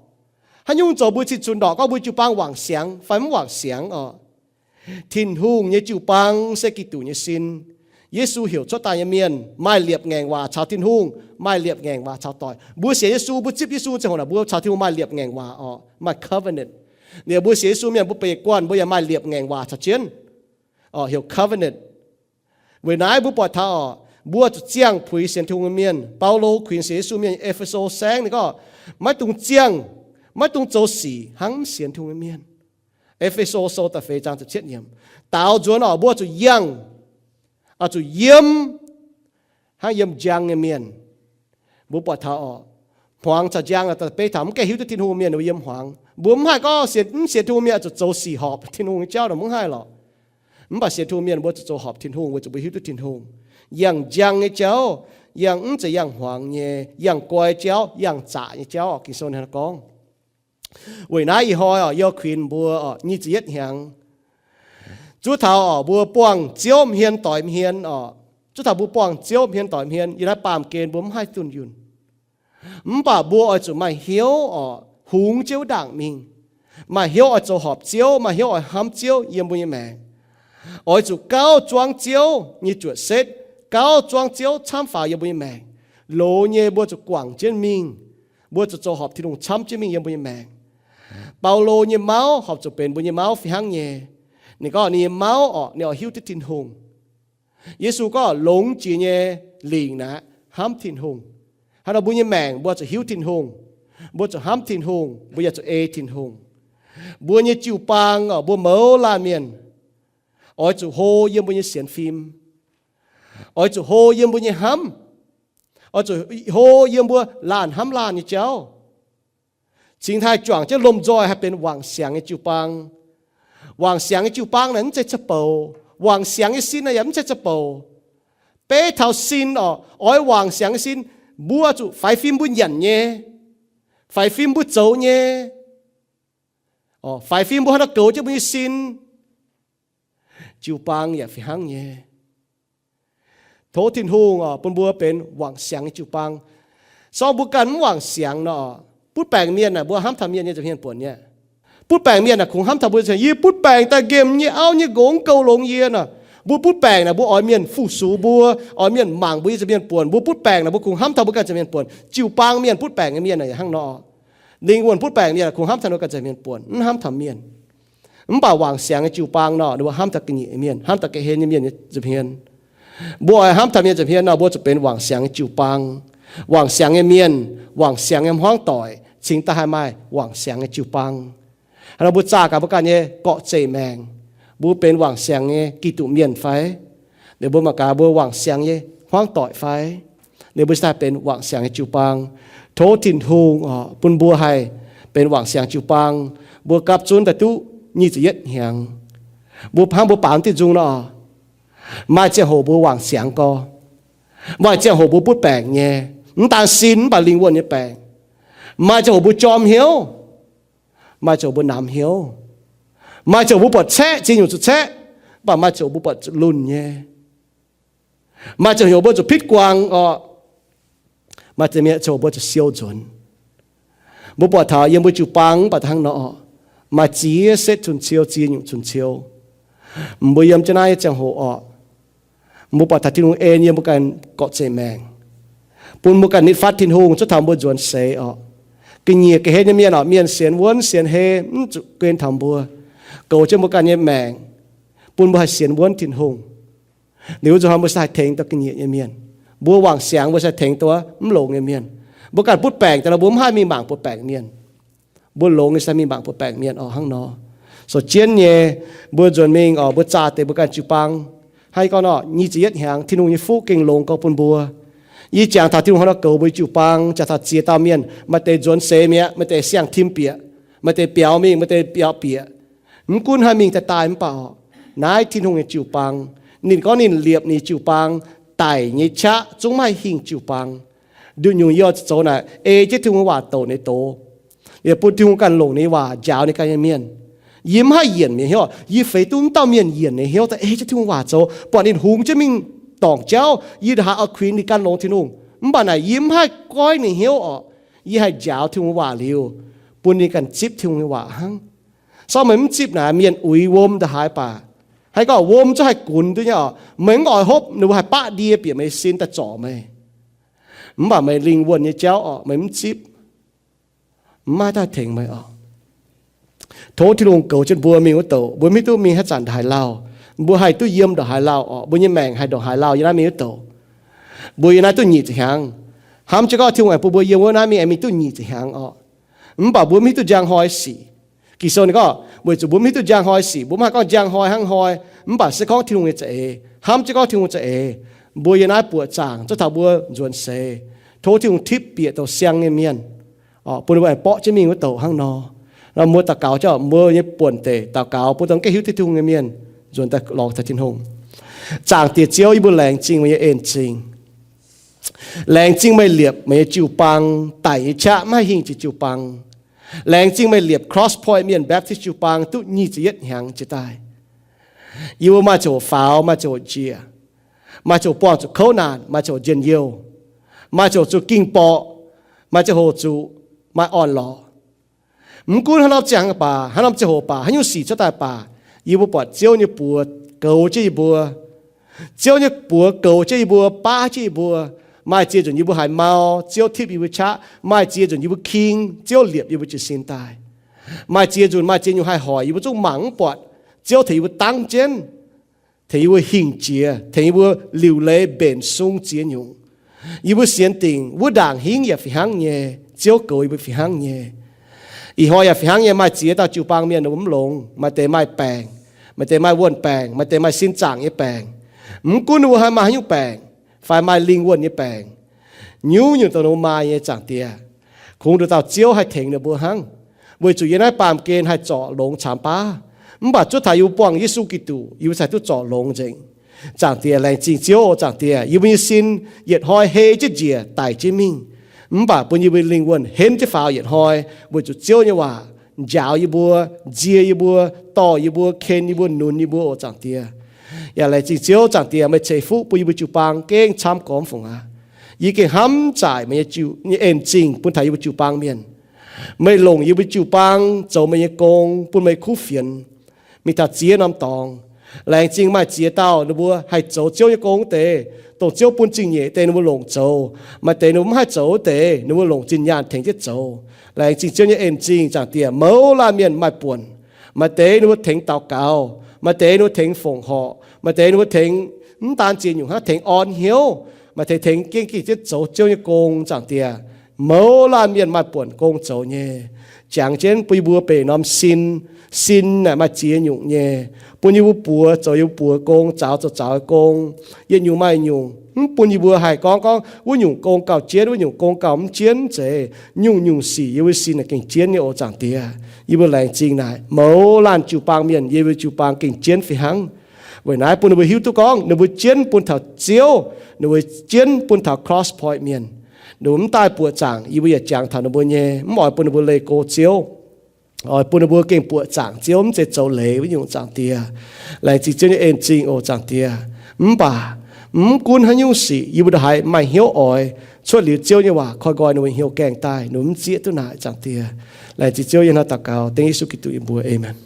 Haaix nyungc zoux mbuo cing-cunx ndorqc gorngv mbuo jiu-baang wangc siangx fai mv wangc siangx oc? Tin-Hungh nyei jiu-baang se Giduc nyei sin. Yesu heuc cuotv daaih nyei mienh maaih liepc ngaengc waac caux Tin-Hungh, maaih liepc ngaengc waac caux doic. Mbuo sienx Yesu, mbuo zipv Yesu ziangh hoc naaic, mbuo caux Tin-Hungh maaih liepc ngaengc waac orqc, maaih covenant. Liuz mbuo sienx Yesu mienh, mbuo beic guanh mbuo yaac maaih liepc ngaengc waac caux jienv orqc, heuc covenant. Weic naaiv mbuo buatc taux orqc, mbuo zuqc ziangh puix sienx Tin-Hungh nyei mienh. Baulo kuinx sienx Yesu mienh E^fe^so saengv ninh gorngv, maiv dungx ziangh, maiv dungx zoux sic hnangv mv sienx Tin-Hungh nyei mienh. E^fe^so Sou da'feix zaang ziepc cietv yiemc. Daaux nzuonx orqc, mbuo zuqc yangh, zuqc yiem hnangv yiem njang nyei mienh. Mbuo buatc taux orqc, hmuangx caux njang da'beiv taux mv gaengh hiuv duqv Tin-Hungh mienh mbuo yiem hmuangx. Mbuo mv haih gorngv sienx, mv sienx Tin-Hungh mienh zuqc zoux sic horpc Tin-Hungh nyei jauv nor, mv haih lorqc. Mv baac sienx Tin-Hungh mienh mbuo zuqc zoux horpc Tin-Hungh weic zuqc mbuo hiuv duqv Tin-Hungh. Yangh njang nyei jauv, yangh mv zeiz yangh hmuangx nyei, yangh guai jauv, yangh zaqc nyei jauv, Ging-Sou naaiv gorngv. Weic naaiv ih hnoi orqc, yie kuinx mbuo orqc, nyic ziepc yietv hnyangx, zuov taux orqc, mbuo buangh Ziouv hmien doic hmien orqc, zuov taux mbuo buangh Ziouv hmien doic hmien, yiem naaiv baamh gen mbuo mv haih dunh yunh. Mv baac mbuo oix zuqc maaih hnyouv orqc, hungx jienv wuov ndaangc mingh, maaih hnyouv oix zoux horpc Ziouv, maaih hnyouv oix hnamv Ziouv yiem mbuo nyei maengc. Oix zuqc gauh zuangv Ziouv nyei juoqc setv, gauh zuangv Ziouv camv faaux yiem mbuo nyei maengc. Loz nyei mbuo zuqc guangc jienv mingh, mbuo zuqc zoux horpc Tin-Hungh camv jienv mingh yiem mbuo nyei maengc. Baulo nyei mauv horpc zuqc benx mbuo nyei mauv fih hnangv nyei. Ninh gorngv ninh nyei mauv orqc, ninh oix hiuv duqv Tin-Hungh. Yesu gorngv longx jiex nyei lingc naaic hnamv Tin-Hungh. Hnangv nor mbuo nyei maengc mbuo zuqc hiuv Tin-Hungh, mbuo zuqc hnamv Tin-Hungh, mbuo yaac zuqc ei Tin-Hungh. Mbuo nyei jiu-baang orqc, mbuo mouz laanh mienh oix zuqc hlo yiem mbuo nyei sienx fim, oix zuqc hlo yiem mbuo nyei hnamv, oix zuqc hlo yiem mbuo laanh hnamv laanh nyei jauv. Cingx haih juangc jienv lomh nzoih haih benx wangc siangx nyei jiu-baang. Wangc siangx nyei jiu-baang naaic mv zeiz za'bouc. Wangc siangx nyei sin naaic yaac mv zeiz za'bouc. Beiv taux sin orqc, oix wangc siangx nyei sin, mbuo zuqc faix fim mbuo nyanc nyei, faix fim mbuo zoux nyei, faix fim mbuo haaix nor goux jienv mbuo nyei sin. Jiu-baang yaac fih hnangv nyei. Tov Tin-Hungh orqc, bun mbuo benx wangc siangx nyei jiu-baang. Sorng mbuo ganh mv wangc siangx nor, butv baengc mienh naaic mbuo hnamv taux mienh nyei nza'hmien buonc nyei. Butv baengc mienh naaic kungx hnamv taux mbuo, yie butv baengc daaih nqemh nyei auv nyei nqox mv gouv longx yie nor. Mbuo butv baengc naaic mbuo oix mienh fu-sux mbuo, oix mienh mangc mbuo nyei nza'hmien buonc. Mbuo butv baengc naaic mbuo kungx hnamv taux mbuo ganh nza'hmien buonc. Jiu-baang mienh, butv baengc nyei mienh naaic hnangv nor. Lingh wuonh butv baengc mienh kungx hnamv taux ninh mbuo ganh nza'hmien buonc, mv hnamv taux mienh. Mv baac wangc siangx nyei jiu-baang nor, ninh mbuo hnamv taux ga'nyiec nyei mienh, hnamv taux ga'hlen nyei mienh nyei nza'hmien. Mbuo oix hnamv taux mienh nza'hmien nor, mbuo zuqc benx wangc siangx nyei jiu-baang. Wangc siangx nyei mienh, wangc siangx nyei hmuangv doic cingx daaih haih maaih wangc siangx nyei jiu-baang. Hnangv nor mbuo zaah gaax mbuo ganh nyei gorqv-zeqc maengc, mbuo benx wangc siangx nyei Giduc mienh fai? Liuz mbuo mangc gaax mbuo wangc siangx nyei hmuangv doic fai? Liuz mbuo cingx daaih benx wangc siangx nyei jiu-baang. Tov Tin-Hungh orqc, bun mbuo haih benx wangc siangx jiu-baang. Mbuo gapv zunv daaih duqv nyic ziepc yietv hnyangx, mbuo hnangv mbuo baamz diuh nzung nor, maaih ziangh hoc mbuo wangc siangx gorx, maaih ziangh hoc mbuo butv baengc nyei, mv daan sin mv baac lingh wuonh nyei baengc. Maaih ziangh hoc mbuo jorm hnyouv, maaih ziangh hoc mbuo namx hnyouv. Maaih ziangh hoc mbuo buatc caeqv, ziex nyungc zuqc caeqv, mv baac maaih ziangh hoc mbuo buatc zuqc lunh nyei. Maaih ziangh hoc mbuo zuqc pitv guangc orqc. Maaih ziangh hoc mbuo zuqc siou nzuonx. Mbuo buatc taux yiem mbuo jiu-baang mv baac hnangv nor orqc, maaih ziex setv cun-ciou, ziex nyungc cun-ciou. Mbuo yiem jienv naaiv nyei ziangh hoc orqc, mbuo buatc taux Tin-Hungh en yiem mbuo ganh gorqv-zeqc maengc, bun mbuo ganh nitv fatv Tin-Hungh cuotv taux mbuo nzuonx seix orqc. Ga'nyiec ga'hlen nyei mienh orqc, mienh sienx wuonv sienx hei mv zuqc guen taux mbuo, goux jienv mbuo ganh nyei maengc, bun mbuo haih sienx wuonv Tin-Hungh. Liuz wuov nzunc hnoi mbuo se haih tengx duqv ga'nyiec nyei mienh. Mbuo wangc siangx mbuo se haih tengx duqv mv longx nyei mienh. Mbuo ganh butv baengc daaih nor mbuo mv haih mingh mangc butv baengc mienh. Mbuo longx nyei se mingh mangc butv baengc mienh orqc hnangv nor. Sou jienv nyei, mbuo nzuonx mingh orqc, mbuo zaah deix mbuo ganh jiu-baang. Hnangv yie gorngv nor, nyic ziepc yietv hnyangx Tin-Hungh nyei fuqv gengh longx gorx bun mbuo. Yie jangx taux Tin-Hungh haaix nor goux mbuo nyei jiu-baang, jangx taux ziex dauh mienh, maaih deix nzuonx seix mi'aqv, maaih deix siang-tim bieqc, maaih deix biaux mingh, maaih deix biaux bieqc. Mv gunv haih mingh daaih daaih mv baac orqc, naaiv Tin-Hungh nyei jiu-baang. Ninh gorngv ninh liepc ninh jiu-baang daic nyei qaqv zungv mv haih hingh jiu-baang. Nduqc nyungc yie oix zoux naaic ei jienv Tin-Hungh waac douc nyei doz. Yie bun Tin-Hungh ganh longc ninh waac njaaux ninh ganh nyei mienh. Yie mv haih yienc mienh hnyouv, yie feix duqv mv dauh mienh yienc ninh hnyouv daaih ei jienv Tin-Hungh waac zoux, buatc ninh hungx jienv mingh dorngc jauv, yie ndongc haaix oix kuinx ninh ganh longx Tin-Hungh. Mv baac naaic yie mv haih goiv ninh hnyouv orqc. Yie haih njaaux Tin-Hungh waac liuz, bun ninh ganh zipv Tin-Hungh nyei waac hnangv. Sorng meih mv zipv naaic mienh uix wuom ndongc haaix baac Hnangv gorngv wuom zungv haih gunx duqv nyei oc. Meih mv oix hopv, ninh mbuo haih baqv ndie bieqc meih sin daaih zorc meih. Mv baac meih lingh wuonh nyei jauv orqc, meih mv zipv, mv maaih dauh tengx meih orqc. Tov Tin-Hungh goux jienv mbuo mingh wuov douc. Mbuo mv hiuv duqv mingh haaix zanc ndongc haaix lauh. Mbuo haih duqv yiem ndongc haaix lauh orqc. Mbuo nyei maengc haih ndongc haaix lauh yiem naaiv mingh wuov douc. Mbuo yiem naaiv duqv nyic ziepc hnyangx. Hnamv jienv gorngv Tin-Hungh aengx bun mbuo yiem wuov naaiv mingh aengx mingh duqv nyic ziepc hnyangx orqc. Mv baac mbuo mv hiuv duqv njang hnoi sic. Ging-Sou ninh gorngv, weic zuqc mbuo mv hiuv duqv njang hnoi sic, mbuo mv haih gorngv njang hnoi hnangv hnoi, mv baac se gorngv Tin-Hungh nyei za'eix, hnamv jienv gorngv Tin-Hungh za'eix, mbuo yiem naaiv buoqc zaangc, zuov taux mbuo nzuonx seix, tov Tin-Hungh tipv bieqc douh siang nyei mienh, bun ninh mbuo aengx borqv jienv mingh wuov douc hnangv nor. Nor mbuo daux gaux, mbuo nyei buonc deix daux gaux bun dongh gengh hiuv duqv Tin-Hungh nyei mienh nzuonx daaih lorz taux Tin-Hungh. Zaangc Diex Ziouv, yie mbuo laengz zingh meih nyei en-zingh. Laengz zingh meih liepc meih nyei jiu-baang daic nyei qaqv maiv haih hingh jiex jiu-baang. Laengz zingh meih liepc Cross Point Mienh Baptist jiu-baang duqv nyic ziepc yietv hnyangx jiex daaih. Yie mbuo maaih ziangh hoc faaux, maaih ziangh hoc njiec, maaih ziangh hoc buangh zuqc kouv naanc, maaih ziangh hoc njien-youh, maaih ziangh hoc zuqc ging-borqc, maaih ziangh hoc zuqc maaih orn-lorqc. Mv gunv haaix norm ziangh baac, haaix norm ziangh hoc baac, haaix nyungc sic cuotv daaih baac, yie mbuo buatc Ziouv nyei buoz goux jienv yie mbuo. Ziouv nyei buoz goux jienv yie mbuo, baav jienv yie mbuo. Maaih ziex nzunc yie mbuo haiz mau, Ziouv tipv yie mbuo qaqv. Maaih ziex nzunc yie mbuo king, Ziouv liepc yie mbuo jiez sin daaih. Maaih ziex nzunc maaih ziex nyungc haih hoic, yie mbuo zungv mangc mv buatc, Ziouv tengx yie mbuo dangv jienv, tengx yie mbuo hingh jiex, tengx yie mbuo liuc leiz mbenc sung ziex nyungc. Yie mbuo sienx dingc wuov ndaangc hingv yaac fih hnangv nyei, Ziouv goux yie mbuo fih hnangv nyei. Ih hnoi yaac fih hnangv nyei, maaih ziex dauh jiu-baang mienh ninh mbuo mv longx, maaih deix maaih baengc, maaih deix maaih wuonh baengc, maaih deix maaih sin zaangc nyei baengc. Mv gunv ninh mbuo haaix maaih haaix nyungc baengc, fai maaih lingh wuonh nyei baengc, nyungc-nyungc dongh ninh mbuo maaih nyei, Zaangc Diex, kungx nduqc dauh Ziouv haih tengx ninh mbuo hnangv, weic zuqc yiem naaiv baamh gen haih zorc longx camx baav. Mv baac zuov taux yie mbuo buangh Yesu Giduc, yie mbuo cingx duqv zorc longx nzengc. Zaangc Diex, laengz zingh Ziouv oc. Zaangc Diex, yie mbuo nyei sin yietc hnoi hei jienv njiec daic jienv mingh, mv baac bun yie mbuo lingh wuonh henv jienv faaux yietc hnoi, weic zuqc Ziouv nyei waac njaaux yie mbuo, nzie yie mbuo, dorh yie mbuo, ken yie mbuo, nunz yie mbuo oc, Zaangc Diex. Yaac laengz zingh Ziouv, Zaangc Diex, meih ceix fuqv bun yie mbuo jiu-baang gengh camv gormx fungc aqv. Yie gengh hnamv zaaic meih nyei en-zingh bun taux yie mbuo jiu-baang mienh. Meih longc yie mbuo jiu-baang zoux meih nyei gong bun meih kuv fienx mingh taux ziex norm dorngx. Laengz zingh maaih ziex dauh ninh mbuo haih zoux Ziouv nyei gong wuov deix, dongh Ziouv bun zingh nyeic deix ninh mbuo longc zoux. Maaih deix ninh mbuo mv haih zoux wuov deix, ninh mbuo longc zinh nyaanh tengx jienv zoux. Laengz zingh Ziouv nyei en-zingh, Zaangc Diex, mouz laanh mienh maaih buonc. Maaih deix ninh mbuo tengx daux gaux, maaih deix ninh mbuo tengx fongc horc, maaih deix ninh mbuo tengx mv daan ziex nyungc hnangv, tengx orn hnyouv, maaih deix tengx gengh gengh jienv zoux Ziouv nyei gong, Zaangc Diex. Mouz laanh mienh maaih buonc gong zoux nyei. Jangx jienv bun yie mbuo benx norm sin. Sin naaic maaih ziex nyungc nyei. Bun yie mbuo buoz zoux yie mbuo buoz gong, zaux zoux zaux nyei gong. Yietc nyungc maaih nyungc, mv bun yie mbuo haih gorngv gorngv wuov nyungc gong gauh jienv, wuov nyungc gong gauh mv jienv zeiz. Nyungc-nyungc sic yie mbuo sin naaic gengh jienv nyei oc, Zaangc Diex. Yie mbuo laengz zingh naaic mouz laanh jiu-baang mienh, yie mbuo jiu-baang gengh jienv fih hnangv. Weic naaiv bun ninh mbuo hiuv duqv gorngv ninh mbuo jienv bun taux Ziouv, ninh mbuo jienv bun taux Cross Point Mienh. Ninh mbuo mv daaih buoqc zaangc, yie mbuo yaac jangx taux ninh mbuo nyei, mv oix bun ninh mbuo leih go Ziouv. Oix bun ninh mbuo gengh buoqc zaangc Ziouv, mv zeiz zoux leiz wuov nyungc, Zaangc Diex. Laengz zingh Ziouv nyei en-zingh oc, Zaangc Diex. Mv baac mv gunv haaix nyungc sic, yie mbuo ndongc haaix maaih hnyouv oix cuotv liuz Ziouv nyei waac koi nqoi ninh mbuo hnyouv gaengh daaih, ninh mbuo mv zieqv duqv naaic, Zaangc Diex. Laengz zingh Ziouv, yie hnangv naaiv daux gaux dengv Yesu Giduc nyei mbuox. Aamen.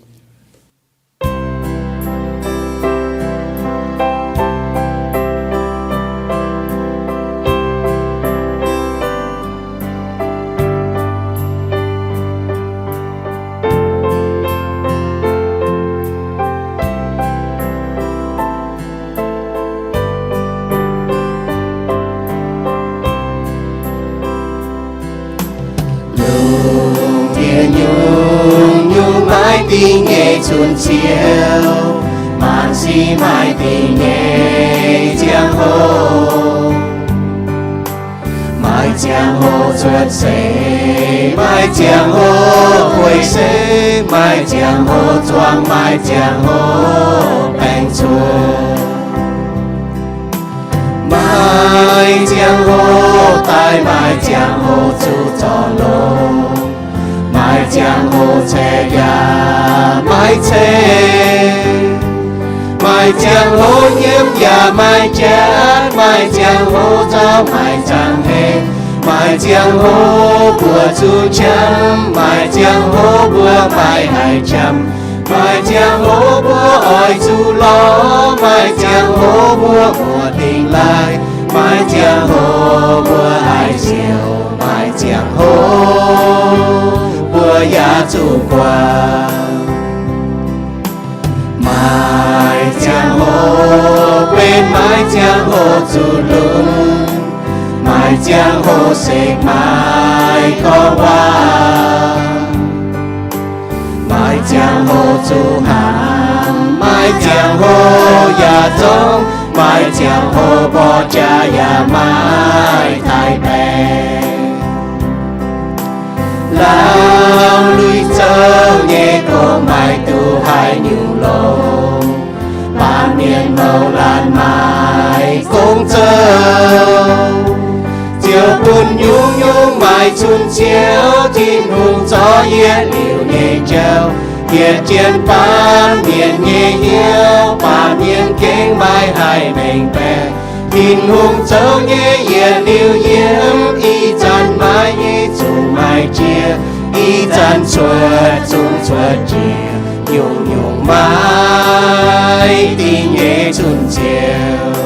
Lungh ndiev nyungc-nyungc maiv dingh nyei cun-ciou, maanc sic maiv dingh nyei ziangh hoc. Maaih ziangh hoc cuotv seix, maaih ziangh hoc gueiv seix, maaih ziangh hoc zuangx, maaih ziangh hoc baengc cuotv. Maaih ziangh hoc daaih, maaih ziangh hoc zuqc zorc longx. Maaih ziangh hoc ceix yaac maiv ceix. Maaih ziangh hoc nyiemv yaac maiv jatv. Maaih ziangh hoc zaux maiv zangh heix. Maaih ziangh hoc mbuo zuqc qamv. Maaih ziangh hoc mbuo maiv haih qamv. Maaih ziangh hoc mbuo oix zuqc lorz, maaih ziangh hoc mbuo muoz-dingh laaih, maaih ziangh hoc mbuo haih siouc, maaih ziangh hoc mbuo yaac zuqc guangc. Maaih ziangh hoc benx, maaih ziangh hoc zuqc lunx, maaih ziangh hoc sekv maaih gorngv waac. Maaih ziangh hoc zuqc hnaangx, maaih ziangh hoc yaac zongv, maaih ziangh hoc mborqv jaax yaac maaih taaih baeqc. Lauh lui zouv nyei gong maaih duqv haaix nyungc longx, baamh mienh mouz laanh maaih gong zouv. Ziouv bun nyungc-nyungc maaih cun-ciouv, Tin-Hungh zorqv yietc liuz nyei jauv. Yietc jien baamh mienh nyei hnyouv, baamh mienh gengh maiv haih mengh baeqc. Tin-Hungh zoux nyei yietc liuz yiem, ih zanc maaih nyei zungv maaih jiex, ih zanc cuotv zungv cuotv jiex, nyungc-nyungc maaih dingc nyei cun-ciouv.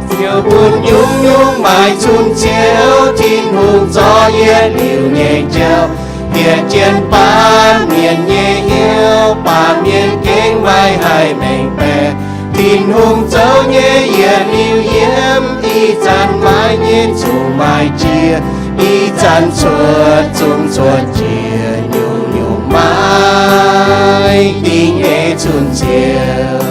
Ziouv bun nyungc-nyungc maaih cun-ciouv, Tin-Hungh zorqv yietc liuz nyei jauv. Yietc jien baamh mienh nyei hnyouv, baamh mienh gengh maiv haih mengh baeqc. Tin-Hungh zoux nyei yietc liuz yiem, ih zanc maaih nyei zungv maaih jiex, ih zanc cuotv zungv cuotv jiex, nyungc-nyungc maaih dingc nyei cun-ciouv.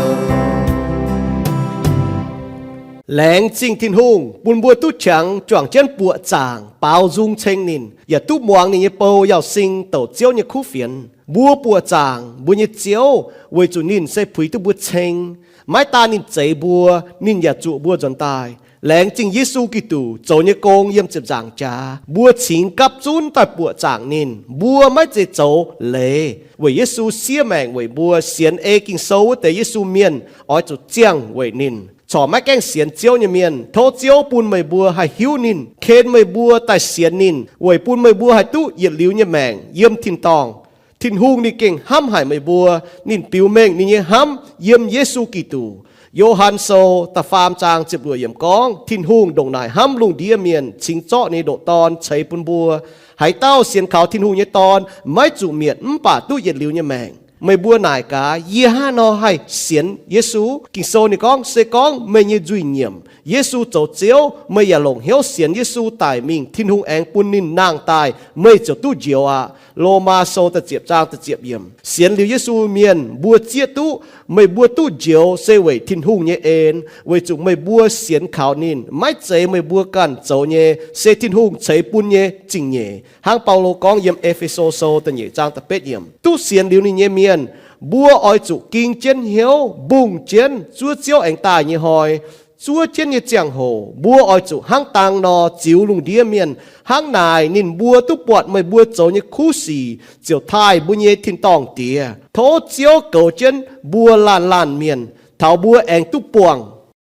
Laengz zingh Tin-Hungh bun mbuo duqv qangx juangc jienv buoqc zaangc baaux nzung ceng ninh, yaac duqv muangx ninh nyei bou Yauz Sing douc Ziouv nyei kuv fienx. Mbuo buoqc zaangc mbuo nyei Ziouv weic zuqc ninh se puix duqv mbuo ceng. Maiv daan ninh zeix mbuo, ninh yaac zuoqc mbuo nzuonx daaih. Laengz zingh Yesu Giduc zoux nyei gong yiem ziepc nzaangc jaax. Mbuo cingx gapv zunv daaih buoqc zaangc ninh. Mbuo maiv zeiz zoux leiz, weic Yesu siev maengc weic mbuo. Sienx ei Ging-Sou wuov deix Yesu mienh oix zuqc ziangh weic ninh. Corc maiv gaengh sienx Ziouv nyei mienh, tov Ziouv bun meih mbuo haih hiuv ninh, ken meih mbuo daaih sienx ninh, weic bun meih mbuo haih duqv yietc liuz nyei maengc yiem tin-dorngh. Tin-Hungh ninh gengh hnamv haic meih mbuo. Ninh biux mengh ninh nyei hnamv yiem Yesu Giduc. Yo^han Sou da'faam zaang ziepc luoqc yiemc gorngv, Tin-Hungh ndongc naaic hnamv lungh ndiev mienh, cingx zorqv ninh nyei ndoqc Dorn ceix bun mbuo. Haaix dauh sienx kaux Tin-Hungh nyei Dorn maiv zuqc mietc mv baac duqv yietc liuz nyei maengc. Meih mbuo naaic gaax, yie hnangv haaix nor haih sienx Yesu? Ging-Sou ninh gorngv, se gorngv meih nyei nzuih nyiemc, Yesu zoux Ziouv, meih yaac longc hnyouv sienx Yesu daic mingh, Tin-Hungh aengx bun ninh nangh daaih, meih ziouc duqv njoux aqv. Lomaa Sou da'ziepc zaang da'ziepc yiemc. Sienx liuz Yesu mienh mbuo zieqv duqv, meih mbuo duqv njoux se weic Tin-Hungh nyei en, weic zuqc meih mbuo sienx kaux ninh. Maiv zeiz meih mbuo ganh zoux nyei, se Tin-Hungh ceix bun nyei zingh nyeic. Hnangv Baulo gorngv yiem E^fe^so Sou da'nyeic zaang da'betv yiemc, duqv sienx liuz ninh nyei mienh, mbuo oix zuqc ging jienv hnyouv, mbungh jienv zuov Ziouv aengx daaih nyei hnoi. Zuov jienv nyei ziangh hoc mbuo oix zuqc hnangv dang nor ziux lungh ndiev mienh. Hnangv naaic ninh mbuo duqv buatc meih mbuo zoux nyei kuv sic, ziouc taaih mbuo nyei tin-dorngh Diex. Tov Ziouv goux jienv mbuo laanh laanh mienh, taux mbuo aengx duqv buangh